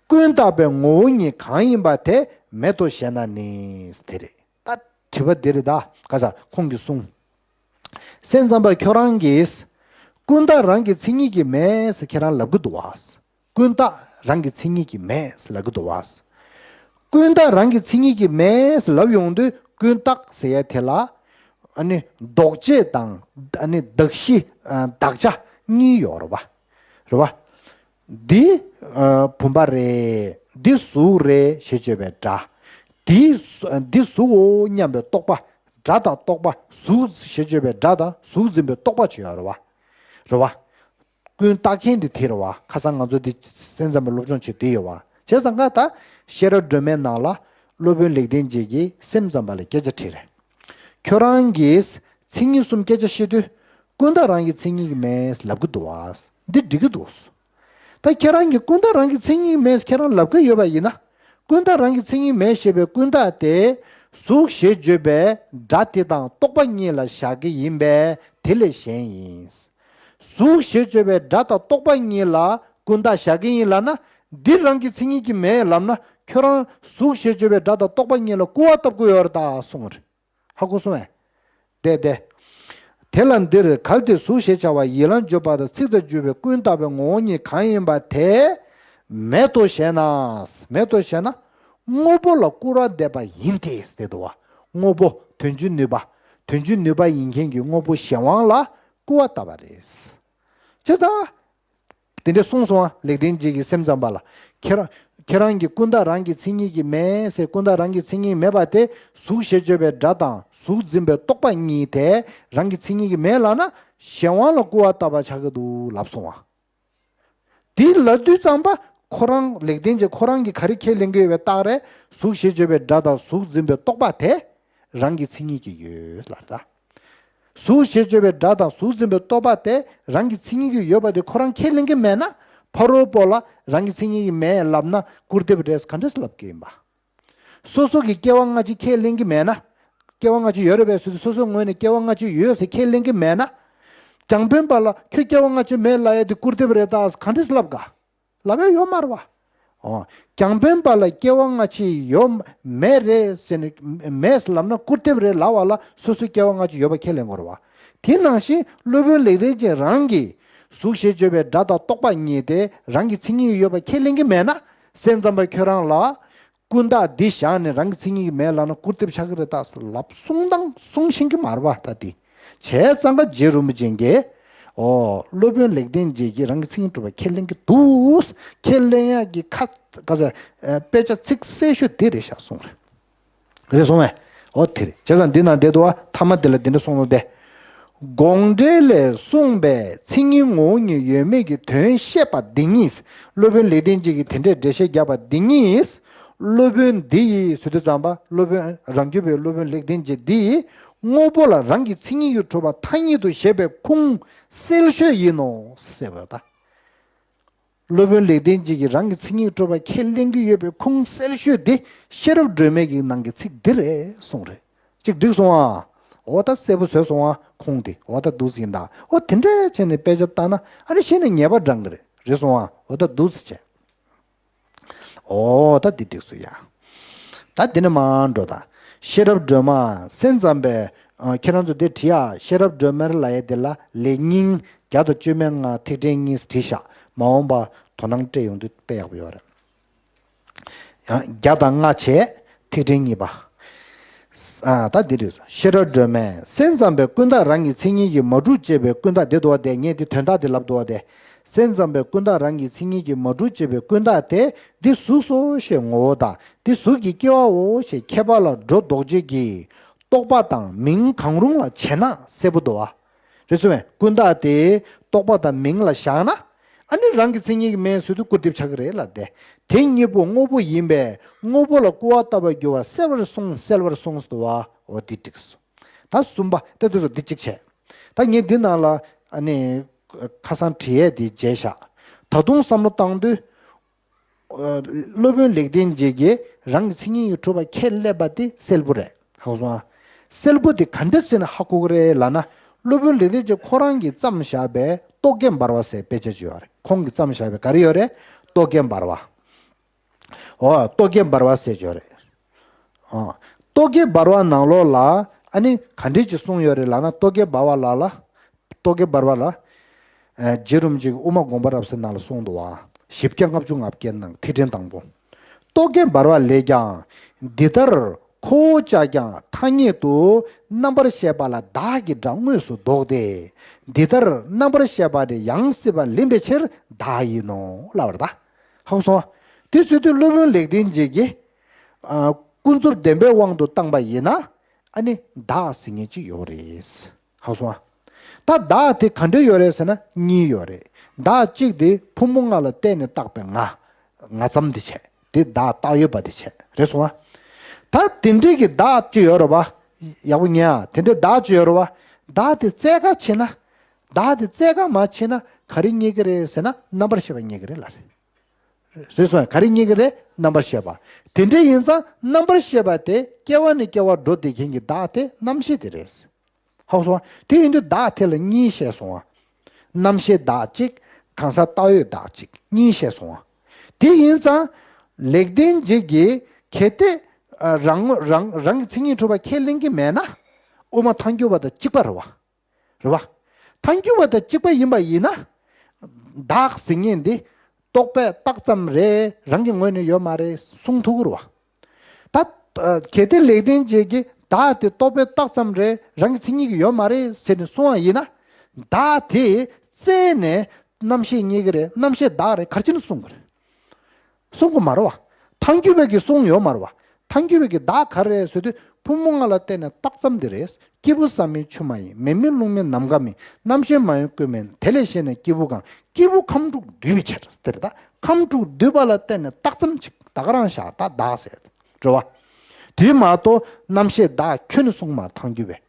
ཀུན་བརྟགས་པའི་ངོ་བོ་ཉིད་གང་ཡིན་པ་དེ་མེད་དོ་ཞེ་ན་ནི། དེ་རེད། ད་དྲི་བ་འདི་རེད་ད། ག་ས་ཁོང་གིས་གསུངས། སེམས་ཙམ་པ་ཁྱོད་རང་གིས། ཀུན་བརྟགས་རང་གི་མཚན་ཉིད་ཀྱིས་མེད་ཟེར་ཁྱེད་རང་ལབ་གི་འདུག་བ། ཀུན་བརྟགས་རང་གི་མཚན་ཉིད་ཀྱིས་མེད་ཟེར་ལབ་གི་འདུག་བ། ཀུན་བརྟགས་རང་གི་མཚན་ཉིད་ཀྱིས་མེད་ཟེར་ལབ་ཡོང་དུས་ཀུན་བརྟགས་ཟེར་ཡ་དེ་ལ། ཨ་ནི་ལྡོག་བྱེད་དང་། ཨ་ནི་གདགས་གཞི། ཨ། གདགས་བྱ་གཉིས་ཡོད་རེད་བ། རེད་བ། འདི། ཨ། བུམ་པ་རེད། འདི་གཟུགས་རེད་ཞེས་བརྗོད་པའི་སྒྲ། འདི། འདི་གཟུགས་འོ་སྙམ་པའི་རྟོག་པ། སྒྲ་དང་རྟོག་པ། གཟུགས་ཞེས་བརྗོད་པའི་སྒྲ་དང་གཟུགས་འཛིན་པའི་རྟོག་པ་བྱེད་ཡོད་རེད་བ། རེད་བ། ཀུན་བརྟགས་མཁན་དེ་དེ་རེད་བ། ཁ་སང་ང་ཚོ་འདི་སེམས་ཙམ་པའི་སློབ་སྦྱོང་བྱེད་དེ་ཡོད་བ། བྱས་ཙང་ཀ་ད་ཤེས་རབ་སྒྲོན་མེའི་ནང་ལ་སློབ་དཔོན་ལེགས་ལྡན་འབྱེད་ཀྱིས་སེམས་ཙམ་པ་ལ་སྐད་ཆ་དྲིས་རེད། ཁྱོད་རང་གིས་མཚན་ཉིད་གསུམ་སྐད་ཆ་བཤད་དུས་ཀུན་བརྟགས་རང་གི་མཚན་ཉིད་ཀྱིས་མེད་ལབ་གི་འདུག་བ། འདི་འགྲིག་གི་འདུག་ད་ཁྱེད་རང་གིས་ཀུན་བརྟགས་རང་གི་མཚན་ཉིད་མེད་ཁྱེད་རང་ལབ་ཀྱི་ཡོད་པ་ཡིན་ན། ཀུན་བརྟགས་རང་གི་མཚན་ཉིད་མེད་ཞེས་པའི་ཀུན་བརྟགས་དེ། གཟུགས་ཞེས་བརྗོད་པའི་སྒྲ་དེ་དང་རྟོག་པ་གཉིས་ལ་བཞག་གི་ཡིན་པས་དེ་ལས་གཞན་ཡིན། གཟུགས་ཞེས་བརྗོད་པའི་སྒྲ་དང་རྟོག་པ་གཉིས་ལ་ཀུན་བརྟགས་བཞག་གི་ཡིན་ལབ་ན། འདི་རང་གི་མཚན་ཉིད་ཀྱིས་མེད་ལབ་ན། ཁྱོད་རང་གཟུགས་ཞེས་བརྗོད་པའི་སྒྲ་དང་རྟོག་པ་གཉིས་ལ་སྐུར་བ་བཏབ་དགོས་ཡོད་རེད་ད་གསུངས་རེད། ཧ་གོ་སོང་ངས། དེ་དེ། དེ་ལ་འདིར་གལ་ཏེ་གཟུགས་ཞེས་བྱ་བ་ཡིད་ལ་བརྗོད་པ་དང་ཚིག་ཏུ་བརྗོད་པའི་ཀུན་བརྟགས་པའི་ངོ་བོ་ཉིད་གང་ཡིན་པ་དེ་མེད་དོ་ཞེ་ན། མེད་དོ་ཞེ་ན། དངོས་པོ་ལ་སྐུར་བ་འདེབས་པ་ཡིན་ཏེ་ཟེར་འདུག་བ། དངོས་པོ་དོན་བྱེད་ནུས་པ། དོན་བྱེད་ནུས་པ་ཡིན་མཁན་གྱི་དངོས་པོ་གཞན་དབང་ལ་སྐུར་བ་བཏབ་པ་རེད། ཇི་ལྟ་བ། དེ་འདྲ་གསུངས་སོང་ཨ། ལེགས་ལྡན་འབྱེད་ཀྱི་སེམས་ཙམ་པ་ལ། ཁྱེད་རང་། ཁྱེད་རང་གི་ཀུན་བརྟགས་རང་གི་མཚན་ཉིད་ཀྱིས་མེད་ཟེར། ཀུན་བརྟགས་རང་གི་མཚན་ཉིད་མེད་པ་དེ་གཟུགས་ཞེས་བརྗོད་པའི་སྒྲ་དང་གཟུགས་འཛིན་པའི་རྟོག་པ་གཉིས་དེ་རང་གི་མཚན་ཉིད་ཀྱིས་མེད་ལབ་ན་གཞན་དབང་ལ་སྐུར་བ་བཏབ་པ་ཆགས་ཀྱི་འདུག་ལབ་སོང་ཨ། དེ་ལབ་དུས་ཙམ་པ་ཁོ་རང་ལེགས་ལྡན་འབྱེད་ཁོ་རང་གིས་ག་རེ་ཁས་ལེན་གྱི་ཡོད་པའི་རྟགས་རེད། གཟུགས་ཞེས་བརྗོད་པའི་སྒྲ་དང་གཟུགས་འཛིན་པའི་རྟོག་པ་དེ། རང་གི་མཚན་ཉིད་ཀྱིས་ཡོད་ལབ་ད། གཟུགས་ཞེས་བརྗོད་པའི་སྒྲ་དང་གཟུགས་འཛིན་པའི་རྟོག་པ་དེ་རང་གི་མཚན་ཉིད་ཀྱིས་ཡོད་པ་དེ་ཁོ་རང་ཁས་ལེན་གྱི་མེད་ན། ཕ་རོལ་པོ་ལ་རང་གི་མཚན་ཉིད་ཀྱིས་མེད་ལབ་ན་སྐུར་འདེབས་རེད། ག་འདྲས་ལབ་ཀྱི་ཡིན་པ། སོ་སོ་གི་སྐྱེ་བ་སྔ་ཕྱི་ཁས་ལེན་གྱི་མེད་ན། སྐྱེ་བ་སྔ་ཕྱི་ཡོད་རེད་པས་ཟེར་དུས་སོ་སོའི་ངོས་ནས་སྐྱེ་བ་སྔ་ཕྱི་ཡོད་ཟེར་ཁས་ལེན་གྱི་མེད་ན། རྒྱང་འཕེན་པ་ལ་ཁྱོད་སྐྱེ་བ་སྔ་ཕྱི་མེད་ལབ་ཡ་དེ་སྐུར་འདེབས་རེད་ད་ག་འདྲས་ལབ་ག་ལབ་ཡ་ཡོད་མ་རེད་བ། ཨོ། རྒྱང་འཕེན་པ་ལ་སྐྱེ་བ་སྔ་ཕྱི་ཡོད་མེད་རེད་ཟེར་ནས་མེད་ལབ་ན་སྐུར་འདེབས་རེད་ལབ་པ་ལ་སོ་སོའི་སྐྱེ་བ་སྔ་ཕྱི་ཡོད་པ་ཁས་ལེན་དགོས་རེད་བ། དེ་ནང་བཞིན་སློབ་དཔོན་ལེགས་ལྡན་འབྱེད་རང་གིས་གཟུགས་ཞེས་བརྗོད་པའི་སྒྲ་དང་རྟོག་པ་གཉིས་དེ་རང་གི་མཚན་ཉིད་ཡོད་པ་ཁས་ལེན་གྱི་མེད་ན། སེམས་ཙམ་པ་ཁྱོད་རང་ལ་ཀུན་བརྟགས་འདི་བཞག་ནས་རང་གི་མཚན་ཉིད་ཀྱིས་མེད་ལབ་ན་སྐུར་འདེབས་ཆགས་ཀྱི་རེད་ད་ལབ་གསུང་དང་གསུང་ཤེས་ཀྱི་མ་རེད་བ་ད་དེ། བྱས་ཙང་ཀ་རྗེ་རིན་པོ་ཆེ་གིས། ཨོ། སློབ་དཔོན་ལེགས་ལྡན་འབྱེད་ཀྱིས་རང་གི་མཚན་ཉིད་གྲུབ་པ་ཁས་ལེན་གྱི་འདུག་ཁས་ལེན་ཡག་གི་ཁ། ག་ས། ཨ། དཔེ་ཆ་ཚིག་གསལ་ཤོས་དེ་རེད་ཤག་གསུངས་རེད། རེད་སོང་བས། ཨོ་དེ་རེད། བྱས་ཙང་འདི་ནང་བསྡད་འདུག་བ། ཐ་མ་དེ་ལ་འདི་འདྲ་གསུངས་འདུག་སྟེ། དགོངས་འགྲེལ་ལས་གསུངས་པའི་མཚན་ཉིད་ངོ་བོ་ཉིད་ཡོད་མེད་ཀྱི་དོན་བཤད་པ་འདི་གཉིས། སློབ་དཔོན་ལེགས་ལྡན་འབྱེད་ཀྱིས་དེ་འདྲའི་འགྲེལ་བཤད་བརྒྱབ་པ་འདི་གཉིས། སློབ་དཔོན་འདི་ཡིས་ཟེར་དུས་ཙམ་པ་སློབ་དཔོན་རང་རྒྱུད་པའི་སློབ་དཔོན་ལེགས་ལྡན་འབྱེད་འདི་ཡིས་དངོས་པོ་ལ་རང་གི་མཚན་ཉིད་ཀྱིས་གྲུབ་པ་ཐ་སྙད་དུ་བཞེད་པའི་ཁུངས་གསལ་ཤོས་ཡིན་ནོ་ཟེར་བ་ད། སློབ་དཔོན་ལེགས་ལྡན་འབྱེད་ཀྱིས་རང་གི་མཚན་ཉིད་གྲུབ་པ་ཁས་ལེན་གྱི་ཡོད་པའི་ཁུངས་གསལ་ཤོས་འདི་ཤེས་རབ་སྒྲོན་མེ་གི་ནང་གི་ཚིག་འདི་རེད་གསུངས་རེད། གཅིག་འགྲིག་སོང་ཨ། འོ་ད་གསལ་པོ་བཟོས་སོང་ཨ་ཁུངས་དེ། འོ་ད་འདུག་ཟིན་ད། འོ་དེ་འདྲ་བྱས་ནས་དཔེ་ཆ་ལྟ་ན་ཨ་ནི་ཤེས་ནས་ཉེས་པ་འགྲང་གི་རེད། རེད་སོང་ཨ། འོ་ད་འདུག་ཟེར་བྱས། འོ་ད་འདི་འགྲིག་སོང་ཡ། ད་འདི་ནས་མར་འགྲོ་ད། ཤེས་རབ་སྒྲོན་མ་སེམས་ཙམ་པའི། ཨ། ཁྱེད་རང་ཚོ་འདི་བྲིས་ཨ། ཤེས་རབ་སྒྲོན་མེ་ལབ་ཡ་འདི་ལ་ལས་རྙིང་བརྒྱ་དང་བཅུ་མེད་ལྔ་ཐིག་ཕྲེང་གཉིས་བྲིས་ཤག་མ་འོངས་པ་དོ་སྣང་སྤྲད་ཡོང་དུས་དཔེ་ཡག་པོ་ཡོད་རེད། ཡང་བརྒྱ་དང་ལྔ་བྱས་ཐིག་ཕྲེང་གཉིས་པ། ཨ། ད་འདི་རེད། ཤེས་རབ་སྒྲོན་མས་སེམས་ཙམ་པའི་ཀུན་བརྟགས་རང་གི་མཚན་ཉིད་ཀྱིས་མ་གྲུབ་ཅེས་པའི་ཀུན་བརྟགས་འདི་འདུག་བ་དེ། ངས་འདི་དོན་དག་འདི་ལབ་འདུག་བ་དེ། སེམས་ཙམ་པའི་ཀུན་བརྟགས་རང་གི་མཚན་ཉིད་ཀྱིས་མ་གྲུབ་ཅེས་པའི་ཀུན་བརྟགས་དེ་འདི་གཟུགས་སོ་ཞེས་ངོ་བོ་དང་འདི་གཟུགས་ཀྱི་སྐྱེ་བའོ་ཞེས་མཁས་པ་ལ་སྒྲོ་འདོགས་བྱེད་ཀྱི་རྟོག་པ་དང་མིང་གང་རུང་ལ་བྱེད་ན་གསལ་པོ་འདུག་བ། རེད་སོང་བས། ཀུན་བརྟགས་དེ་རྟོག་པ་དང་མིང་ལ་བཞག་ན། ཨ་ནི་རང་གི་མཚན་ཉིད་ཀྱིས་མེད་ཟེར་དུས་སྐུར་འདེབས་ཆགས་ཀྱི་རེད་ལབ་སྟེ། དེ་གཉིས་པོ་དངོས་པོ་ཡིན་པས་དངོས་པོ་ལ་སྐུར་བ་བཏབ་པར་འགྱུར་བར་གསལ་བར་གསུངས། གསལ་བར་གསུངས་སོ། འོ་འདི་འགྲིག་སོང་། ད་གསུམ་པ་ད་དེ་ཚོ་འདི་གཅིག་བྱས། ད་ངས་འདི་ནང་ལ་ཨ་ནི་ཁ་སང་བྲིས་ཡས་འདི་བརྗེད་བཞག་ད་དུང་བསམ་བློ་བཏང་དུས། སློབ་དཔོན་ལེགས་ལྡན་འབྱེད་ཀྱིས་རང་གི་མཚན་ཉིད་ཀྱིས་གྲུབ་པ་ཁས་ལེན་པ་དེ་གསལ་པོ་རེད། ཧ་གོ་སོང་ཨ། གསལ་པོ་དེ་ག་འདྲ་བྱས་ནས་ཧ་གོ་གི་རེད་ལབ་ན། སློབ་དཔོན་ལེགས་ལྡན་འབྱེད་ཁོ་རང་གིས་བརྩམས་བཞག་པའི་རྟོག་གེ་འབར་བ་ཟེར་དཔེ་ཆ་ཅིག་ཡོད་རེད། ཁོང་གིས་བརྩམས་བཞག་པའི་ག་རེ་ཡོད་རེད། རྟོག་གེ་འབར་བ། འོ། རྟོག་གེ་འབར་བ་ཟེར་ཅིག་ཡོད་རེད། ཨ། རྟོག་གེ་འབར་བ་ནང་ལོགས་ལ་ཨ་ནི་ག་འདྲས་ཅིག་གསུངས་ཡོད་རེད་ལབ་ན། རྟོག་གེ་འབར་བ་ལ་ལ། རྟོག་གེ་འབར་བ་ལ། ཨ། རྗེ་རིན་པོ་ཆེ་གིས་དབུ་མ་དགོངས་པ་རབ་གསལ་ནང་ལ་གསུངས་འདུག་བ། བཞི་བརྒྱ་ལྔ་བཅུ་ང་བརྒྱད་ནང་ཐིག་ཕྲེང་དང་པོ། རྟོག་གེ་འབར་བ་ལས་ཀྱང་། འདི་ལྟར་ཁོ་བོ་ཅག་ཀྱང་ཐ་སྙད་དུ་རྣམ་པར་ཤེས་པ་ལ་བདག་གི་སྒྲ་དངོས་སུ་འདོགས་ཏེ། འདི་ལྟར་རྣམ་པར་ཤེས་པ་དེ་ཡང་སྲིད་པ་ལེན་པའི་ཕྱིར་བདག་ཡིན་ནོ་ལབ་པ་རེད་ད། ཧ་གོ་སོང་ཨ། དེ་ཚོ་དུས་སློབ་དཔོན་ལེགས་ལྡན་འབྱེད་ཀྱིས། ཨ། ཀུན་རྫོབ་བདེན་པའི་དབང་དུ་བཏང་པ་ཡིན་ན། ཨ་ནི་བདག་ཟེར་མཁན་ཅིག་ཡོད་རེད། ཧ་གོ་སོང་ཨ། ད་བདག་དེ་ག་འདྲ་ཡོད་རེད་ཟེར་ན་གཉིས་ཡོད་རེད། བདག་གཅིག་དེ་ཕུང་པོ་ལྔ་ལ་བརྟེན་ནས་བཏགས་པའི་ང་། ང་ཙམ་དེ་བྱས། དེ་བདག་བཏགས་ཡོད་པ་དེ་བྱས། རེད་སོང་ཨ། ད་དེ་འདྲའི་གི་བདག་ཅིག་ཡོད་རེད་པ། ཡག་པོ་ཉན་ཨ། དེ་འདྲའི་བདག་ཅིག་ཡོད་རེད་པ། བདག་དེ་བཙལ་ག་ཕྱིན་ན། བདག་དེ་བཙལ་ག་མ་ཕྱིན་ན་ག་རེ་རྙེད་ཀྱི་རེད་ཟེར་ན་རྣམ་པར་ཤེས་པ་རྙེད་ཀྱི་རེད་ལབ་རེད། རེད་སོང་ཨ། ག་རེ་རྙེད་ཀྱི་རེད། རྣམ་པར་ཤེས་པ། དེ་འདྲ་ཡིན་ཙང་རྣམ་པར་ཤེས་པ་དེ་སྐྱེ་བ་ནས་སྐྱེ་བར་འགྲོ་བསྡད་མཁན་གྱི་བདག་དེ་རྣམ་ཤེས་དེ་རེད། ཧ་གོ་སོང་ཨ། དེ་ཡིན་དུས་བདག་དེ་ལ་གཉིས་བཤད་སོང་ཨ། རྣམ་ཤེས་བདག་གཅིག་གང་ཟག་བཏགས་ཡོད་བདག་གཅིག་གཉིས་བཤད་སོང་ཨ། དེ་ཡིན་ཙང་། ལེགས་ལྡན་འབྱེད་ཀྱིས་གལ་ཏེ། ཨ། རང་རང་རང་གི་མཚན་ཉིད་གྲུབ་པ་ཁས་ལེན་གྱི་མེད་ན། དབུ་མ་ཐལ་འགྱུར་བ་དང་གཅིག་པ་རེད་བ། རེད་བ། ཐལ་འགྱུར་བ་དང་གཅིག་པ་ཡིན་པ་ཡིན་ན། བདག་ཟེར་མཁན་འདི་རྟོག་པས་བཏགས་ཙམ་རེད། རང་གི་ངོས་ནས་ཡོད་མ་རེད་གསུང་ཐུབ་ཀྱི་རེད་བ། ད། ཨ། གལ་ཏེ་ལེགས་ལྡན་འབྱེད་ཀྱིས་བདག་དེ་རྟོག་པས་བཏགས་ཙམ་རེད། རང་གི་མཚན་ཉིད་ཀྱིས་ཡོད་མ་རེད་ཟེར་ནས་གསུང་བ་ཡིན་ན། བདག་དེ་བཙལ་ནས་རྣམ་ཤེས་རྙེད་ཀྱི་རེད། རྣམ་ཤེས་བདག་རེད། ག་རེ་བྱས་ནས་གསུང་གི་རེད། གསུང་གི་མ་རེད་བ། ཐལ་འགྱུར་བས་ཀྱིས་གསུངས་ཡོད་མ་རེད་བ། ཐལ་འགྱུར་བས་ཀྱིས་བདག་ག་རེ་རེད་ཟེར་དུས་ཕུང་པོ་ལྔ་ལ་བརྟེན་ནས་བཏགས་ཙམ་དེ་རེད། སྐྱེས་བུ་ས་མེད་ཆུ་མ་ཡིན། མེ་མེད་རླུང་མེད་ནམ་མཁའ་མེད། རྣམ་ཤེས་མ་ཡིན་ཀུན་མེད། དེ་ལས་གཞན་ནས་སྐྱེས་བུ་གང་། སྐྱེས་བུ་ཁམས་དྲུག་འདུས་པའི་ཕྱིར། དེ་རེད་ད། ཁམས་དྲུག་འདུས་པ་ལ་བརྟེན་ནས་བཏགས་ཙམ་ཅིག་ད་ག་རང་བཞག་ད་བདག་ཟེར། རེད་བ། དེ་མ་གཏོགས་རྣམ་ཤེས་བདག་ཁྱོན་ནས་གསུངས་མ་རེད་ཐལ་འགྱུར་བས།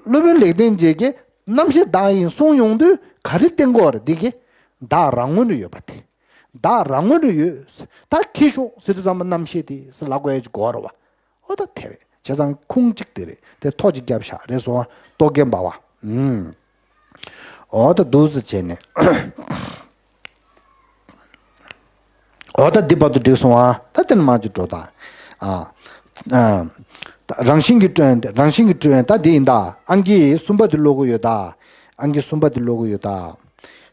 སློབ་དཔོན་ལེགས་ལྡན་འབྱེད་ཀྱིས་རྣམ་ཤེས་བདག་ཡིན་གསུངས་ཡོང་དུས་ག་རེ་བསྟན་དགོས་རེད་འདི་གི། བདག་རང་ངོས་ནས་ཡོད་པ་དེ། བདག་རང་ངོས་ནས་ཡོད། ད་ཁྱེར་ཤོག་ཟེར་དུས་ཙམ་པ་རྣམ་ཤེས་དེ་ཟེར་ལབ་དགོས་ཡ་ཅིག་དགོས་རེད་བ། ཨོ་ད་དེ་རེད། བྱས་ཙང་ཁུངས་གཅིག་དེ་རེད་དེ། ཐོ་གཅིག་བརྒྱབ་བཞག་རེད་སོང་བ། རྟོག་གེ་འབར་བ། ཨུམ། ཨོ་ད་འདུག་སེ་བྱས་ནས། འོ་ད་འདི་བར་དུ་འགྲིག་སོང་ཨ། ད་དེ་ནས་མར་ཅིག་འགྲོ་ད། ཨ། ཨ། རང་བཞིན་གྱིས་སྤྲོས། རང་བཞིན་གྱིས་སྤྲོས། ད་འདི་ཡིན་ད། ཨང་ཀི་གསུམ་པ་འདི་ཀློག་གི་ཡོད་ད། ཨང་ཀི་གསུམ་པ་འདི་ཀློག་གི་ཡོད་ད།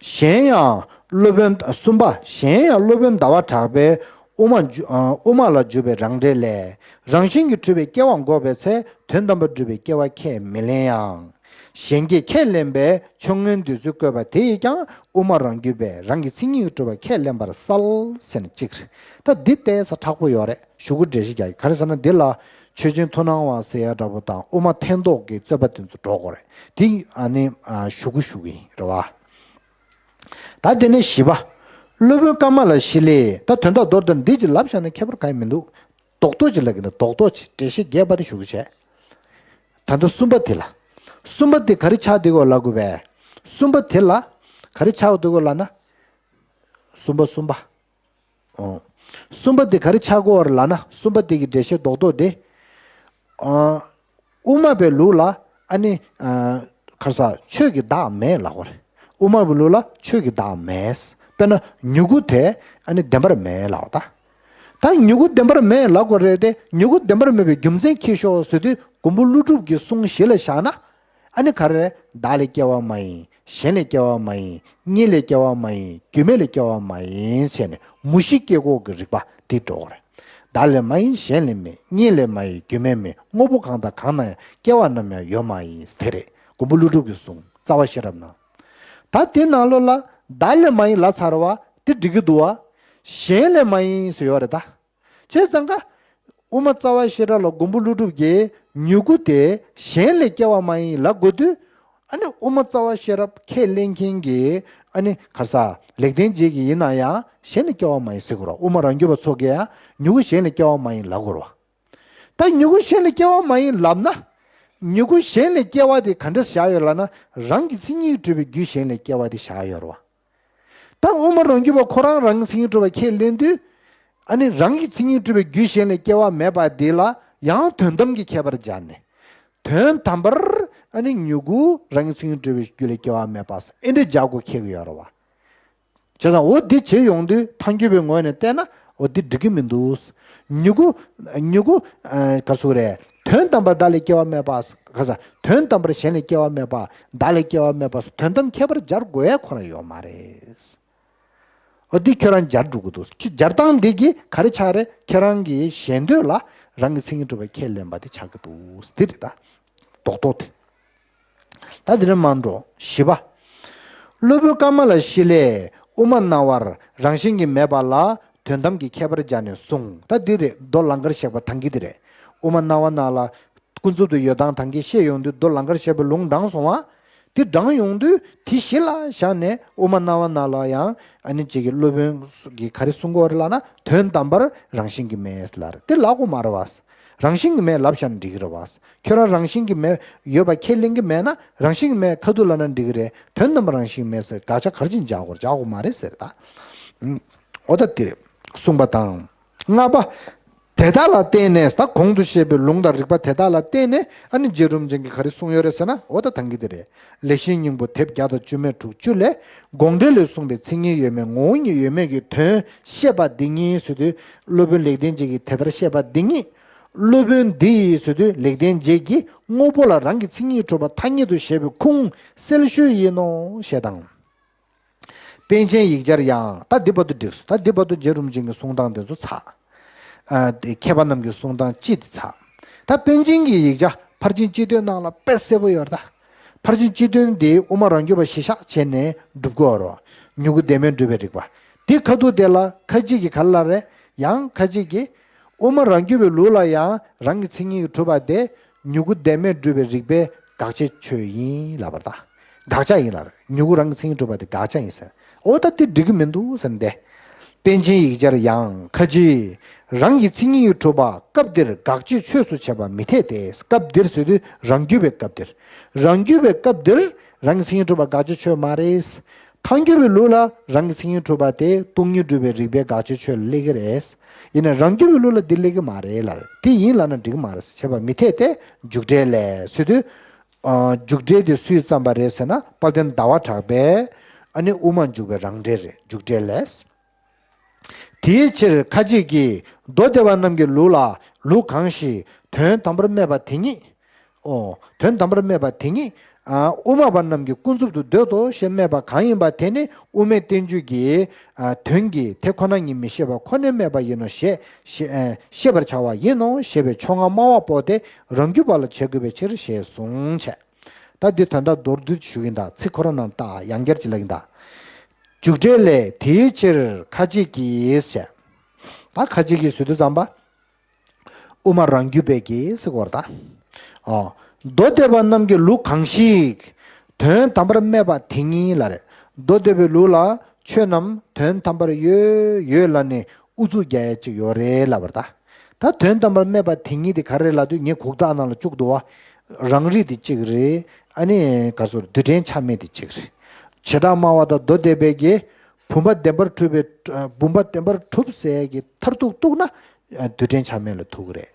གཞན་ཡང་སློབ་དཔོན་གསུམ་པ། གཞན་ཡང་སློབ་དཔོན་ཟླ་བ་གྲགས་པས་དབུ་མ་འཇུ། ཨ། དབུ་མ་ལ་འཇུག་པའི་རང་འགྲེལ་ལས། རང་བཞིན་གྱིས་གྲུབ་པའི་སྐྱེ་བ་འགོག་པའི་ཚེ་དོན་དམ་པར་གྲུབ་པའི་སྐྱེ་བ་ཁས་མི་ལེན་ཡང་། གཞན་གྱིས་ཁས་ལེན་པའི་ཕྱོགས་སྔོན་འདོད་ཚུལ་བཀོད་པ་དེ་ཡིས་ཀྱང་དབུ་མ་རང་རྒྱུད་པས་རང་གི་མཚན་ཉིད་ཀྱིས་གྲུབ་པ་ཁས་ལེན་པར་གསལ་ཟེར་ནས་གཅིག་རེད། ད་འདི་བལྟས་ས་དྲག་པོ་ཡོད་རེད། ཞུ་སྐུལ་འགྲེལ་བཤད་རྒྱག་གི། ག་རེ་ཟེར་ན་འདི་ལ་ཆོས་ཅན་མཐུན་སྣང་བ་ཟེར་ཡ་འདྲ་པོ་དང་དབུ་མ་ཐལ་འདོགས་ཀྱི་རྩོད་པ་དེ་ཚོ་འགྲོ་དགོས་རེད། དེ་ཨ་ནི་ཨ་ཞུ་སྐུལ་ཞུ་གི་ཡིན་རེད་བ། ད་དེ་ནས་བཞི་པ། སློབ་དཔོན་ཀ་མ་ལ་ཤཱི་ལས། ད་དོན་དག་མདོར་བསྡུས་འདི་ཅིག་ལབ་བཞག་ན་ཁྱད་པར་གང་ཡང་མི་འདུག་རྡོག་རྡོག་ཅིག་ལབ་ཀྱི་འདུག་རྡོག་རྡོག་ཅིག་འགྲེལ་བཤད་རྒྱས་པ་དེ་ཞུ་གི་བྱས། ད་ལྟ་གསུམ་པ་དེ་ལ། གསུམ་པ་དེ་ག་རེ་ཆགས་བསྡད་ཀྱི་ཡོད་ལབ་དགོས་པས། གསུམ་པ་དེ་ལ་ག་རེ་ཆགས་བསྡད་ཀྱི་ཡོད་ལབ་ན། གསུམ་པ་གསུམ་པ། ཨོ། གསུམ་པ་དེ་ག་རེ་ཆགས་ཀྱི་ཡོད་རེད་ལབ་ན། གསུམ་པ་དེ་གི་འགྲེལ་བཤད་རྡོག་རྡོག་དེ། ཨ། དབུ་མ་པའི་ལུགས་ལ་ཨ་ནི། ཨ། ག་རེ་ཟེར། ཆོས་ཀྱི་བདག་མེད་ལབ་ཀྱི་ཡོད་རེད། དབུ་མ་པའི་ལུགས་ལ་ཆོས་ཀྱི་བདག་མེད། དཔེར་ན་མྱུ་གུ་དེ་ཨ་ནི་བདེན་པར་མེད་ལབ་ཀྱི་ཡོད་ད། ད་མྱུ་གུ་བདེན་པར་མེད་ལབ་དགོས་རེད་དེ། མྱུ་གུ་བདེན་པར་མེད་པའི་རྒྱུ་མཚན་ཁྱེར་ཤོག་ཟེར་དུས་མགོན་པོ་ཀླུ་སྒྲུབ་ཀྱི་གསུང་གཞི་ལ་བཞག་ན། ཨ་ནི་ག་རེ་རེད། བདག་ལས་སྐྱེ་བ་མ་ཡིན། གཞན་ལས་སྐྱེ་བ་མ་ཡིན། གཉིས་ལས་སྐྱེ་བ་མ་ཡིན། རྒྱུ་མེད་ལས་སྐྱེ་བ་མ་ཡིན་ཟེར་ནས་མུ་བཞི་སྐྱེ་འགོག་གི་རིགས་པ་འདི་འགྲོ་གི་རེད། བདག་ལས་མ་ཡིན་གཞན་ལས་མེད། གཉིས་ལས་མ་ཡིན་རྒྱུ་མེད་མིན། དངོས་པོ་གང་དང་གང་ན་ཡང་། སྐྱེ་བ་ནམ་ཡང་ཡོད་མ་ཡིན། དེ་རེད། མགོན་པོ་ཀླུ་སྒྲུབ་ཀྱི་གསུང་རྩ་བ་ཤེས་རབ་ནང་། ད་དེ་ནང་ལོགས་ལ་བདག་ལས་མ་ཡིན་ལབ་ཚར་བ་དེ་འགྲིག་གི་འདུག་བ། གཞན་ལས་མ་ཡིན་ཟེར་ཡོད་རེད་ད། བྱས་ཙང་ཀ། དབུ་མ་རྩ་བ་ཤེས་རབ་ལ་མགོན་པོ་ཀླུ་སྒྲུབ་ཀྱིས་མྱུ་གུ་དེ་གཞན་ལས་སྐྱེ་བ་མ་ཡིན་ལབ་དགོས་དུས། ཨ་ནི་དབུ་མ་རྩ་བ་ཤེས་རབ་ཁས་ལེན་མཁན་གྱི་ཨ་ནི་ག་རེ་ཟེར། ལེགས་ལྡན་འབྱེད་ཀྱི་ཡིན་ན་ཡང་གཞན་ལས་སྐྱེ་བ་མ་ཡིན་ཟེར་དགོས་རེད། དབུ་མ་རང་རྒྱུད་པ་ཚོ་གིས་ཡང་མྱུ་གུ་གཞན་ལས་སྐྱེ་བ་མ་ཡིན་ལབ་དགོས་རེད་བ། ད་མྱུ་གུ་གཞན་ལས་སྐྱེ་བ་མ་ཡིན་ལབ་ན། མྱུ་གུ་གཞན་ལས་སྐྱེ་བ་དེ་ག་འདྲ་བཞག་ཡོད་ལབ་ན། རང་གི་མཚན་ཉིད་གྲུབ་པའི་རྒྱུ་གཞན་ལས་སྐྱེ་བ་དེ་བཞག་ཡོད་རེད་བ། ད་དབུ་མ་རང་རྒྱུད་པ་ཁོ་རང་རང་གི་མཚན་ཉིད་གྲུབ་པ་ཁས་ལེན་དུས། ཨ་ནི་རང་གི་མཚན་ཉིད་གྲུབ་པའི་རྒྱུ་གཞན་ལས་སྐྱེ་བ་མེད་པ་འདི་ལ་ཡང་དོན་དམ་གྱི་ཁྱད་པར་སྦྱར་ནས། དོན་དམ་པར་ཨ་ནི་མྱུ་གུ་རང་གི་མཚན་ཉིད་གྲུབ་པའི་རྒྱུ་ལས་སྐྱེ་བ་མེད་པ་ཟེར་ཨེ་འདྲ་སྦྱར་དགོས་ཁེལ་གྱི་ཡོད་རེད་བ། བྱས་ཙང་འོ་འདི་བྱེད་ཡོང་དུས་ཐལ་འགྱུར་བའི་ངོས་ནས་བལྟས་ན་འོ་འདི་འགྲིག་གི་མི་འདུག་མྱུ་གུ། མྱུ་གུ། ཨ། ག་རེ་ཟེར་དགོས་རེད། དོན་དམ་པར་བདག་ལས་སྐྱེ་བ་མེད་པ། ག་རེ་ཟེར། དོན་དམ་པར་གཞན་ལས་སྐྱེ་བ་མེད་པ། བདག་ལས་སྐྱེ་བ་མེད་པ་སོགས་དོན་དམ་ཁྱད་པར་སྦྱར་དགོས་ཡ་ཁོ་རང་ཡོད་མ་རེད། འོ་འདི་ཁྱོད་རང་སྦྱར་འགྲོ་གི་འདུག་ཁྱོད་སྦྱར་སྟངས་འདི་གིས་ག་རེ་ཆགས་རེད། ཁྱེད་རང་གི་ཞེ་འདོད་ལ་རང་གི་མཚན་ཉིད་གྲུབ་པ་ཁས་ལེན་པ་དེ་ཆགས་ཀྱི་འདུག་འདི་རེད་ད། རྡོག་རྡོག་དེ། ད་དེ་རིང་མར་འགྲོ། བཞི་པ། སློབ་དཔོན་ཀ་མ་ལ་ཤཱི་ལས་དབུ་མ་རྣ་བར་རང་བཞིན་གྱིས་མེད་པ་ལ་དོན་དམ་གྱི་ཁྱད་པར་སྦྱར་ནས་གསུངས། ད་འདི་རེད། མདོ་ལང་ཀར་གཤེགས་པ་ཐང་གི་འདི་རེད། དབུ་མ་རྣ་བ་ནང་ལ་ཀུན་རྫོབ་ཏུ་ཡོད་སྟངས་ཐང་གི་བཤད་ཡོང་དུས་མདོ་ལང་ཀར་གཤེགས་པའི་ལུང་དྲངས་སོང་བ། དེ་དྲངས་ཡོང་དུས་དེ་གཞི་ལ་བཞག་ནས་དབུ་མ་རྣ་བ་ནང་ལ་ཡང་ཨ་ནི་གཅིག་གི་སློབ་དཔོན་གྱིས་ག་རེ་གསུང་གི་ཡོད་རེད་ལབ་ན། དོན་དམ་པར་རང་བཞིན་གྱིས་མེད་ལབ་རེད། དེ་ལབ་དགོས་མ་རེད་བ། རང་བཞིན་གྱིས་མེད་ལབ་བཞག་ན་འགྲིག་གི་རེད་བ། ཁྱོད་རང་རང་བཞིན་གྱིས་མེད་ཡོད་པ་ཁས་ལེན་གྱི་མེད་ན་རང་བཞིན་གྱིས་མེད་ཁ་ཐུག་ལབ་ན་འགྲིག་གི་རེད། དོན་དམ་པར་རང་བཞིན་མེད་ཟེར་དགག་བྱ་ག་རེ་བྱས་ནས་རྒྱག་དགོས་རེད། རྒྱག་དགོས་མ་རེད་ཟེར་ད། ཨུམ། འོ་ད་དེ་རེད། གསུངས་པ་དང་། ལྔ་པ། དེ་དག་ལ་བརྟེན་ནས། ད་གོང་དུ་བཤད་པའི་ལུང་དང་རིགས་པ་དེ་དག་ལ་བརྟེན་ནས་ཨ་ནི་རྗེ་རིན་པོ་ཆེ་གིས་ག་རེ་གསུངས་ཡོད་རེད་ཟེར་ན། འོ་ད་ཐང་གི་དེ་རེད། ལེགས་བཤད་སྙིང་པོ་དེབ་བརྒྱ་དང་བཅུ་མེད་དྲུག་ཅུ་ལས། དགོངས་འགྲེལ་ལས་གསུངས་པའི་མཚན་ཉིད་ཡོད་མེད་ངོ་བོ་ཉིད་ཡོད་མེད་ཀྱི་དོན་བཤད་པ་འདི་ཉིད་ཟེར་དུས། སློབ་དཔོན་ལེགས་ལྡན་འབྱེད་ཀྱིས་དེ་ལྟར་བཤད་པ་འདི་ཉིད། སློབ་དཔོན་འདི་ཡིས་ཟེར་དུས་ལེགས་ལྡན་འབྱེད་ཀྱིས་དངོས་པོ་ལ་རང་གི་མཚན་ཉིད་གྲུབ་པ་ཐ་སྙད་དུ་བཞེད་པའི་ཁུངས་གསལ་ཤོས་ཡིན་ནོ་ཞེས་དང་། པཎ་ཆེན་ཡིག་ཆར་ཡང་། ད་འདི་བར་དུ་འགྲིག་སོང་། ད་འདི་བར་དུ་རྗེ་རིན་པོ་ཆེ་གི་གསུང་སྟངས་དེ་ཚོ་ཚར། ཨ། དེ་མཁས་པ་རྣམས་ཀྱི་གསུང་སྟངས་སྤྱི་དེ་ཚར། ད་པཎ་ཆེན་གྱི་ཡིག་ཆ་ཕར་ཕྱིན་སྤྱི་དོན་ནང་ལ་དཔེ་གསལ་པོ་ཡོད་རེད་ད། ཕར་ཕྱིན་སྤྱི་དོན་དེ་དབུ་མ་རང་རྒྱུད་པ་གཞི་བཞག་བྱས་ནས་སྒྲུབ་དགོས་རེད། མྱུ་གུ་བདེན་མེད་སྒྲུབ་པའི་རིགས་པ། དེ་ཁ་ཐུག་དེ་ལ་ཁ་ཅིག་གིས་ག་རེ་ལབ་རེད། ཡང་ཁ་ཅིག་གིས། དབུ་མ་རང་རྒྱུད་པའི་ལུགས་ལ་ཡང་རང་གི་མཚན་ཉིད་ཀྱིས་གྲུབ་པ་དེ་མྱུ་གུ་བདེན་མེད་སྒྲུབ་པའི་རིགས་པའི་དགག་བྱའི་ཆོས་ཡིན་ལབ་པ་རེད་ད། དགག་བྱ་ཡིན་ལབ་རེད། མྱུ་གུ་རང་གི་མཚན་ཉིད་གྲུབ་པ་དེ་དགག་བྱ་ཡིན་ཟེར། འོ་ད་དེ་འགྲིག་གི་མི་འདུག་ཟེར་ནས་བསྡད། པཎ་ཆེན་ཡིག་ཆར་ཡང་ཁ་ཅིག་རང་གི་མཚན་ཉིད་ཀྱིས་གྲུབ་པ་སྐབས་འདིར་དགག་བྱའི་ཆོས་སུ་བྱེད་པ་མི་འཐད་དེ། སྐབས་འདིར་ཟེར་དུས་རང་རྒྱུད་པའི་སྐབས་འདིར། རང་རྒྱུད་པའི་སྐབས་འདིར་རང་གི་མཚན་ཉིད་གྲུབ་པ་དགག་བྱའི་ཆོས་མ་རེད། ཐལ་འགྱུར་བའི་ལུགས་ལ་རང་གི་མཚན་ཉིད་གྲུབ་པ་དེ་སྟོང་ཉིད་སྒྲུབ་པའི་རིགས་པའི་དགག་བྱའི་ཆོས་ལ་སླེབས་ཀྱི་རེད། ཡིན་ན་རང་རྒྱུད་པའི་ལུགས་ལ་འདི་སླེབས་ཀྱི་མ་རེད་ལབ། དེ་ཡིན་ལབ་ན་འགྲིག་གི་མ་རེད། བྱས་པ་མི་འཐད་དེ། འཇུག་འགྲེལ་ལས་ཟེར་དུས། ཨ། འཇུག་འགྲེལ་དེ་སུས་བརྩམས་པ་རེད་ཟེར་ན། དཔལ་ལྡན་ཟླ་བ་གྲགས་པས་ཨ་ནི་དབུ་མ་འཇུག་པའི་རང་འགྲེལ་རེད། འཇུག་འགྲེལ་ལས། དེའི་ཕྱིར་ཁ་ཅིག་གིས་མདོ་སྡེ་པ་རྣམས་ཀྱི་ལུགས་ལ་ལུགས་གང་ཞིག་དོན་དམ་པར་སྨྲས་པ་དེ་ཉིད། ཨོ། དོན་དམ་པར་སྨྲས་པ་དེ་ཉིད། ཨ། དབུ་མ་པ་རྣམས་ཀྱིས་ཀུན་རྫོབ་ཏུ་འདོད་དོ་ཞེས་སྨྲས་པ་གང་ཡིན་པ་དེ་ནི་དབུ་མའི་བསྟན་བཅོས་ཀྱི། ཨ། དོན་གྱི་དེ་ཁོ་ན་ཉིད་མི་ཤེས་པ་ཁོ་ནས་སྨྲས་པ་ཡིན་ནོ་ཞེས་ཤེས་ཨ། ཤེས་པར་བྱ་བ་ཡིན་ནོ་ཞེས་པའི་ཕྱོགས་སྔ་སྨྲ་བ་པོ་དེ་རང་རྒྱུད་པ་ལ་བྱེད་དགོས་པའི་ཕྱིར་ཞེས་གསུངས་བྱས། ད་འདི་དོན་དག་མདོར་བསྡུས་ཞུ་གིན་ད། ཚིག་ཁོ་རང་ནང་ད་ཡང་བསྐྱར་ཅིག་ལབ་གིན་ད། འཇུག་འགྲེལ་ལས། དེའི་ཕྱིར་ཁ་ཅིག་གིས་ཞེས། ད་ཁ་ཅིག་གིས་ཟེར་དུས་ཙམ་པ། དབུ་མ་རང་རྒྱུད་པས་ཀྱིས་ཟེར་གོ་ར་ད། ཨོ། མདོ་སྡེ་པ་རྣམས་ཀྱི་ལུགས་གང་ཞིག་དོན་དམ་པར་སྨྲས་པ་དེ་ཉིད་ལ་རེད། མདོ་སྡེ་པའི་ལུགས་ལ་ ཆོས་རྣམས་དོན་དམ་པར་ཡོད་ཡོད་ལབ་ནས་ཨུ་ཚུགས་རྒྱག་ཡ་ཅིག་ཡོད་རེད་ལབ་པ་རེད་ད། ད་དོན་དམ་པར་སྨྲས་པ་དེ་ཉིད་དེ་ག་རེ་ལབ་དུས་ངས་གུག་རྟགས་ནང་ལ་བཅུག་འདུག་བ། རང་རིག་དེ་གཅིག་རེད། ཨ་ནི་ག་ཟེར་རྡུལ་ཕྲན་ཆ་མེད་དེ་གཅིག་རེད། བྱེ་བྲག་སྨྲ་བ་དང་མདོ་སྡེ་པའི་གི་བུམ་པ་བདེན་པར་གྲུབ་པའི་བུམ་པ་བདེན་པར་གྲུབ་ཟེར་གྱི་མཐར་ཐུག་གཏུགས་ན་རྡུལ་ཕྲན་ཆ་མེད་ལ་ཐུག་གི་རེད།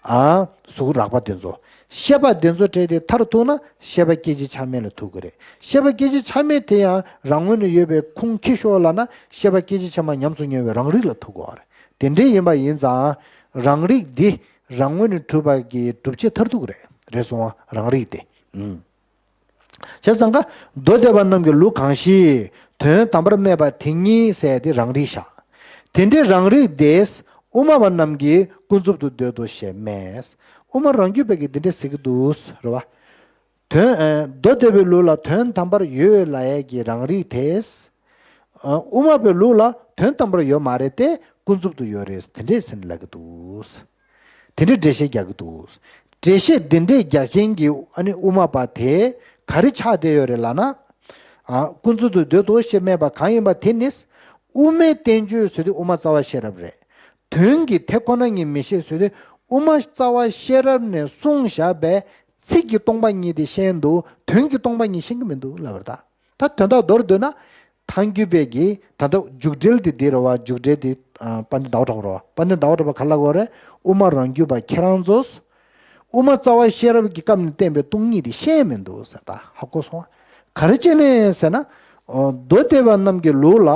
ཨ། གཟུགས་རགས་པ་དེ་ཚོ། ཤེས་པ་དེ་ཚོ་བྲལ་ཏེ་མཐར་ཐུག་ན་ཤེས་པ་སྐད་ཅིག་ཆ་མེད་ལ་ཐུག་གི་རེད། ཤེས་པ་སྐད་ཅིག་ཆ་མེད་དེ་ཡང་རང་ངོས་ནས་ཡོད་པའི་ཁུངས་འཁྱེར་ཤོག་ལབ་ན་ཤེས་པ་སྐད་ཅིག་ཆ་མེད་ཉམས་སུ་མྱོང་བའི་རང་རིག་ལ་ཐུག་གི་རེད། དེ་འདྲ་ཡིན་པ་ཡིན་ཙང་རང་རིག་འདི་རང་ངོས་ནས་གྲུབ་པ་གི་སྒྲུབ་བྱེད་མཐར་ཐུག་རེད། རེད་སོང་བ། རང་རིག་དེ། ཨུམ། བྱས་ཙང་ཀ། མདོ་སྡེ་པ་རྣམས་ཀྱི་ལུགས་གང་ཞིག་དོན་དམ་པར་སྨྲས་པ་དེ་ཉིད་ཟེར་ཏེ་རང་རིག་བཞག་དེ་འདྲའི་རང་རིག་དེས་དབུ་མ་པ་རྣམས་ཀྱིས་ཀུན་རྫོབ་ཏུ་འདོད་དོ་ཞེས་སྨྲས། དབུ་མ་རང་རྒྱུད་པའི་གི་འདི་འདྲ་ཟེར་གྱི་འདུག་རེད་བ། དོན། ཨ། མདོ་སྡེ་པའི་ལུགས་ལ་དོན་དམ་པར་ཡོད་ལབ་ཡས་ཀྱི་རང་རིག་དེས། ཨ། དབུ་མ་པའི་ལུགས་ལ་དོན་དམ་པར་ཡོད་མ་རེད་དེ་ཀུན་རྫོབ་ཏུ་ཡོད་རེད་དེ་འདྲས་ཟེར་ནས་ལབ་ཀྱི་འདུག་དེ་འདྲའི་འགྲེལ་བཤད་རྒྱག་གི་འདུག་འགྲེལ་བཤད་འདི་འདྲས་རྒྱག་མཁན་གྱི་ཨ་ནི་དབུ་མ་པ་དེ་ག་རེ་ཆགས་བསྡད་ཡོད་རེད་ལབ་ན། ཨ། ཀུན་རྫོབ་ཏུ་འདོད་དོ་ཞེས་སྨྲས་པ་གང་ཡིན་པ་དེ་ནི། དབུ་མའི་བསྟན་བཅོས་ཟེར་དུས་དབུ་མ་རྩ་བ་ཤེས་རབ་རེད། དོན་གྱི་དེ་ཁོ་ན་ཉིད་མི་ཤེས་ཟེར་དུས་དབུ་མ་རྩ་བ་ཤེས་རབ་ནས་གསུངས་བཞག་པའི་ཚིག་གི་སྟོང་པ་ཉིད་དེ་ཤེས་འདུག་དོན་གྱི་སྟོང་པ་ཉིད་ཤེས་ཀྱི་མི་འདུག་ལབ་པ་རེད་ད། ད་དོན་དག་མདོར་བསྡུས་ན། ཐང་རྒྱུད་པའི་གི་ད་ལྟ་འཇུག་འགྲེལ་དེ་འདི་རེད་བ། འཇུག་འགྲེལ་དེ། ཨ། དཔལ་ལྡན་ཟླ་བ་གྲགས་པ་རེད་བ། དཔལ་ལྡན་ཟླ་བ་གྲགས་པ་ག་ལབ་དགོས་རེད། དབུ་མ་རང་རྒྱུད་པ་ཁྱེད་རང་ཚོས། དབུ་མ་རྩ་བ་ཤེས་རབ་ཀྱི་སྐབས་ནས་བསྟན་པའི་སྟོང་ཉིད་དེ་ཤེས་མི་འདུག་ཟེར་ད། ཧ་གོ་སོང་ང་། ག་རེ་བྱས་ནས་ཟེར་ན། ཨོ། མདོ་སྡེ་པ་རྣམས་ཀྱི་ལུགས་ལ་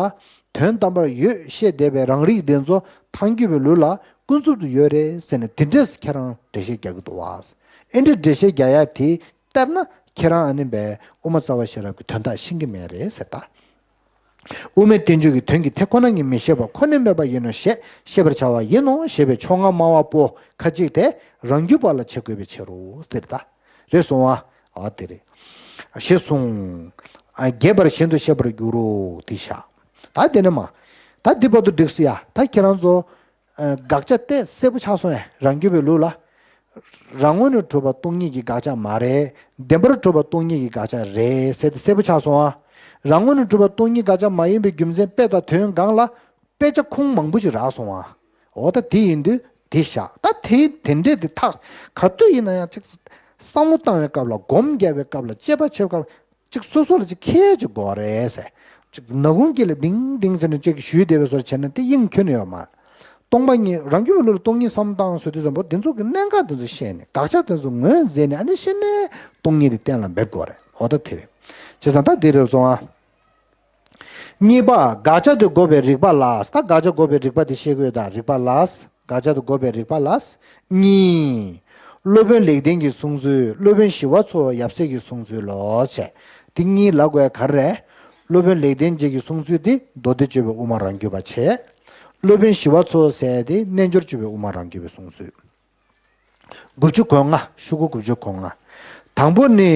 དོན་དམ་པར་ཡོད་ཞེས་འདོད་པའི་རང་རིག་དེ་ཚོ་ཐང་རྒྱུད་པའི་ལུགས་ལ་ཀུན་རྫོབ་ཏུ་ཡོད་རེད་ཟེར་ནས་དེ་འདྲས་ཁྱེད་རང་འགྲེལ་བཤད་རྒྱག་གི་འདུག་བ། ཨེ་འདྲས་འགྲེལ་བཤད་རྒྱག་ཡ་དེ། ལྟར་ན་ཁྱེད་རང་ཨ་ནི་བས་དབུ་མ་རྩ་བ་ཤེས་རབ་ཀྱི་དོན་དག་ཤེས་ཀྱི་མེད་རེད་ཟེར་ད། དབུ་མའི་བསྟན་བཅོས་ཀྱི་དོན་གྱི་དེ་ཁོ་ན་ཉིད་མི་ཤེས་པ་ཁོ་ནས་སྨྲས་པ་ཡིན་ནོ་ཞེས་ཤེས་པར་བྱ་བ་ཡིན་ནོ་ཞེས་པའི་ཕྱོགས་སྔ་སྨྲ་བ་པོ་ཁ་ཅིག་དེ་རང་རྒྱུད་པ་ལ་བྱེད་དགོས་པའི་ཕྱིར་རོ་ཟེར་ད། རེད་སོང་བ། ཨ་དེ་རེད། ཞེས་གསུངས། ཨ། རྒྱས་པར་གཞན་དུ་བཤད་པར་འགྱུར་རོ་དེ་བཞག་ད་དེ་ནས་མ། ད་འདི་བར་དུ་འགྲིགས་སོ་ཡ། ད་ཁྱེད་རང་ཚོ། ཨ། དགག་བྱ་དེ་གསལ་པོ་ཆགས་སོང་ཨེ། རང་རྒྱུད་པའི་ལུགས་ལ། རང་ངོས་ནས་གྲུབ་པ་སྟོང་ཉིད་ཀྱི་དགག་བྱ་མ་རེད། བདེན་པར་གྲུབ་པ་སྟོང་ཉིད་ཀྱི་དགག་བྱ་རེད་ཟེར་ཏེ་གསལ་པོ་ཆགས་སོང་ཨ། རང་ངོས་ནས་གྲུབ་པ་སྟོང་ཉིད་དགག་བྱ་མ་ཡིན་པའི་རྒྱུ་མཚན་དཔེ་དང་དོན་སྒང་ལ་དཔེ་ཆ་ཁུངས་མང་པོ་ཞིག་རག་སོང་ཨ། འོ་ད་དེ་ཡིན་དུས་དེ་བཞག་ད་དེ་དེ་འདྲས་དེ་ཐག་ག་དུས་ཡིན་ན་ཡང་ཅིག་བསམ་བློ་བཏང་བའི་སྐབས་ལ་སྒོམ་རྒྱག་པའི་སྐབས་ལ་དཔྱད་པ་བྱེད་སྐབས། གཅིག་སོ་སོ་ལ་གཅིག་ཁྱེད་ཀྱི་དགོས་རེད་ཟེར། གཅིག་ནག་ཁུང་དཀྱིལ་ལ་ལྡིང་ལྡིང་ཟེར་ནས་གཅིག་ཞུས་བསྡད་པའི་བཟོ་བྱས་ན་དེ་དབྱིངས་ཁྱོན་ནས་ཡོད་མ་རེད། སྟོང་པ་ཉིད་རང་རྒྱུད་པའི་ལུགས་ལ་སྟོང་ཉིད་བསམ་བློ་བཏང་ཟེར་དུས་ཙམ་པོ་འདི་ཚོ་གི་གནད་འགག་འདི་ཚོ་ཤེས་ནས་དགག་བྱ་འདི་ཚོ་ངོས་འཛིན་ནས་ཨ་ནི་ཤེས་ནས་སྟོང་ཉིད་དེ་གཏན་ལ་འབེབས་དགོས་རེད། འོ་ད་དེ་རེད། བྱས་ཙང་ད་འདི་རེད་སོང་ཨ། གཉིས་པ་དགག་བྱ་དེ་འགོག་པའི་རིགས་པ་ལ། ད་དགག་བྱ་འགོག་པའི་རིགས་པ་དེ་ཤེས་དགོས་ད་རིགས་པ་ལ། དགག་བྱ་དེ་འགོག་པའི་རིགས་པ་ལ། གཉིས། སློབ་དཔོན་ལེགས་ལྡན་གྱིས་གསུངས་ཚུལ་སློབ་དཔོན་ཞི་བ་འཚོ་ཡབ་སྲས་ཀྱིས་གསུངས་ཚུལ་ལོ་བྱས། དེ་གཉིས་ལབ་དགོས་ག་རེ་རེད། སློབ་དཔོན་ལེགས་ལྡན་འབྱེད་ཀྱིས་གསུངས་ཚུལ་དེ་མདོ་སྡེ་སྤྱོད་པའི་དབུ་མ་རང་རྒྱུད་པ་བྱས། སློབ་དཔོན་ཞི་བ་འཚོ་ཟེར་དེ་རྣལ་འབྱོར་སྤྱོད་པའི་དབུ་མ་རང་རྒྱུད་པས་གསུངས་ཚུལ། དགུ་བཅུ་གོ་ལྔ། ཤོག་གུ་དགུ་བཅུ་གོ་ལྔ། དང་པོ་ནི།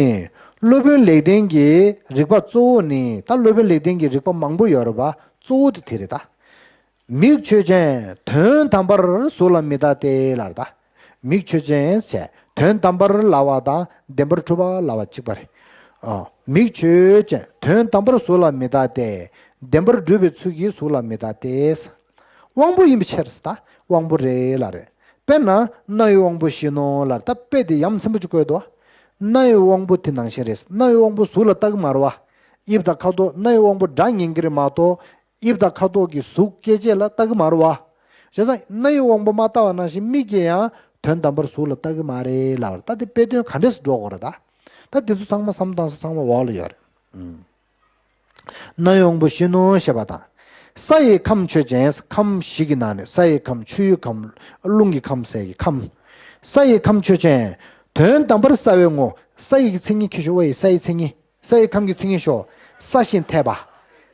སློབ་དཔོན་ལེགས་ལྡན་གྱི་རིགས་པ་གཙོ་བོ་ནི། ད་སློབ་དཔོན་ལེགས་ལྡན་གྱི་རིགས་པ་མང་པོ་ཡོད་རེད་པ། གཙོ་བོ་དེ་དེ་རེད་ད། མིག་ཆོས་ཅན། དོན་དམ་པར་གཟུགས་ལ་མི་ལྟ་སྟེ་ལབ་རེད་ད། མིག་ཆོས་ཅན་བྱས། དོན་དམ་པར་ལབ་པ་དང་བདེན་པར་གྲུབ་པ་ལབ་པ་གཅིག་པ་རེད། ཨ། མིག་ཆོས་ཅན། དོན་དམ་པར་གཟུགས་ལ་མི་ལྟ་སྟེ། བདེན་པར་གྲུབ་པའི་ཚུལ་གྱིས་གཟུགས་ལ་མི་ལྟ་སྟེ། དབང་པོ་ཡིན་པའི་ཕྱིར་ཟེར་ད། དབང་པོ་རེད་ལབ་རེད། དཔེར་ན་རྣ་བའི་དབང་པོ་བཞིན་ནོ་ལབ་རེད་ད། དཔེ་དེ་ཡ་མཚན་པོ་ཅིག་བཀོད་འདུག་རྣ་བའི་དབང་པོ་དེ་ནང་བཞིན་རེད། རྣ་བའི་དབང་པོ་གཟུགས་ལ་ལྟ་གི་མ་རེད་བ། དབྱིབས་དང་ཁ་དོག་རྣ་བའི་དབང་པོ་སྒྲ་ཉན་གི་རེད་མ་གཏོགས། དབྱིབས་དང་ཁ་དོག་གི་གཟུགས་སྐྱེ་མཆེད་ལ་ལྟ་གི་མ་རེད་བ། བྱས་ཙང་རྣ་བའི་དབང་པོ་མ་ལྟ་བ་ནང་བཞིན་མིག་གིས་ཡང་དོན་དམ་པར་གཟུགས་ལ་ལྟ་གི་མ་རེད་ལབ་རེད་ད། དེ་དཔེ་དོན་ག་འདྲས་སུ་འགྲོ་དགོས་རེད་ད། ད་དེ་ཚོ་ཚང་མ་བསམ་བཏང་ས་ཚང་མ་འོག་ལ་ཡོད་རེད། ཨུམ། རྣ་བའི་དབང་པོ་བཞིན་ནོ་ཞེས་པ་དང་། ས་ཡི་ཁམས་ཆོས་ཅན། ཁམས་བཞི་གི་ནང་ནས་ས་ཡི་ཁམས། ཆུའི་ཁམས། རླུང་གི་ཁམས་ཟེར་གྱི་ཁམས། ས་ཡི་ཁམས་ཆོས་ཅན། དོན་དམ་པར་སྲ་བའི་ངོ་། ས་ཡི་གི་མཚན་ཉིད་ཁྱེར་ཤོག་ཨ་ཡི་ས་ཡི་མཚན་ཉིད། ས་ཡི་ཁམས་ཀྱི་མཚན་ཉིད་ཤོག་སྲ་ཞིང་འཐས་པ།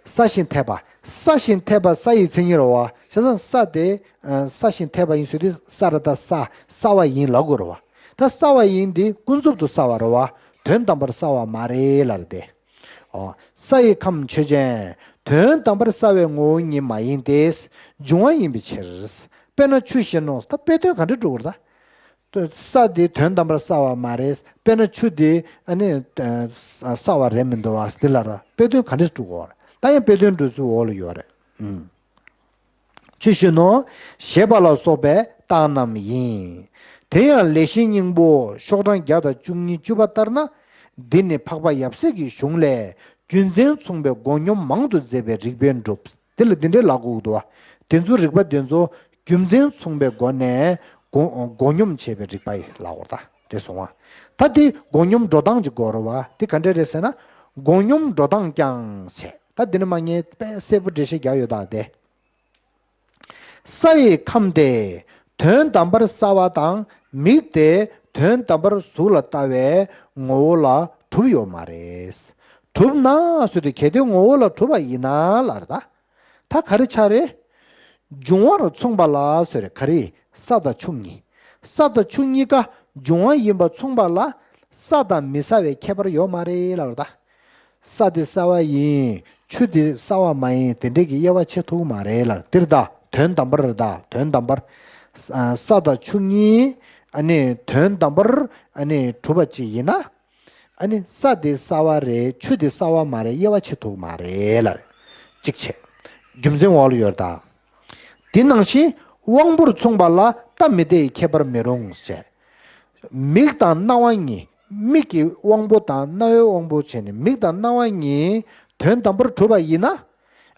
སྲ་ཞིང་འཐས་པ། སྲ་ཞིང་འཐས་པ་ས་ཡི་མཚན་ཉིད་རེད་བ། བྱས་ཙང་ས་དེ། ཨ། སྲ་ཞིང་འཐས་པ་ཡིན་ཟེར་དུས་ས་ར་ད་ས། སྲ་བ་ཡིན་ལབ་དགོས་རེད་བ། ད་སྲ་བ་ཡིན་དེ་ཀུན་རྫོབ་ཏུ་སྲ་བ་རེད་བ། དོན་དམ་པར་སྲ་བ་མ་རེད་ལབ་རེད་དེ། ཨོ། ས་ཡི་ཁམས་ཆོས་ཅན། དོན་དམ་པར་སྲ་བའི་ངོ་བོ་ཉིད་མ་ཡིན་ཏེ། འབྱུང་བ་ཡིན་པའི་ཕྱིར། དཔེར་ན་ཆུ་བཞིན་ནོ། ད་དཔེ་དོན་ག་འདྲ་འགྲོ་གི་རེད་ད། ས་དེ་དོན་དམ་པར་སྲ་བ་མ་རེད། དཔེར་ན་ཆུ་དེ་ཨ་ནི་སྲ་བ་རེད་མི་འདུག་བ། དེ་ལ་ར་དཔེ་དོན་ག་འདྲས་འགྲོ་གི་རེད། ད་ཡང་དཔེ་དོན་འགྲོ་ཚུལ་འོག་ལ་ཡོད་རེད། ཨུམ། ཆུ་བཞི་ནོ། ཞེས་པ་ལ་སོགས་པའི་རྟགས་རྣམས་ཡིན། དེ་ཡང་ལས་གཞིའི་སྙིང་པོ་ཤོག་གྲངས་བརྒྱ་དང་བཅུ་གཉིས་བཅུ་པ་ལྟར་ན། འདི་ནི་འཕགས་པ་ཡབ་སྲས་ཀྱི་གཞུང་ལས་རྒྱུ་མཚན་མཚུངས་པའི་མགོ་སྙོམས་མང་དུ་མཛད་པའི་རིགས་པས་འགྲུབ། དེ་ལ་འདི་འདྲའི་ལབ་དགོས་འདུག་བ། དེ་ཚོ་རིགས་པ་དེ་ཚོ་རྒྱུ་མཚན་མཚུངས་པའི་སྒོ་ནས་མགོ་མགོ་སྙོམས་བྱས་པའི་རིགས་པ་ཡི་ལབ་དགོས་རེད་ད། དེ་སོང་བ། ད་དེ་མགོ་སྙོམས་འགྲོ་སྟངས་ཀྱི་སྐོར་རེད་བ། དེ་ག་འདྲ་རེད་ཟེར་ན། མགོ་སྙོམས་འགྲོ་སྟངས་ཀྱང་བྱས། ད་འདི་ནི་མ་ངས་དཔེ་གསལ་པོ་འགྲེལ་བཤད་རྒྱག་ཡོད་ད་དེ། ས་ཡི་ཁམས་དེ་དོན་དམ་པར་གསལ་བ་དང་། མིག་དེ་དོན་དམ་པར་གཟུགས་ལ་ལྟ་བའི་ངོ་བོ་ལ་གྲུབ་ཡོད་མ་རེད། གྲུབ་ན་ཟེར་དུས་གལ་ཏེ་ངོ་བོ་ལ་གྲུབ་པ་ཡིན་ན་ལབ་རེད་ད། ད་ག་རེ་ཆགས་རེད། འབྱུང་བར་མཚུངས་པ་ལ་ཟེར་ག་རེ། ས་དང་ཆུ་གཉིས། ས་དང་ཆུ་གཉིས་ཀ་འབྱུང་བ་ཡིན་པ་མཚུངས་པ་ལ། གསལ་དང་མི་གསལ་བའི་ཁྱད་པར་ཡོད་མ་རེད་ལབ་རེད་ད། ས་དེ་གསལ་བ་ཡིན། ཆུ་དེ་གསལ་བ་མ་ཡིན། དེ་འདྲས་ཀྱི་དབྱེ་བ་ཕྱེ་ཐུབ་མ་རེད་ལ། འདིར་ད་དོན་དམ་པར་ད་དོན་དམ་པར། ས་དང་ཆུ་གཉིས་ཨ་ནི་དོན་དམ་པར་ཨ་ནི་གྲུབ་པ་ཅིག་ཡིན་ན། ཨ་ནི་ས་དེ་གསལ་བ་རེད། ཆུ་དེ་གསལ་བ་མ་རེད། དབྱེ་བ་ཕྱེ་ཐུབ་མ་རེད་ལ། གཅིག་བྱས། རྒྱུ་མཚན་འོག་ལ་ཡོད་ད། དེ་ནང་བཞིན་དབང་པོར་མཚུངས་པ་ལ་ལྟ་མི་བདེ་ཡི་ཁྱད་པར་མི་རུང་ཞེས། མིག་དང་རྣ་བ་གཉིས། མིག་གི་དབང་པོ་དང་རྣ་བའི་དབང་པོ་བྱས་ནས་མིག་དང་རྣ་བ་གཉིས་དོན་དམ་པར་གྲུབ་པ་ཡིན་ན།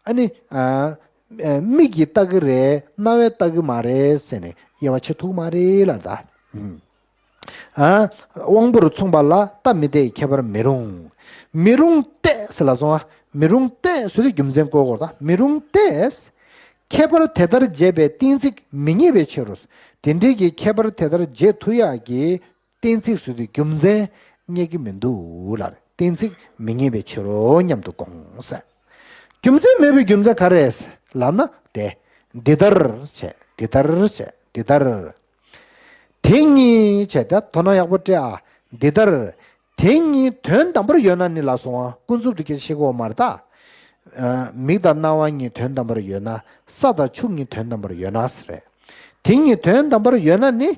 ཨ་ནི། ཨ། མིག་གིས་ལྟ་གི་རེད། རྣ་བས་ལྟ་གི་མ་རེད་ཟེར་ནས་དབྱེ་བ་ཕྱེ་ཐུབ་མ་རེད་ལ་ད། ཨ། དབང་པོར་མཚུངས་པ་ལ་ལྟ་མི་བདེ་ཡི་ཁྱད་པར་མི་རུང་། མི་རུང་སྟེ་ཟེར་ལ་སོང་ཨ། མི་རུང་སྟེ་ཟེར་དུས་རྒྱུ་མཚན་བཀོད་དགོས་ད། མི་རུང་སྟེ། ཁྱད་པར་དེ་ལྟར་འབྱེད་པའི་གཏན་ཚིགས་མི་རྙེད་པའི་ཕྱིར་རོ། དེ་འདྲའི་གི་ཁྱད་པར་དེ་ལྟར་འབྱེད་ཐུབ་ཡག་གི་གཏན་ཚིགས་ཟེར་དུས་རྒྱུ་མཚན་རྙེད་ཀྱི་མི་འདུག་ལ། གཏན་ཚིགས་མི་རྙེད་པའི་ཕྱིར་རོ་སྙམ་དུ་དགོངས་ཟེར། རྒྱུ་མཚན་མེད་པའི་རྒྱུ་མཚན་ག་རེ་ལབ་ན་དེ། འདི་ལྟར་བྱས། འདི་ལྟར་བྱས། འདི་ལྟར། དེ་གཉིས་བྱས་ཏེ་དོ་སྣང་ཡག་པོ་སྤྲད་ཨ། འདི་ལྟར། དེ་གཉིས་དོན་དམ་པར་ཡོད་ན་ནི་ལ་སོང་ཨ། ཀུན་རྫོབ་ཏུ་སྐད་ཆ་བཤད་ཀྱི་ཡོད་མ་རེད་ད། མིག་དང་རྣ་བ་གཉིས་དོན་དམ་པར་ཡོད་ན། ས་དང་ཆུ་གཉིས་དོན་དམ་པར་ཡོད་ན་ཟེར་རེད། དེ་གཉིས་དོན་དམ་པར་ཡོད་ན་ནི།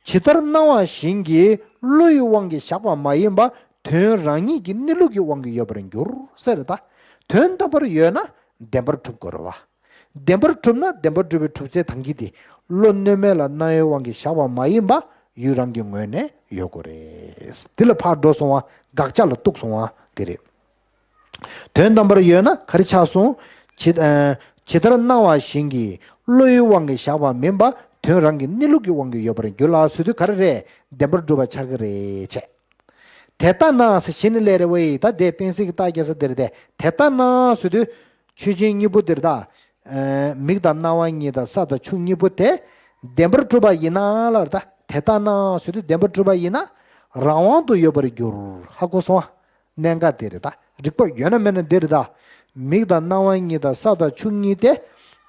ཇི་ལྟར་སྣང་བ་བཞིན་གྱི་བློ་ཡི་དབང་གིས་བཞག་པ་མ་ཡིན་པ་དོན་རང་ཉིད་ཀྱི་གནས་ལུགས་ཀྱི་དབང་གིས་ཡོད་པར་འགྱུར་ཟེར་རེད་ད། དོན་དམ་པར་ཡོད་ན་བདེན་པར་གྲུབ་དགོས་རེད་བ། བདེན་པར་གྲུབ་ན་བདེན་པར་གྲུབ་པའི་གྲུབ་ཚད་དང་གི་དེ། བློ་གནས་མལ་ལ་སྣང་བའི་དབང་གིས་བཞག་པ་མ་ཡིན་པ་ཡུལ་རང་གི་ངོས་ནས་ཡོད་དགོས་རེད། འདི་ལ་ཕར་འགྲོ་སོང་བ། དགག་བྱ་ལ་གཏུགས་སོང་བ་དེ་རེད། དོན་དམ་པར་ཡོད་ན་ག་རེ་ཆགས་སོང་། ཇི་ཨ། ཇི་ལྟར་སྣང་བ་བཞིན་གྱི་བློ་ཡི་དབང་གིས་བཞག་པ་མིན་པ་དོན་རང་གི་གནས་ལུགས་ཀྱི་དབང་གིས་ཡོད་པར་འགྱུར་ལ་ཟེར་དུས་ག་རེ་རེད། བདེན་པར་གྲུབ་པ་ཆགས་ཀྱི་རེད་བྱས། དེ་ལྟ་ན་ཟེར་གཞི་ནས་སླེབས་རེད་བས། ད་དེ་དཔེ་གཟིགས་ཀྱི་རྟགས་རྒྱག་ས་དེ་རེད་དེ། དེ་ལྟ་ན་ཟེར་དུས་ཆོས་ཅན་གཉིས་པོ་དེ་རེད་ད། མིག་དང་རྣ་བ་གཉིས་དང་ས་དང་ཆུ་གཉིས་པོ་དེ་བདེན་པར་གྲུབ་པ་ཡིན་ན་ལ་རེད་ད། དེ་ལྟ་ན་ཟེར་དུས་བདེན་པར་གྲུབ་པ་ཡིན་ན་རང་དབང་དུ་ཡོད་པར་འགྱུར། ཧ་གོ་སོང་ཨ། གནད་འགག་དེ་རེད་ད། རིགས་པ་ཡོད་ན་མེད་ན་འདི་རེད་ད། མིག་དང་རྣ་བ་གཉིས་དང་ས་དང་ཆུ་གཉིས་དེ་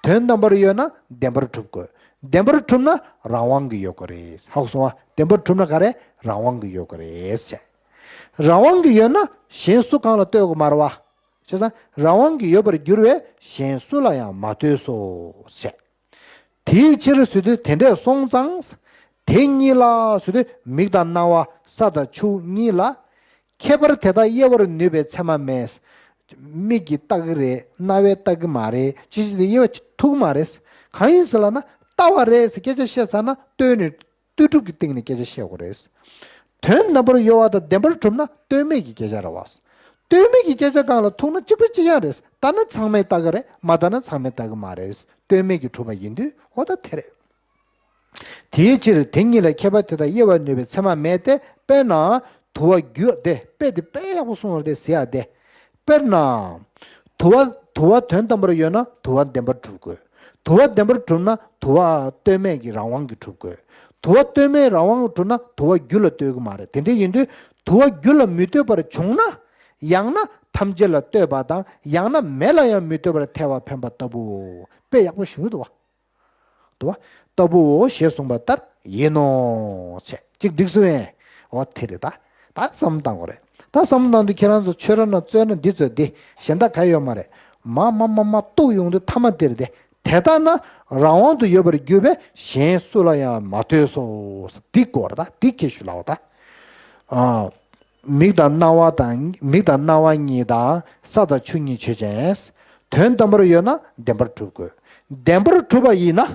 དོན་དམ་པར་ཡོད་ན་བདེན་པར་གྲུབ་དགོས། བདེན་པར་གྲུབ་ན་རང་དབང་གི་ཡོད་དགོས་རེད། ཧ་གོ་སོང་ཨ། བདེན་པར་གྲུབ་ན་ག་རེ། རང་དབང་གི་ཡོད་དགོས་རེད་ཟེར། རང་དབང་གི་ཡོད་ན་གཞན་སུ་གང་ལ་ལྟོས་དགོས་མ་རེད་བ། བྱས་ཙང་རང་དབང་གི་ཡོད་པར་འགྱུར་བས་གཞན་སུ་ལ་ཡང་མ་ལྟོས་སོ་ཞེས། དེའི་ཕྱིར་ཟེར་དུས་དེ་འདྲས་སོང་ཙང་། དེ་གཉིས་ལ་ཟེར་དུས་མིག་དང་རྣ་བ་ས་དང་ཆུ་གཉིས་ལ། ཁྱད་པར་དེ་དག་དབྱེ་བར་ནུས་པའི་ཚད་མ་མེད། མིག་གིས་ལྟ་གི་རེད། རྣ་བས་ལྟ་གི་མ་རེད། ཅི་ཞིག་དེ་དབྱེ་བ་ཐུག་མ་རེད། གང་ཡིན་ཟེར་ལབ་ན་ལྟ་བ་རེད་ཟེར་སྐད་ཆ་བཤད་ཚར་ན་ལྟོས་ནས། ལྟོས་གྲུབ་ཀྱི་སྟེང་ནས་སྐད་ཆ་བཤད་དགོས་རེད། དོན་དམ་པར་ཡོད་པ་དང་བདེན་པར་གྲུབ་ན་ལྟོས་མེད་ཀྱི་སྐད་ཆ་རེད་བ། ལྟོས་མེད་ཀྱི་སྐད་ཆ་སྒང་ལ་ཐུག་ན་གཅིག་པ་གཅིག་རྐྱང་རེད། ལྟ་ན་ཚང་མས་ལྟ་གི་རེད། མ་ལྟ་ན་ཚང་མས་ལྟ་གི་མ་རེད། ལྟོས་མེད་ཀྱིས་གྲུབ་པ་ཡིན་དུས་འོ་ད་དེ་རེད། དེའི་ཕྱིར་དེ་གཉིས་ལ་ཁྱད་པར་དེ་དག་དབྱེ་བ་ནུས་པའི་ཚད་མ་མེད་དེ། དཔེར་ན། དུ་བ་རྒྱུ་དེ་དཔེ་དེ་དཔེ་ཡག་པོ་གསུངས་པ་རེད་ཟེར་ཡ་དེ། དཔེར་ན། དུ་བ་དུ་བ་དོན་དམ་པར་ཡོད་ན་དུ་བ་བདེན་པར་གྲུབ་དགོས། དུ་བ་བདེན་པར་གྲུབ་ན་དུ་བ་ལྟོས་མེད་ཀྱི་རང་དབང་གིས་གྲུབ་དགོས། དུ་བ་ལྟོས་མེད་རང་དབང་གིས་གྲུབ་ན་དུ་བ་རྒྱུ་ལ་ལྟོས་ཀྱི་མ་རེད། དེ་འདྲ་ཡིན་དུས་དུ་བ་རྒྱུ་ལ་མི་ལྟོས་པར་བྱུང་ན། ཡང་ན་ཐམས་ཅད་ལ་ལྟོས་པ་དང་ཡང་ན་མེད་ལ་ཡང་མི་ལྟོས་པར་ཐལ་བ་འཕེན་པ་ལྟ་བུའོ། དཔེ་ཡག་པོ་ཞེ་པོ་འདུག་བ། དུ་བ་ལྟ་བུའོ་ཞེས་གསུངས་པ་ལྟར་ཡིན་ནོ། བྱས་གཅིག་འགྲིག་སོང་ངས། འོ་དེ་རེད་ད། ད་བསམ་བློ་བཏང་དགོས་རེད། ད་བསམ་བློ་བཏང་དུས་ཁྱེད་རང་ཚོ་ཆོས་ར་ན་རྩོད་ན་འདི་རྩོད་དེ་གཞན་དག་ག་ཡོད་མ་རེད། མ་མ་མ་མ་གཏུག་ཡོང་དུས་ཐ་མ་དེ་རེད་དེ། དེ་ལྟ་ན་རང་དབང་དུ་ཡོད་པར་གྱུར་པས་གཞན་སུ་ལ་ཡང་མ་ལྟོས་སོ། འདི་དགོས་རེད་ད། འདི་ཁྱེད་ཞུ་ལའོ་ད། ཨ། མིག་དང་རྣ་བ་དང་མིག་དང་རྣ་བ་གཉིས་དང་ས་དང་ཆུ་གཉིས་ཆོས་ཅན། དོན་དམ་པར་ཡོད་ན་བདེན་པར་གྲུབ་དགོས། བདེན་པར་གྲུབ་པ་ཡིན་ན་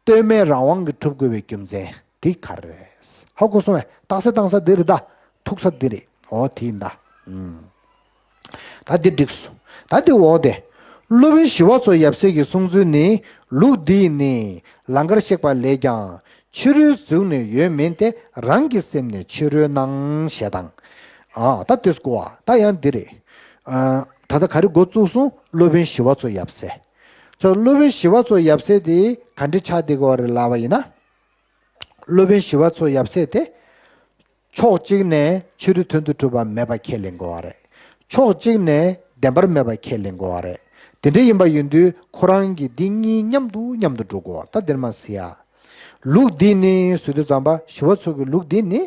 ལྟོས་མེད་རང་དབང་གིས་གྲུབ་དགོས་པའི་རྒྱུ་མཚན་འདི་ག་རེ་རེད། ཧ་གོ་སོང་ངས། རྟགས་གསལ་བཏང་ས་འདི་རེད་ད། ཐུག་ས་འདི་རེད། འོ་དེ་ཡིན་ད། ཨུམ། ད་འདི་འགྲིག་སོང་། ད་འདི་འོ་དེ། སློབ་དཔོན་ཞི་བ་འཚོ་ཡབ་སྲས་ཀྱི་གསུང་ཚུལ་ནི། ལུགས་འདིས་ནི་ལང་ཀར་གཤེགས་པ་ལས་ཀྱང་ཕྱི་རོལ་གཟུགས་ནི་ཡོད་མིན་ཏེ། རང་གི་སེམས་ནི་ཕྱི་རོལ་སྣང་ཞེས་དང་། ཨ་ད་དེ་སྐོར་བ་ད་ཡང་འདི་རེད། ཨ་ད་ལྟ་ག་རེ་འགོ་བཙུགས་སོང་། སློབ་དཔོན་ཞི་བ་འཚོ་ཡབ་སྲས། ཚོ་སློབ་དཔོན་ཞི་བ་འཚོ་ཡབ་སྲས་དེ་ག་འདྲ་ཆགས་བསྡད་ཀྱི་ཡོད་རེད་ལབ་པ་ཡིན་ན། སློབ་དཔོན་ཞི་བ་འཚོ་ཡབ་སྲས་དེ། ཕྱོགས་གཅིག་ནས་ཕྱི་རོལ་དོན་དུ་གྲུབ་པ་མེད་པ་ཁས་ལེན་དགོས་པ་རེད། ཕྱོགས་གཅིག་ནས་བདེན་པར་མེད་པ་ཁས་ལེན་དགོས་པ་རེད། དེ་འདྲ་ཡིན་པ་ཡིན་དུས་ཁོ་རང་གིས་འདི་གཉིས་མཉམ་དུ་མཉམ་དུ་འགྲོ་དགོས་པ། ད་འདིར་མ་ཟེར་ཡ། ལུགས་འདི་ནི་ཟེར་དུས་ཙམ་པ་ཞི་བ་འཚོ་གི་ལུགས་འདི་ནི།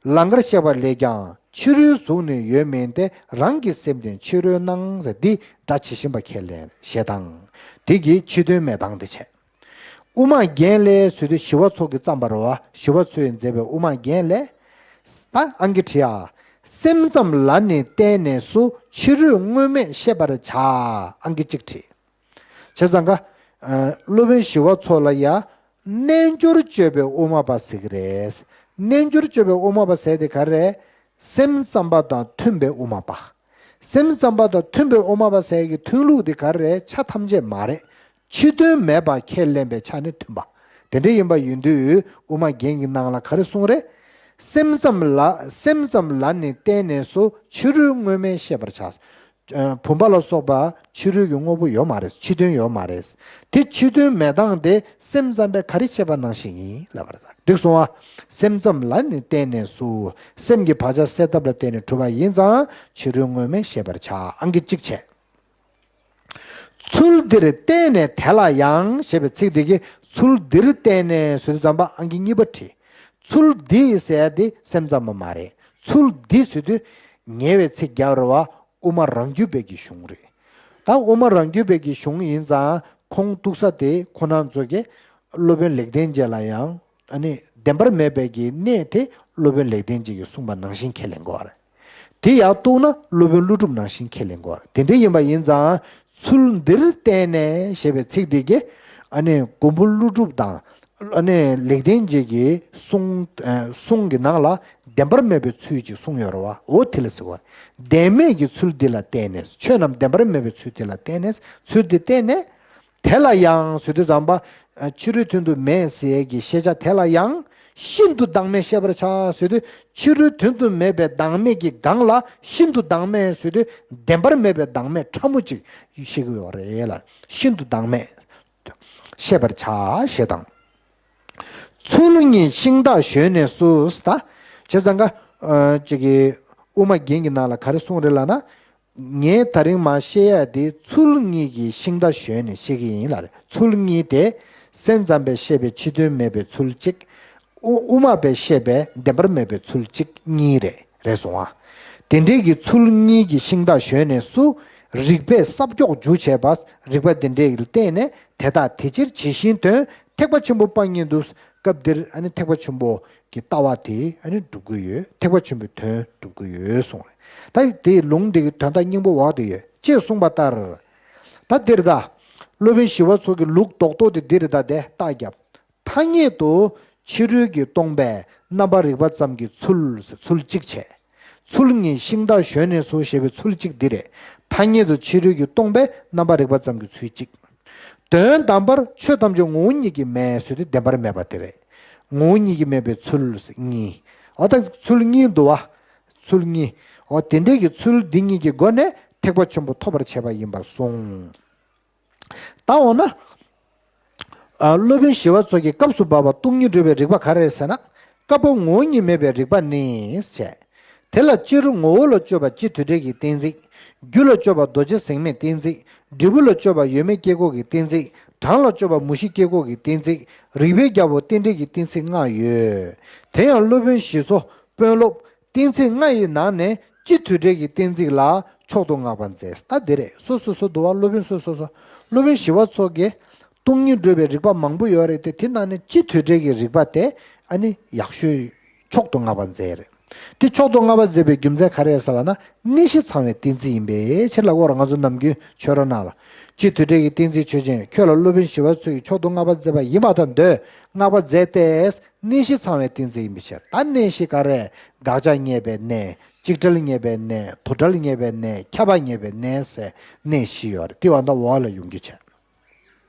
ལང་ཀར་གཤེགས་པ་ལས་ཀྱང་ཕྱི་རོལ་གཟུགས་ནི་ཡོད་མིན་ཏེ། རང་གི་སེམས་ནི་ཕྱི་རོལ་སྣང་ཟེར་འདི་སྒྲ་ཇི་བཞིན་པ་ཁས་ལེན་ཞེས་དང་། དེ་གིས་ཕྱི་དོན་མེད་སྟངས་དེ་བྱས། དབུ་མ་རྒྱན་ལས་ཟེར་དུས་ཞི་བ་འཚོ་གིས་བརྩམས་པ་རེད་བ། ཞི་བ་འཚོས་མཛད་པའི་དབུ་མ་རྒྱན་ལས། ད་ཨང་ཀི་བྲིས་ཨ། སེམས་ཙམ་ལ་ནི་བརྟེན་ནས་སུ། ཕྱི་རོལ་དངོས་མེད་ཤེས་པར་བྱ། ཨང་ཀི་གཅིག་བྲིས། བྱས་ཙང་ཀ། ཨ་སློབ་དཔོན་ཞི་བ་འཚོ་ལ་ཡ། རྣལ་འབྱོར་སྤྱོད་པའི་དབུ་མ་པ་ཟེར་གི་རེད། རྣལ་འབྱོར་སྤྱོད་པའི་དབུ་མ་པ་ཟེར་དེ་ག་རེ་རེད། སེམས་ཙམ་པ་དང་མཐུན་པའི་དབུ་མ་པ། སེམས་ཙམ་པ་དང་མཐུན་པའི་དབུ་མ་པ་ཟེར་གྱི་མཐུན་ལུགས་དེ་ག་རེ་རེད། ཆ་ཐམས་ཅད་མ་རེད། ཕྱི་དོན་མེད་པ་ཁས་ལེན་པའི་ཆ་ནི་མཐུན་པ། དེ་འདྲ་ཡིན་པ་ཡིན་དུས་དབུ་མ་རྒྱན་གྱི་ནང་ལ་ག་རེ་གསུངས་རེད། སེམས་ཙམ་ལ་སེམས་ཙམ་ལ་ནི་བརྟེན་ནས་སུ། ཕྱི་རོལ་དངོས་མེད་ཤེས་པར་བྱ། ཨ་བུམ་པ་ལ་སོགས་པ་ཕྱི་རོལ་གྱི་དངོས་པོ་ཡོད་མ་རེད། ཕྱི་དོན་ཡོད་མ་རེད། དེ་ཕྱི་དོན་མེད་སྟངས་དེ་སེམས་ཙམ་པས་ག་རེ་བྱས་པ་ནང་བཞིན་ཡིན་ལབ་པ་རེད། འགྲིག་སོང་ཨ། སེམས་ཙམ་ལ་ནི་བརྟེན་ནས་སུ། སེམས་ཀྱི་བག་ཆགས་སེལ་ཐབས་ལ་བརྟེན་ནས་གྲུབ་པ་ཡིན་ཙང་ཕྱི་རོལ་དངོས་མེད་ཤེས་པར་བྱ། ཨང་ཀི་གཅིག་བྱས། ཚུལ་འདིར་བརྟེན་ནས་དེ་ལ་ཡང་ཞེས་པའི་ཚིག་འདི་གིས་ཚུལ་འདིར་བརྟེན་ནས་ཟེར་དུས་ཙམ་པ་ཨང་ཀི་གཉིས་པ་བྲིས། ཚུལ་འདི་ཟེར་ཡ་དེ་སེམས་ཙམ་པ་མ་རེད། ཚུལ་འདི་ཟེར་དུས་ཉེ་བའི་ཚིག་རྒྱབ་རེད་བ། དབུ་མ་རང་རྒྱུད་པའི་གི་གཞུང་རེད། ད་དབུ་མ་རང་རྒྱུད་པའི་གི་གཞུང་ཡིན་ཙང་ཁུངས་གཏུགས་ས་དེ་ཁོ་རང་ཚོ་གི་སློབ་དཔོན་ལེགས་ལྡན་འབྱེད་ལ་ཡང་ཨ་ནི་བདེན་པར་མེད་པའི་གི་གནས་དེ་སློབ་དཔོན་ལེགས་ལྡན་འབྱེད་ཀྱིས་གསུངས་པ་ནང་བཞིན་ཁས་ལེན་དགོས་རེད། དེ་ཡང་གཏུགས་ན་སློབ་དཔོན་ཀླུ་སྒྲུབ་ནང་བཞིན་ཁས་ལེན་དགོས་རེད། དེ་འདྲ་ཡིན་པ་ཡིན་ཙང་ཚུལ་འདིར་བརྟེན་ནས་ཞེས་པའི་ཚིག་འདི་གིས་ཨ་ནི་མགོན་པོ་ཀླུ་སྒྲུབ་དང་ཨ་ནི་ལེགས་ལྡན་འབྱེད་ཀྱི་གསུང་ཨ་གསུང་གི་ནང་ལ་བདེན་པར་མེད་པའི་ཚུལ་ཅིག་གསུངས་ཡོད་རེད་བ། འོ་དེ་ལ་ཟེར་བ། བདེན་མེད་ཀྱི་ཚུལ་འདི་ལ་བརྟེན་ནས། ཆོས་རྣམས་བདེན་པར་མེད་པའི་ཚུལ་འདི་ལ་བརྟེན་ནས། ཚུལ་འདི་བརྟེན་ནས། དེ་ལ་ཡང་ཟེར་དུས་ཙམ་པ། ཕྱི་རོལ་དོན་དུ་མེད་ཟེར་གྱི་ཤེས་བྱ་དེ་ལ་ཡང་ཤིན་ཏུ་བདག་མེད་ཤེས་པར་བྱ་ཟེར་དུས། ཕྱི་རོལ་དོན་དུ་མེད་པའི་བདག་མེད་ཀྱི་སྒང་ལ་ཤིན་ཏུ་བདག་མེད་ཟེར་དུས་བདེན་པར་མེད་པའི་བདག་མེད་ཕྲ་མོ་ཅིག་ཤེས་ཀྱི་ཡོད་རེད་ལ། ཤིན་ཏུ་བདག་མེད་ཤེས་པར་བྱ་ཞེས་དང་། ཚུལ་གཉིས་ཤིང་རྟ་ཞོན་ནས་སུ། ད་བྱས་ཙང་ཀ་ཅིག་གི་དབུ་མ་རྒྱན་གྱི་ནང་ལ་ག་རེ་གསུངས་རེད་ལབ་ན། ངས་ད་རིང་མར་བཤད་ཡ་དེ་ཚུལ་གཉིས་ཀྱི་ཤིང་རྟ་ཞོན་ནས་བཤད་ཀྱི་ཡིན་ལ་རེད། ཚུལ་གཉིས་དེ་སེམས་ཙམ་པས་བཤད་པའི་ཕྱི་དོན་མེད་པའི་ཚུལ་གཅིག་དབུ་དབུ་མ་པས་བཤད་པའི་བདེན་པར་མེད་པའི་ཚུལ་གཅིག་གཉིས་རེད། རེད་སོང་ཨ། དེ་འདྲའི་གི་ཚུལ་གཉིས་ཀྱི་ཤིང་རྟ་ཞོན་ནས་སུ། རིགས་པས་ས་ཕྱོགས་འཇུག་བྱས་པ། རིགས་པ་དེ་འདྲའི་གི་བརྟེན་ནས་དེ་དག་དེ་ཕྱིར་ཇི་བཞིན་དོན། ཐེག་པ་ཆེན་པོ་དཔང་ཉིད་དུ། སྐབས་འདིར་ཨ་ནི་ཐེག་པ་ཆེན་པོ་གི་ལྟ་བ་དེ་ཨ་ནི་སྒྲུབ་ཀྱི་ཡོད། ཐེག་པ་ཆེན་པོའི་དོན་སྒྲུབ་ཀྱི་ཡོད་གསུངས་རེད། ད་དེའི་ལུང་འདི་གི་དོན་དག་སྙིང་པོ་འོག་ཏུ་ཡོད་ཅེས་གསུངས་པ་ལྟར། ད་འདིར་ད། སློབ་དཔོན་ཞི་བ་འཚོ་གི་ལུགས་རྡོག་རྡོག་དེ་འདིར་ད་དེ་རྟགས་བརྒྱབ། ཐ་སྙད་དུ་ཕྱི་རོལ་གྱིས་སྟོང་པས་རྣམ་པར་རིག་པ་ཙམ་གྱི་ཚུལ། ཚུལ་གཅིག་བྱས། ཚུལ་གཉིས་ཤིང་རྟ་ཞོན་ནས་སུ་ཞེས་པའི་ཚུལ་གཅིག་འདི་རེད། ཐ་སྙད་དུ་ཕྱི་རོལ་གྱིས་སྟོང་པས་རྣམ་པར་རིག་པ་ཙམ་གྱི་ཚུལ་གཅིག་དོན་དམ་པར་ཆོས་ཐམས་ཅད་ངོ་བོ་ཉིད་ཀྱིས་མེད་ཟེར་དུས་བདེན་པར་མེད་པ་དེ་རེད། ངོ་བོ་ཉིད་ཀྱིས་མེད་པའི་ཚུལ་གཉིས། འོ་ད་ཚུལ་གཉིས་འདུག་བ། ཚུལ་གཉིས། འོ་དེ་འདྲའི་གི་ཚུལ་འདི་གཉིས་ཀྱི་སྒོ་ནས་ཐེག་པ་ཆེན་པོ་ཐོབ་པར་བྱེད་པ་ཡིན་པར་གསུངས། ད་འོ་ན། ཨ་སློབ་དཔོན་ཞི་བ་འཚོ་གི་སྐབས་སུ་བབ་པ་སྟོང་ཉིད་སྒྲུབ་པའི་རིགས་པ་ག་རེ་རེད་ཟེར་ན། སྐབས་འོག་ངོ་བོ་ཉིད་མེད་པའི་རིགས་པ་ནི་ཟེར། དེ་ལ་སྤྱིར་ངོ་བོ་ལ་དཔྱོད་པ་སྤྱི་དོན་འགྲེལ་གྱི་གཏན་ཚིགས། རྒྱུ་ལ་དཔྱོད་པ་རྡོ་རྗེ་ཟེགས་མའི་གཏན་ཚིགས། འབྲས་བུ་ལ་དཔྱོད་པ་ཡོད་མེད་དཀྱིལ་འཁོར་གྱི་གཏན་ཚིགས། གྲངས་ལ་དཔྱོད་པ་མུ་བཞི་དཀྱིལ་འཁོར་གྱི་གཏན་ཚིགས། རིགས་པའི་རྒྱལ་པོ་རྟེན་འབྲེལ་གྱི་གཏན་ཚིགས་ལྔ་ཡོད། དེ་ཡང་སློབ་དཔོན་ཞི་འཚོ་དཔོན་སློབ་གཏན་ཚིགས་ལྔ་ཡི་ནང་ནས་སྤྱི་དོན་འགྲེལ་གྱི་གཏན་ཚིགས་ལ་མཆོག་ཏུ་བསྔགས་པ་མཛད། ད་འདི་རེད། སོ་སོ་སོ་འདུག་བ། སློབ་དཔོན་སོ་སོ་སོ། སློབ་དཔོན་ཞི་བ་འཚོ་གིས་སྟོང་ཉིད་སྒྲུབ་པའི་རིགས་པ་མང་པོ་ཡོད་རེད་དེ། དེ་ནང་ནས་སྤྱི་དོན་འགྲེལ་གྱི་རིགས་པ་དེ་ཨ་ནི་ཡག་ཤོས་མཆོག་ཏུ་བསྔགས་པ་མཛད་རེད། དེ་མཆོག་ཏུ་བསྔགས་པ་མཛད་པའི་རྒྱུ་མཚན་ག་རེ་ཟེར་ལབ་ན། གནས་གཞི་ཚང་བའི་གཏན་ཚིགས་ཡིན་པའི་ཕྱིར་ལ། འོ་ར་ང་ཚོ་ནམ་རྒྱུན་ཆོས་ར་ནང་ལ། སྤྱི་དུར་ཁྲོད་ཀྱི་གཏན་ཚིགས་ཆོས་ཅན། ཁྱོད་ལ་སློབ་དཔོན་ཞི་བ་འཚོ་ཡིས། མཆོག་ཏུ་བསྔགས་པ་མཛད་པ་ཡིན་པར་ཐལ། འདོད། བསྔགས་པ་མཛད་དེ། གནས་གཞི་ཚང་བའི་གཏན་ཚིགས་ཡིན་པའི་ཕྱིར། ད་གནས་གཞི་ག་རེ། དགག་བྱ་རྙེད་པའི་གནས། གཅིག་བྲལ་རྙེད་པའི་གནས། དུ་བྲལ་རྙེད་པའི་གནས། ཁྱབ་པ་རྙེད་པའི་གནས་ཟེར་གནས་བཞི་ཡོད་རེད། དེ་འོ་ད་འོག་ལ་ཡོང་རྒྱུ་བྱས།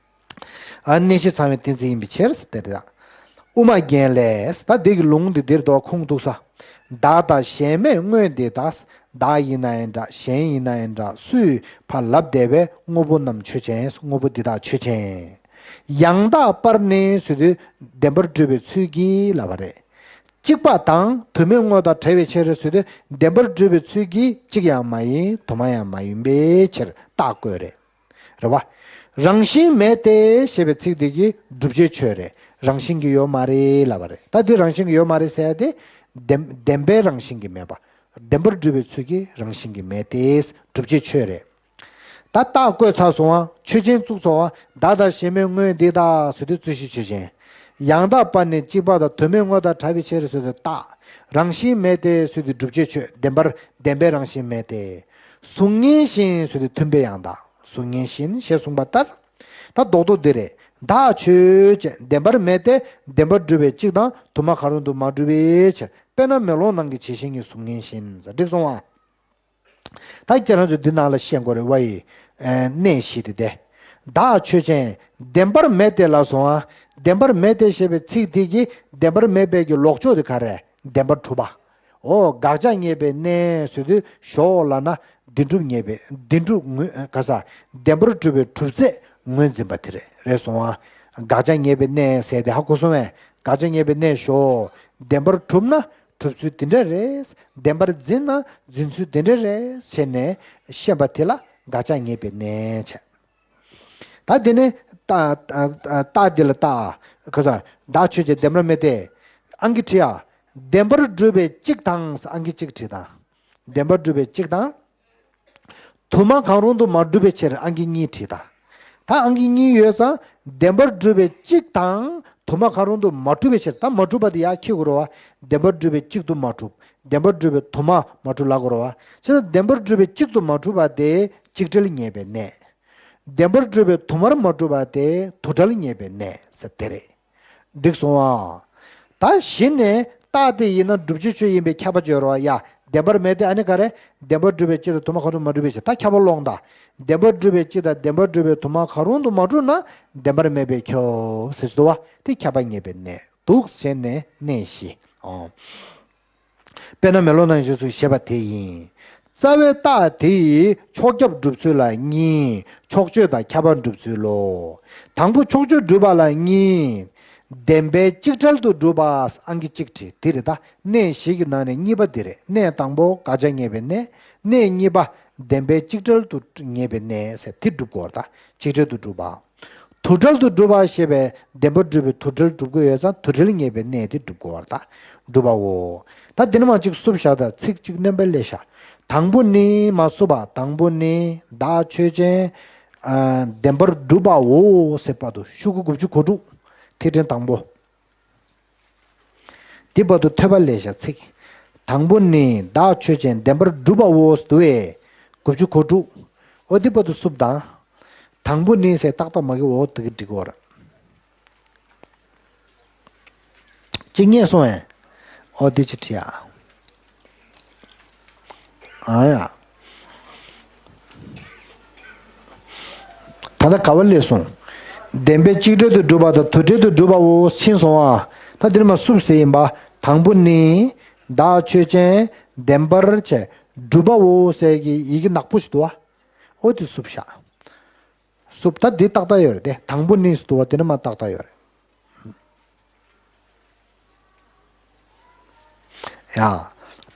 ཨ། གནས་གཞི་ཚང་བའི་གཏན་ཚིགས་ཡིན་པའི་ཕྱིར་ཟེར་དེ་རེད། དབུ་མ་རྒྱན་ལས། ད་འདི་གི་ལུང་འདི་འདིར་དོ་ཁུངས་གཏུགས་ས། བདག་དང་གཞན་མེད་དངོས་འདི་དག། བདག་ཡིན་ན་ཡང་འདྲ། གཞན་ཡིན་ན་ཡང་འདྲ། སུས་ཕར་ལབ་བསྡད་པའི་དངོས་པོ་རྣམས་ཆོས་ཅན། དངོས་པོ་འདི་དག་ཆོས་ཅན། ཡང་དག་པར་ནི་ཟེར་དུས་བདེན་པར་སྒྲུབ་པའི་ཚུལ་གྱིས་ལབ་པ་རེད། གཅིག་པ་དང་དུ་མའི་དངོས་དང་བྲལ་བའི་ཕྱིར་ཟེར་དུས་བདེན་པར་སྒྲུབ་པའི་ཚུལ་གྱིས་གཅིག་ཡང་མ་ཡིན་དུ་མ་ཡང་མ་ཡིན་པའི་ཕྱིར་རྟགས་བཀོད་རེད། རེད་བ། རང་བཞིན་མེད་དེ་ཞེས་པའི་ཚིག་འདི་གིས་བསྒྲུབ་བྱའི་ཆོས་རེད། རང་བཞིན་གྱིས་ཡོད་མ་རེད་ལབ་པ་རེད། ད་འདི་རང་བཞིན་གྱིས་ཡོད་མ་རེད་ཟེར་ཡ་དེ། བདེན་བདེན་པའི་རང་བཞིན་གྱིས་མེད་པ། བདེན་པར་སྒྲུབ་པའི་ཚུལ་གྱིས་རང་བཞིན་གྱིས་མེད་དེ། བསྒྲུབ་བྱའི་ཆོས་རེད། ད་རྟགས་བཀོད་ཚར་སོང་ང་། ཆོས་ཅན་བཙུགས་སོང་ང་། བདག་དང་གཞན་མེད་དངོས་འདི་དག་ཟེར་དུས་རྩོད་གཞི་ཆོས་ཅན། ཡང་དག་པར་ནི་གཅིག་པ་དང་དུ་མའི་དངོས་དང་བྲལ་བའི་ཕྱིར་ཟེར་དུས་རྟགས། རང་བཞིན་མེད་དེ་ཟེར་དུས་བསྒྲུབ་བྱའི་ཆོས། བདེན་པར་བདེན་པའི་རང་བཞིན་མེད་དེ། གཟུགས་བརྙན་བཞིན་ཟེར་དུས་མཐུན་དཔེ་ཡང་དག། གཟུགས་བརྙན་བཞིན་ཞེས་གསུངས་པ་ལྟར། ད་རྡོག་རྡོག་འདི་རེད། བདག་ཆོས་ཅན། བདེན་པར་མེད་དེ། བདེན་པར་སྒྲུབ་པའི་གཅིག་དང་དུ་མ་གང་རུང་དུ་མ་གྲུབ་པའི་ཕྱིར། དཔེར་ན་མེ་ལོང་ནང་གི་བྱད་བཞིན་གྱི་གཟུགས་བརྙན་བཞིན། འགྲིག་སོང་ང་། ད་ཁྱེད་རང་ཚོས་འདི་ནང་ལ་ཤེས་དགོས་རེད་བ་ཡི། ཨེ། གནས་བཞི་དེ་དེ། བདག་ཆོས་ཅན། བདེན་པར་མེད་དེ་ལ་སོང་ང་། བདེན་པར་མེད་དེ་ཞེས་པའི་ཚིག་དེ་གིས་བདེན་པར་མེད་པའི་གི་ལོག་ཕྱོགས་དེ་ག་རེ། བདེན་པར་གྲུབ་པ། འོ། དགག་བྱ་རྙེད་པའི་གནས་ཟེར་དུས་ཞོག་ལབ་ན་བདེན་གྲུབ་རྙེད་པའི་བདེན་གྲུབ་ངོས། ག་ས། བདེན་པར་གྲུབ་པའི་གྲུབ་ཚད་ངོས་འཛིན་པ་དེ་རེད། རེད་སོང་ང་། དགག་བྱ་རྙེད་པའི་གནས་ཟེར་དེ་ཧ་གོ་སོང་བས། དགག་བྱ་རྙེད་པའི་གནས་ཞོག། བདེན་པར་གྲུབ་ན། གྲུབ་ཚུལ་དེ་འདྲ་རེད། བདེན་པར་འཛིན་ན་འཛིན་ཚུལ་དེ་འདྲ་རེད་ཟེར་ནས་ཤེས་པ་དེ་ལ་དགག་བྱ་རྙེད་པའི་གནས་བྱས། ད་དེ་ནས་རྟགས། རྟགས་འདི་ལ་རྟགས། ག་ས། བདག་ཆོས་ཅན། བདེན་པར་མེད་དེ། ཨང་ཀི་བྲིས་ཨ། བདེན་པར་སྒྲུབ་པའི་གཅིག་དང་། ཨང་ཀི་གཅིག་བྲིས་དང་། བདེན་པར་སྒྲུབ་པའི་གཅིག་དང་། དུ་མ་གང་རུང་དུ་མ་གྲུབ་པའི་ཕྱིར། ཨང་ཀི་གཉིས་བྲིས་དང་། ད་ཨང་ཀི་གཉིས་ཡོད་ཙང་། བདེན་པར་སྒྲུབ་པའི་གཅིག་དང་དུ་མ་གང་རུང་དུ་མ་གྲུབ་པའི་ཕྱིར། ད་མ་གྲུབ་པ་དེ་ཡར་འཁྱེར་དགོས་རེད་བ། བདེན་པར་སྒྲུབ་པའི་གཅིག་ཏུ་མ་གྲུབ། བདེན་པར་སྒྲུབ་པའི་དུ་མ་མ་གྲུབ་ལབ་དགོས་རེད་བ། བྱས་ཙང་བདེན་པར་སྒྲུབ་པའི་གཅིག་ཏུ་མ་གྲུབ་པ་དེ་གཅིག་བྲལ་རྙེད་པའི་གནས། བདེན་པར་སྒྲུབ་པའི་དུ་མར་མ་གྲུབ་པ་དེ་དུ་བྲལ་རྙེད་པའི་གནས་ཟེར་དེ་རེད། འགྲིག་སོང་ཨ། ད་གཞི་ནས་རྟགས་དེ་ཡིན་ན་བསྒྲུབ་བྱའི་ཆོས་ཡིན་པའི་ཁྱབ་པ་བརྗོད་རོགས་ཡ། བདེན་པར་མེད་དེ། ཨ་ནི་ག་རེ། བདེན་པར་སྒྲུབ་པའི་གཅིག་དང་དུ་མ་གང་རུང་མ་གྲུབ་པའི་ཕྱིར། ད་ཁྱབ་པ་ཀློང་དང་། བདེན་པར་སྒྲུབ་པའི་གཅིག་དང་བདེན་པར་སྒྲུབ་པའི་དུ་མ་གང་རུང་དུ་མ་གྲུབ་ན་བདེན་པར་མེད་པས་ཁྱབ་ཟེར་གྱི་འདུག་བ། དེ་ཁྱབ་པ་རྙེད་པའི་གནས་འདུག་ཟེར་ནས་གནས་བཞི། ཨོ། དཔེར་ན་མེ་ལོང་ནང་བཞིན་སུ་ཞེས་པ་དེ་ཡིན། རྩ་བའི་རྟགས་དེ་ཡིས་ཕྱོགས་ཁྱབ་སྒྲུབ་ཚུལ་ལ་གཉིས། ཕྱོགས་ཆོས་དང་ཁྱབ་པ་སྒྲུབ་ཚུལ་ལོ། དང་པོ་ཕྱོགས་ཆོས་སྒྲུབ་པ་ལ་གཉིས། བདེན་པའི་གཅིག་བྲལ་དུ་སྒྲུབ་པ། ཨང་ཀི་གཅིག་བྲིས་དེ་རེད། ད་གནས་བཞི་གི་ནང་ནས་གཉིས་པ་འདི་རེད། གནས་དང་པོ་དགག་བྱ་རྙེད་པའི་གནས། གནས་གཉིས་པ་བདེན་པའི་གཅིག་བྲལ་དུ་རྙེད་པའི་གནས་ཟེར་དེ་སྒྲུབ་དགོས་རེད། ད་གཅིག་བྲལ་དུ་སྒྲུབ་པ། དུ་བྲལ་དུ་སྒྲུབ་པ་ཞེས་པའི་བདེན་པར་སྒྲུབ་པའི་དུ་བྲལ་སྒྲུབ་དགོས་ཡོད་ཙང་དུ་བྲལ་རྙེད་པའི་གནས་དེ་སྒྲུབ་དགོས་པར་ཐལ། སྒྲུབ་པའོ། ད་འདི་ནས་མར་གཅིག་བསུབས་བཞག་དང་། ཚིག་གཅིག་སྣོན་པ་སླེབས་བཞག། དང་པོ་ནི་མར་བསུབས་པ། དང་པོ་ནི་བདག་ཆོས་ཅན། ཨ། བདེན་པར་སྒྲུབ་པའོ་ཟེར་བར་དུ་ཤོག་གུ་དགུ་བཅུ་གོ་དྲུག། ཐིག་ཕྲེང་དང་པོ། འདི་བར་དུ་ཐོད་པ་ལས་བཞག་ཚིག། དང་པོ་ནི་བདག་ཆོས་ཅན། བདེན་པར་སྒྲུབ་པའོ་ཟེར་དུས། དགུ་བཅུ་གོ་དྲུག། འོ་འདི་བར་དུ་བསུབས་དང་། དང་པོ་ནི་ཟེར་ཏག་ཏག་མ་གི་འོ་དེ་གི་འགྲིག་གོ་ར། གཅིག་རྙེད་སོང་ཨེ། འོ་འདི་ཅི་བྲིས་ཨ། ཨ་ཡ། ད་ལྟ་ག་བ་སླེབས་སོང་། བདེན་པའི་གཅིག་བྲལ་དུ་སྒྲུབ་པ་དང་དུ་བྲལ་དུ་སྒྲུབ་པའོ་ཕྱིན་སོང་ཨ། ད་འདིར་མར་བསུབས་ཟེར་ཡིན་པ། དང་པོ་ནི། བདག་ཆོས་ཅན། བདེན་པར་བྱས། སྒྲུབ་པའོ་ཟེར་གྱི་ཡི་གེ་ནག་པོ་ཞིག་འདུག་བ། འོ་དེ་བསུབས་བཞག། བསུབས། ད་འདི་ཏག་ཏག་ཡོད་རེད་དེ། དང་པོ་ནི་ཟེར་འདུག་བ། དེ་ནི་མར་ཏག་ཏག་ཡོད་རེད། ཡ།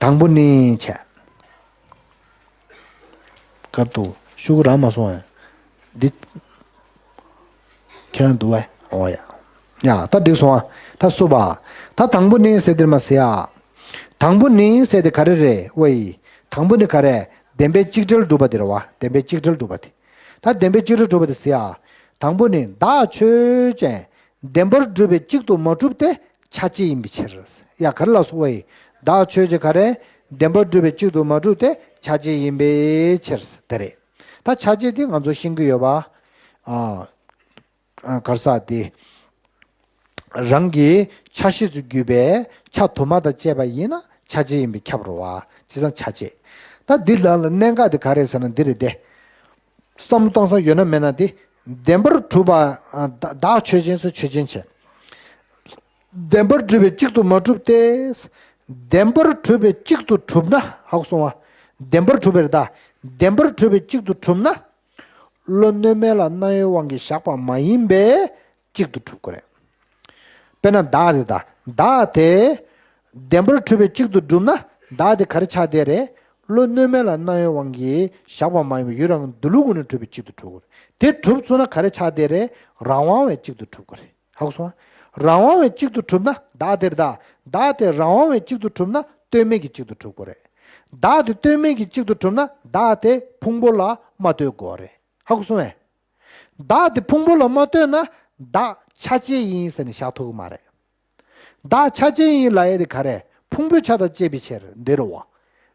དང་པོ་ནི་བྱས། ཁར་དུ་ཤོག་གུ་རག་མ་སོང་ཨེ། འདི་ཁྱེད་རང་འདུག་བས། འོ་ཡ། ཡ། ད་འགྲིག་སོང་ཨ། ད་བསུབས་པ། ད་དང་པོ་ནི་ཟེར་དེར་མ་ཟེར་ཡ། དང་པོ་ནི་ཟེར་དེ་ག་རེ་རེད་ཝེ། དང་པོ་ནི་ག་རེ། བདེན་པའི་གཅིག་བྲལ་སྒྲུབ་པ་དེ་རེད་བ། བདེན་པའི་གཅིག་བྲལ་སྒྲུབ་པ་དེ། ད་བདེན་པའི་གཅིག་བྲལ་སྒྲུབ་པ་དེ་ཟེར་ཡ། དང་པོ་ནི་བདག་ཆོས་ཅན། བདེན་པར་སྒྲུབ་པའི་གཅིག་ཏུ་མ་གྲུབ་སྟེ་ཆ་གཅིག་ཡིན་པའི་ཕྱིར། ཡ། ག་རེ་ལབ་སོང་ཝེ། བདག་ཆོས་ཅན་ག་རེ། བདེན་པར་གྲུབ་པའི་གཅིག་ཏུ་མ་གྲུབ་སྟེ་ཆ་བཅས་ཡིན་པའི་ཕྱིར་དེ་རེད། ད་ཆ་བཅས་དེ་ང་ཚོ་ཤེས་ཀྱི་ཡོད་པ། ཨ། གར་ས་དེ། རང་གི་ཆ་ཤས་སུ་གྱུར་པའི་ཆ་དུ་མ་དང་བཅས་པ་ཡིན་ན་ཆ་བཅས་ཡིན་པས་ཁྱབ་རོ་བ། བྱས་ཙང་ཆ་བཅས། ད་འདི་ལ་ལ་གནད་འགག་དེ་ག་རེ་ཟེར་ན་འདི་རེད་དེ། བསམ་བློ་གཏོང་ས་ཡོད་ན་མེད་ན་དེ། བདེན་པར་གྲུབ་པ། ཨ། བདག་བདག་ཆོས་ཅན་སོགས་ཆོས་ཅན་བྱས། བདེན་པར་གྲུབ་པའི་གཅིག་ཏུ་མ་གྲུབ་སྟེ། བདེན་པར་གྲུབ་པའི་གཅིག་ཏུ་གྲུབ་ན་ཧ་གོ་སོང་བ། བདེན་པར་གྲུབ་པའི་བདག་བདེན་པར་གྲུབ་པའི་གཅིག་ཏུ་གྲུབ་ན། བློ་གནོད་མེད་ལ་རྣམ་གཡེང་དབང་གིས་བཞག་པ་མ་ཡིན་པས་གཅིག་ཏུ་གྲུབ་དགོས་རེད། དཔེར་ན་བདག་དེ་དང་བདག་དེ། བདེན་པར་གྲུབ་པའི་གཅིག་ཏུ་གྲུབ་ན་བདག་དེ་ག་རེ་ཆགས་བསྡད་རེད། བློ་གནོད་མེད་ལ་རྣམ་གཡེང་དབང་གིས་བཞག་པ་མ་ཡིན་པའི་ཡུལ་རང་འདུ་ལུགས་ཀུན་ནས་གྲུབ་པའི་གཅིག་ཏུ་གྲུབ་དགོས་རེད། དེ་གྲུབ་ཚུགས་ན་ག་རེ་ཆགས་བསྡད་རེད། རང་དབང་བའི་གཅིག་ཏུ་གྲུབ་དགོས་རེད། ཧ་གོ་སོང་ང་། རང་དབང་བའི་གཅིག་ཏུ་གྲུབ་ན་བདག་དེར་བདག་བདག་དེ་རང་དབང་བའི་གཅིག་ཏུ་གྲུབ་ན་ལྟོས་མེད་ཀྱི་གཅིག་ཏུ་གྲུབ་དགོས་རེད། བདག་དེ་ལྟོས་མེད་ཀྱི་གཅིག་ཏུ་གྲུབ་ན་བདག་དེ་ཕུང་པོ་ལ་མ་ལྟོས་དགོས་རེད། ཧ་གོ་སོང་ངས། བདག་དེ་ཕུང་པོ་ལ་མ་ལྟོས་ན་བདག་ཆ་བཅས་ཡིན་ཟེར་ནས་བཞག་ཐུབ་ཀྱི་མ་རེད། བདག་ཆ་བཅས་ཡིན་ལབ་ཡས་དེ་ག་རེ། ཕུང་པོའི་ཆ་དང་བཅས་པའི་ཕྱིར་འདི་རེད་བ།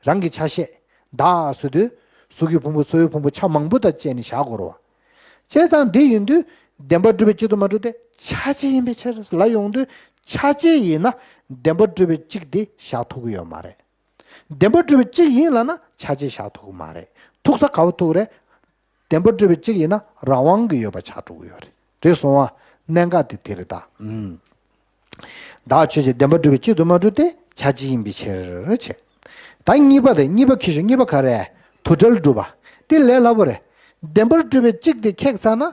རང་གི་ཆ་ཤས། བདག་ཟེར་དུས། གཟུགས་ཀྱི་ཕུང་པོ་ཚོར་བའི་ཕུང་པོ་ཆ་མང་པོ་དང་བཅས་ནས་བཞག་དགོས་རེད་བ། བྱས་ཙང་འདི་ཡིན་དུས། བདེན་པར་གྲུབ་པའི་གཅིག་ཏུ་མ་གྲུབ་སྟེ་ཆ་བཅས་ཡིན་པའི་ཕྱིར་ལབ་ཡོང་དུས་ཆ་བཅས་ཡིན་ན་བདེན་པར་གྲུབ་པའི་གཅིག་དེ་བཞག་ཐུབ་ཀྱི་ཡོད་མ་རེད། བདེན་པར་གྲུབ་པའི་གཅིག་ཡིན་ལབ་ན་ཆ་བཅས་བཞག་ཐུབ་ཀྱི་མ་རེད། ཐུག་ས་ག་པར་ཐུག་རེད། བདེན་པར་གྲུབ་པའི་གཅིག་ཡིན་ན་རང་དབང་གི་ཡོད་པ་ཆགས་འགྲོ་གི་ཡོད་རེད། རེད་སོང་བ། གནད་འགག་དེ་དེ་རེད་ད། ཨུམ། བདག་ཆོས་ཅན་བདེན་པར་གྲུབ་པའི་གཅིག་ཏུ་མ་གྲུབ་སྟེ་ཆ་བཅས་ཡིན་པའི་ཕྱིར་བྱས། ད་གཉིས་པ་དེ་གཉིས་པ་ཁྱེར་ཤོག་གཉིས་པ་ག་རེ། དུ་བྲལ་སྒྲུབ་པ། དེ་ལས་སླ་པོ་རེད། བདེན་པར་གྲུབ་པའི་གཅིག་དེ་ཁེགས་ཚར་ན་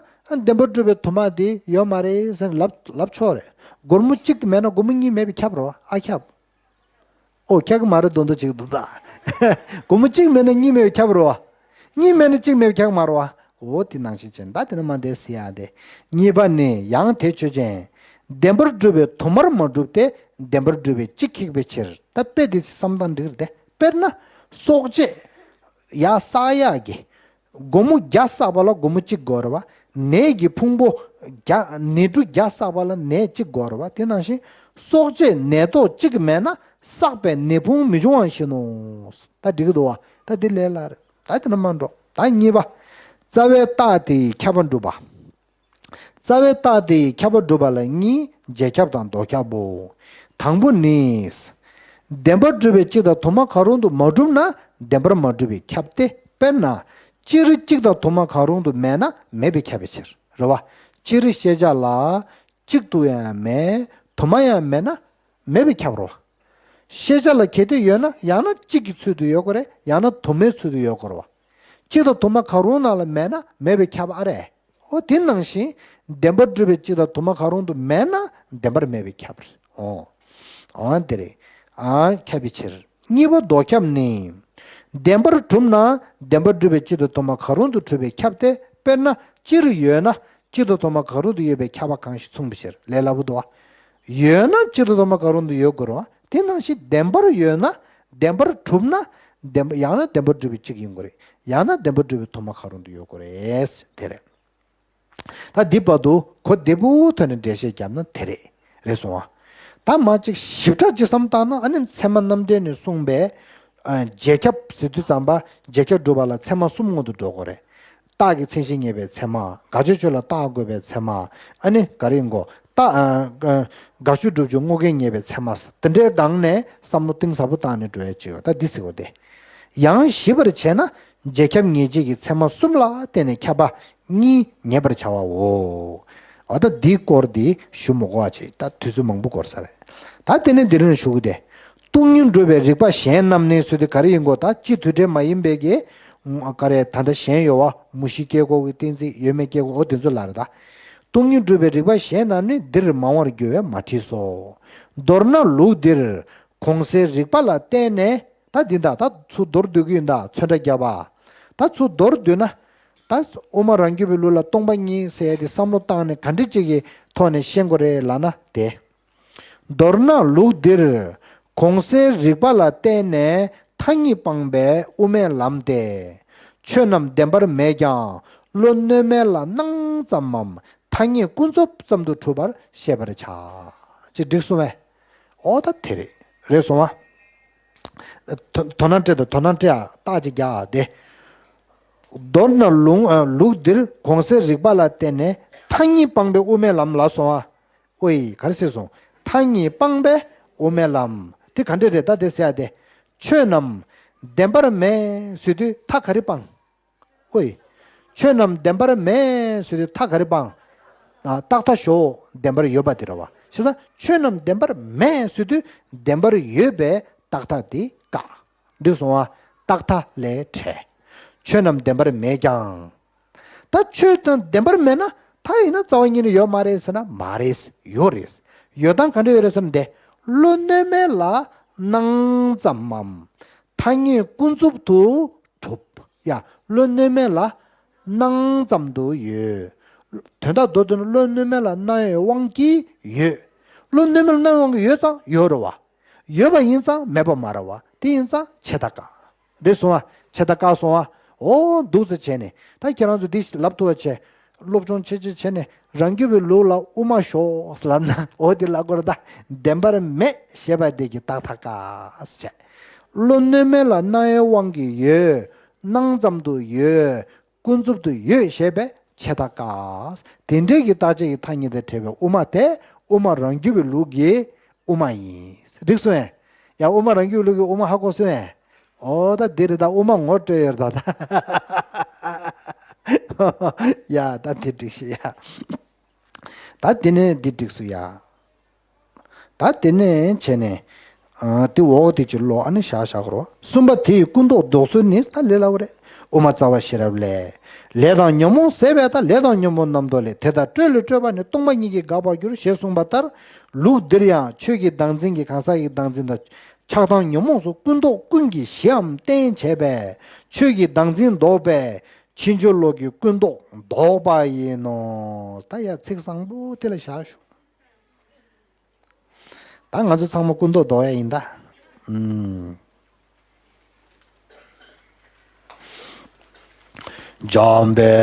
བདེན་པར་གྲུབ་པའི་དུ་མ་དེ་ཡོད་མ་རེད་ཟེར་ནས་ལབ་ལབ་ཆོག་རེད། སྒོར་མོ་གཅིག་དེ་མེད་ན་སྒོར་མོ་གཉིས་མེད་པས་ཁྱབ་རོ་ཨ་ཁྱབ། ཨོ་ཁྱག་གི་མ་རེད་མདོག་མདོག་ཅིག་འདུག་ད། སྒོར་མོ་གཅིག་མེད་ན་གཉིས་མེད་པས་ཁྱབ་རོ། གཉིས་མེད་ན་གཅིག་མེད་པས་ཁྱག་མ་རོ། འོ་དེ་ནང་བཞིན་བྱས་ད་དེ་ནི་མ་འདས་ཟེར་ཡ་དེ། གཉིས་པ་ནི་ཡང་དེ་ཆོས་ཅན། བདེན་པར་གྲུབ་པའི་དུ་མར་མ་གྲུབ་སྟེ་བདེན་པར་གྲུབ་པའི་གཅིག་ཁེགས་པའི་ཕྱིར། ད་དཔེ་དེ་བསམ་སྟངས་འགྲིག་རེད་དེ། དཔེར་ན། སྲོག་གཅོད། ཡ་བསགས་ཡག་གི་སྒོར་མོ་བརྒྱ་བསགས་པ་ལ་སྒོར་མོ་གཅིག་དགོས་རེད་བ། ནས་ཀྱི་ཕུང་པོ་བརྒྱ་ནས་འབྲུ་བརྒྱ་བསགས་པ་ལ་ནས་གཅིག་དགོས་རེད་བ། དེ་ནང་བཞིན་སྲོག་གཅོད་ནས་ཐོག་གཅིག་མེད་ན་བསགས་པའི་ནས་ཕུང་མི་འབྱུང་བ་བཞིན་ནོ། ད་འགྲིག་གི་འདུག་བ། ད་འདི་ལས་སླ་རེད། ད་དེ་ན་མ་འགྲོ། ད་གཉིས་པ། རྩ་བའི་རྟགས་དེ་ཡི་ཁྱབ་པ་འགྲུབ་པ། རྩ་བའི་རྟགས་དེའི་ཁྱབ་པ་སྒྲུབ་པ་ལ་གཉིས། རྗེས་ཁྱབ་དང་ལྡོག་ཁྱབ་བོ། དང་པོ་ནི། བདེན་པར་གྲུབ་པའི་གཅིག་དང་དུ་མ་གང་རུང་དུ་མ་གྲུབ་ན་བདེན་པར་མ་གྲུབ་པས་ཁྱབ་སྟེ། དཔེར་ན། སྤྱིར་གཅིག་དང་དུ་མ་གང་རུང་དུ་མེད་ན་མེད་པས་ཁྱབ་པའི་ཕྱིར་རེད་བ། སྤྱིར་ཤེས་བྱ་ལ་གཅིག་ཏུ་ཡང་མེད་དུ་མ་ཡང་མེད་ན་མེད་པས་ཁྱབ་རོ། ཤེས་བྱ་ལ་གལ་ཏེ་ཡོད་ན་ཡང་ན་གཅིག་གི་ཚུལ་དུ་ཡོད་དགོས་རེད། ཡང་ན་དུ་མའི་ཚུལ་དུ་ཡོད་དགོས་རེད་བ། གཅིག་དང་དུ་མ་གང་རུང་ནང་ལ་མེད་ན་མེད་པས་ཁྱབ་ཨ་རེད། འོ་དེ་ནང་བཞིན་བདེན་པར་གྲུབ་པའི་གཅིག་དང་དུ་མ་གང་རུང་དུ་མེད་ན་བདེན་པར་མེད་པས་ཁྱབ་རེད། འོ། འོ་དེ་རེད། ཨ་ཁྱབ་པའི་ཕྱིར། གཉིས་པ་ལྡོག་ཁྱབ་ནི། བདེན་པར་གྲུབ་ན་བདེན་པར་གྲུབ་པའི་གཅིག་དང་དུ་མ་གང་རུང་དུ་གྲུབ་པས་ཁྱབ་སྟེ། དཔེར་ན་སྤྱིར་ཡོད་ན་གཅིག་དང་དུ་མ་གང་རུང་དུ་ཡོད་པས་ཁྱབ་པ་གང་ཞིག་མཚུངས་པའི་ཕྱིར་ལས་སླ་པོ་འདུག་བ། ཡོད་ན་གཅིག་དང་དུ་མ་གང་རུང་དུ་ཡོད་དགོས་རེད་བ། དེ་ནང་བཞིན་བདེན་པར་ཡོད་ན་བདེན་པར་གྲུབ་ན་བདེན་པ་ཡང་ན་བདེན་པར་གྲུབ་པའི་གཅིག་ཡིན་དགོས་རེད། ཡང་ན་བདེན་པར་གྲུབ་པའི་དུ་མ་གང་རུང་དུ་ཡོད་དགོས་རེད། དེ་རེད། ད་འདི་བར་དུ་གོ་བདེ་པོ་ཐོན་ནས་འགྲེལ་བཤད་བརྒྱབ་ན་དེ་རེད། རེད་སོང་བ། ད་མ་གཅིག་ཞིབ་ཕྲ་ཅིག་བསམ་བཏང་ན་ཨ་ནི་ཚད་མ་རྣམ་འགྲེལ་ནས་གསུངས་པའི་ཨ་རྗེས་ཁྱབ་ཟེར་དུས་ཙམ་པ་རྗེས་ཁྱབ་སྒྲུབ་པ་ལ་ཚད་མ་གསུམ་སྔོན་དུ་འགྲོ་དགོས་རེད། རྟགས་ཀྱི་མཚན་གཞི་ངེས་པའི་ཚད་མ། དགག་བྱའི་ཆོས་ལ་རྟགས་དགོས་པའི་ཚད་མ། ཨ་ནི་ག་རེ་ཡིན་གོ། རྟགས་ཨ་ཨ་དགག་བྱའི་སྒྲུབ་བྱེད་དངོས་འགལ་ངེས་པའི་ཚད་མ། དེ་འདྲའི་སྒང་ནས་བསམ་བློ་གཏིང་ཟབ་པོ་བཏང་ནས་འགྲོ་ཡ་ཅིག་ཡོད། ད་འདི་ཟེར་བ་སྟེ། ཡང་ཞིབ་པར་བྱས་ན་རྗེས་ཁྱབ་ངེས་བྱེད་ཀྱི་ཚད་མ་གསུམ་ལ་བརྟེན་ནས་ཁྱབ་པ་གཉིས་ངེས་པར་བྱ་བའོ། འོ་ད་འདིའི་སྐོར་འདི་ཞུ་མི་དགོས་པ་ཅིག་ད་དུས་ཚོད་མང་པོ་འགོར་ས་རེད། ད་དེ་ནས་འདི་རིང་ཞུ་གི་དེ། སྟོང་ཉིད་སྒྲུབ་པའི་རིགས་པ་གཞན་རྣམས་ནི་ཟེར་དུས་ག་རེ་ཡིན་གོ། ད་སྤྱི་དུས་འབྲེལ་མ་ཡིན་པའི་གི་ག་རེ་ད་ལྟ་གཞན་ཡོད་བ། མུ་བཞི་སྐྱེ་འགོག་གི་གཏན་ཚིགས་ཡོད་མེད་སྐྱེ་འགོག་འོ་དེ་ཚོ་ལ་རེད་ད། སྟོང་ཉིད་སྒྲུབ་པའི་རིགས་པ་གཞན་རྣམས་ནི་འདིར་མང་བར་འགྱུར་བས་མ་བྲིས་སོ། མདོར་ན་ལུགས་འདིར་གོང་གསལ་རིགས་པ་ལ་བརྟེན་ནས། ད་འདི་འདྲ་ད་ཚུར་མདོར་བསྡུ་གི་ཡིན་ད། ཚོན་ཁྲ་བརྒྱབ་པ། ད་ཚུར་མདོར་བསྡུས་ན། ད་དབུ་མ་རང་རྒྱུད་པའི་ལུགས་ལ་སྟོང་པ་ཉིད་ཟེར་ཡ་དེ་བསམ་བློ་བཏང་ནས་ག་འདྲ་ཅིག་གི་ཐོག་ནས་ཤེས་དགོས་རེད་ལབ་ན་དེ། མདོར་ན་ལུགས་འདིར་གོང་གསལ་རིགས་པ་ལ་བརྟེན་ནས་མཐའ་གཉིས་སྤངས་པའི་དབུ་མའི་ལམ་སྟེ། ཆོས་རྣམས་བདེན་པར་མེད་ཀྱང་བློ་གནོད་མེད་ལ་སྣང་ཙམ་མམ་ཐ་སྙད་ཀུན་རྫོབ་ཙམ་དུ་གྲུབ་པར་ཤེས་པར་བྱ། ཅེས་འགྲིག་སོང་བས། འོ་ད་དེ་རེད། རེད་སོང་བ། དོ་སྣང་སྤྲད་དང་དོ་སྣང་སྤྲད་ཨ་རྟགས་ཅིག་རྒྱག་ཨ་དེ། མདོར་ན་ལུང་ཨ་ལུགས་འདིར་གོང་གསལ་རིགས་པ་ལ་བརྟེན་ནས་མཐའ་གཉིས་སྤངས་པའི་དབུ་མའི་ལམ་ལ་སོང་ཨ། ཨོ་ཡི་ག་རེ་ཟེར་སོང་། མཐའ་གཉིས་སྤངས་པའི་དབུ་མའི་ལམ་དེ་ག་འདྲ་རེད་ད་དེ་ཟེར་ཡ་དེ། ཆོས་རྣམས་བདེན་པར་མེད་ཟེར་དུས་མཐའ་ག་རེ་སྤངས། ཨོ་ཡི། ཆོས་རྣམས་བདེན་པར་མེད་ཟེར་དུས་མཐའ་ག་རེ་སྤངས། ཨ་རྟག་མཐའ་ཞོག་བདེན་པར་ཡོད་པ་དེ་རེད་བ། བྱས་ཙང་ཆོས་རྣམས་བདེན་པར་མེད་ཟེར་དུས་བདེན་པར་ཡོད་པའི་རྟག་མཐའ་དེ་བཀག་འགྲིག་སོང་བ། རྟག་མཐའ་ལས་བྲལ། ཆོས་རྣམས་བདེན་པར་མེད་ཀྱང་། ད་ཆོས་དང་བདེན་པར་མེད་ན་མཐའ་ཡིན་ན་རྩ་བ་ཉིད་ནས་ཡོད་མ་རེད་ཟེར་ན་མ་རེད། ཡོད་རེད། ཡོད་སྟངས་ག་འདྲ་ཡོད་རེད་ཟེར་ན་འདི། བློ་གནས་མེད་ལ་སྣང་ཙམ་མམ། ཐ་སྙད་ཀུན་རྫོབ་ཏུ་གྲུབ། ཡ། བློ་གནས་མེད་ལ་སྣང་ཙམ་དུ་ཡོད། དོན་དག་མདོར་བསྡུ་ན་བློ་གནས་མེད་ལ་སྣང་བའི་དབང་གིས་ཡོད། བློ་གནས་མེད་ལ་སྣང་བའི་དབང་གིས་ཡོད་ཙང་ཡོད་རེད་བ། ཡོད་པ་ཡིན་ཙང་མེད་པ་མ་རེད་བ། དེ་ཡིན་ཙང་ཆད་མཐའ་བཀག་རེད་སོང་བ། ཆད་མཐའ་བཀག་སོང་བ། འོ་འདུག་སེ་བྱས་ནས་ད་ཁྱེད་རང་ཚོ་འདི་ལབ་ཐུབ་པ་བྱས། སློབ་སྦྱོང་ཆེ་ཆེ་བྱས་ནས་རང་རྒྱུད་པའི་ལུགས་ལ་དབུ་མ་ཞོག་ལབ་ན་འོ་དེ་ལབ་དགོས་རེད་ད། བདེན་པར་མེད་ཞེས་པ་དེ་གི་རྟག་མཐའ་བཀག་བྱས། བློ་གནས་མེད་ལ་སྣང་བའི་དབང་གིས་ཡོད། སྣང་ཙམ་དུ་ཡོད། ཀུན་རྫོབ་ཏུ་ཡོད་ཞེས་པས་ཆད་མཐའ་བཀག་དེ་འདྲའི་གི་རྟག་ཆད་ཀྱི་ཐ་སྙད་དེ་བྲལ་བའི་དབུ་མ་དེ་དབུ་མ་རང་རྒྱུད་པའི་ལུགས་ཀྱི་དབུ་མ་ཡིན། འགྲིག་སོང་ངས། ཡང་དབུ་མ་རང་རྒྱུད་ལུགས་ཀྱི་དབུ་མ་ཧ་གོ་སོང་ངས། འོ་ད་འདི་རེད་ད། དབུ་མ་ངོ་སྤྲོད་ཡོད་རེད་ད། ད་ཡ་ད་འདི་འགྲིག་ཤི་ཡ། ད་འདི་ནས་འདི་འགྲིག་སོང་ཡ། ད་དེ་ནས་བྱས་ནས། ཨ་དེ་འོག་དེ་ཅི་ལོ་ཨ་ནི་བཞག་བཞག་རོ། གསུམ་པ་དེ་ཡི་ཀུན་རྟོག་ལྡོག་ཚུལ་ནི་ད་ལས་སླ་བོ་རེད། དབུ་མ་རྩ་བ་ཤེས་རབ་ལས། ལས་དང་ཉོན་མོངས་ཟད་པས་ད་ལས་དང་ཉོན་མོངས་རྣམ་རྟོག་ལས། དེ་ལྟར་སྤྲོས་ལས་སྤྲོས་པ་ནི་སྟོང་པ་ཉིད་ཀྱིས་འགག་པར་འགྱུར་ཞེས་གསུངས་པ་ལྟར། ལུགས་འདིར་ཡང་ཆོས་ཀྱི་བདག་འཛིན་གྱི་གང་ཟག་གི་བདག་འཛིན་དང་། ཆགས་སྡང་ཉོན་མོངས་སོགས་ཀུན་རྟོག་ཀུན་གྱི་གཞིའམ་རྟེན་བྱས་པས་ཆོས་ཀྱི་བདག་འཛིན་ལྡོག་པས་ཕྱིན་ཅི་ལོག་གི་ཀུན་རྟོག་ལྡོག་པ་ཡིན་ནོ། ད་ཡ་ཚིག་བཟང་པོ་དེ་ལ་བཞག་ཞུ། ད་ང་ཚོ་ཚང་མ་ཀུན་རྟོག་ལྡོག་ཡ་ཡིན་ད། ཨུམ། འཇམ་དཔལ།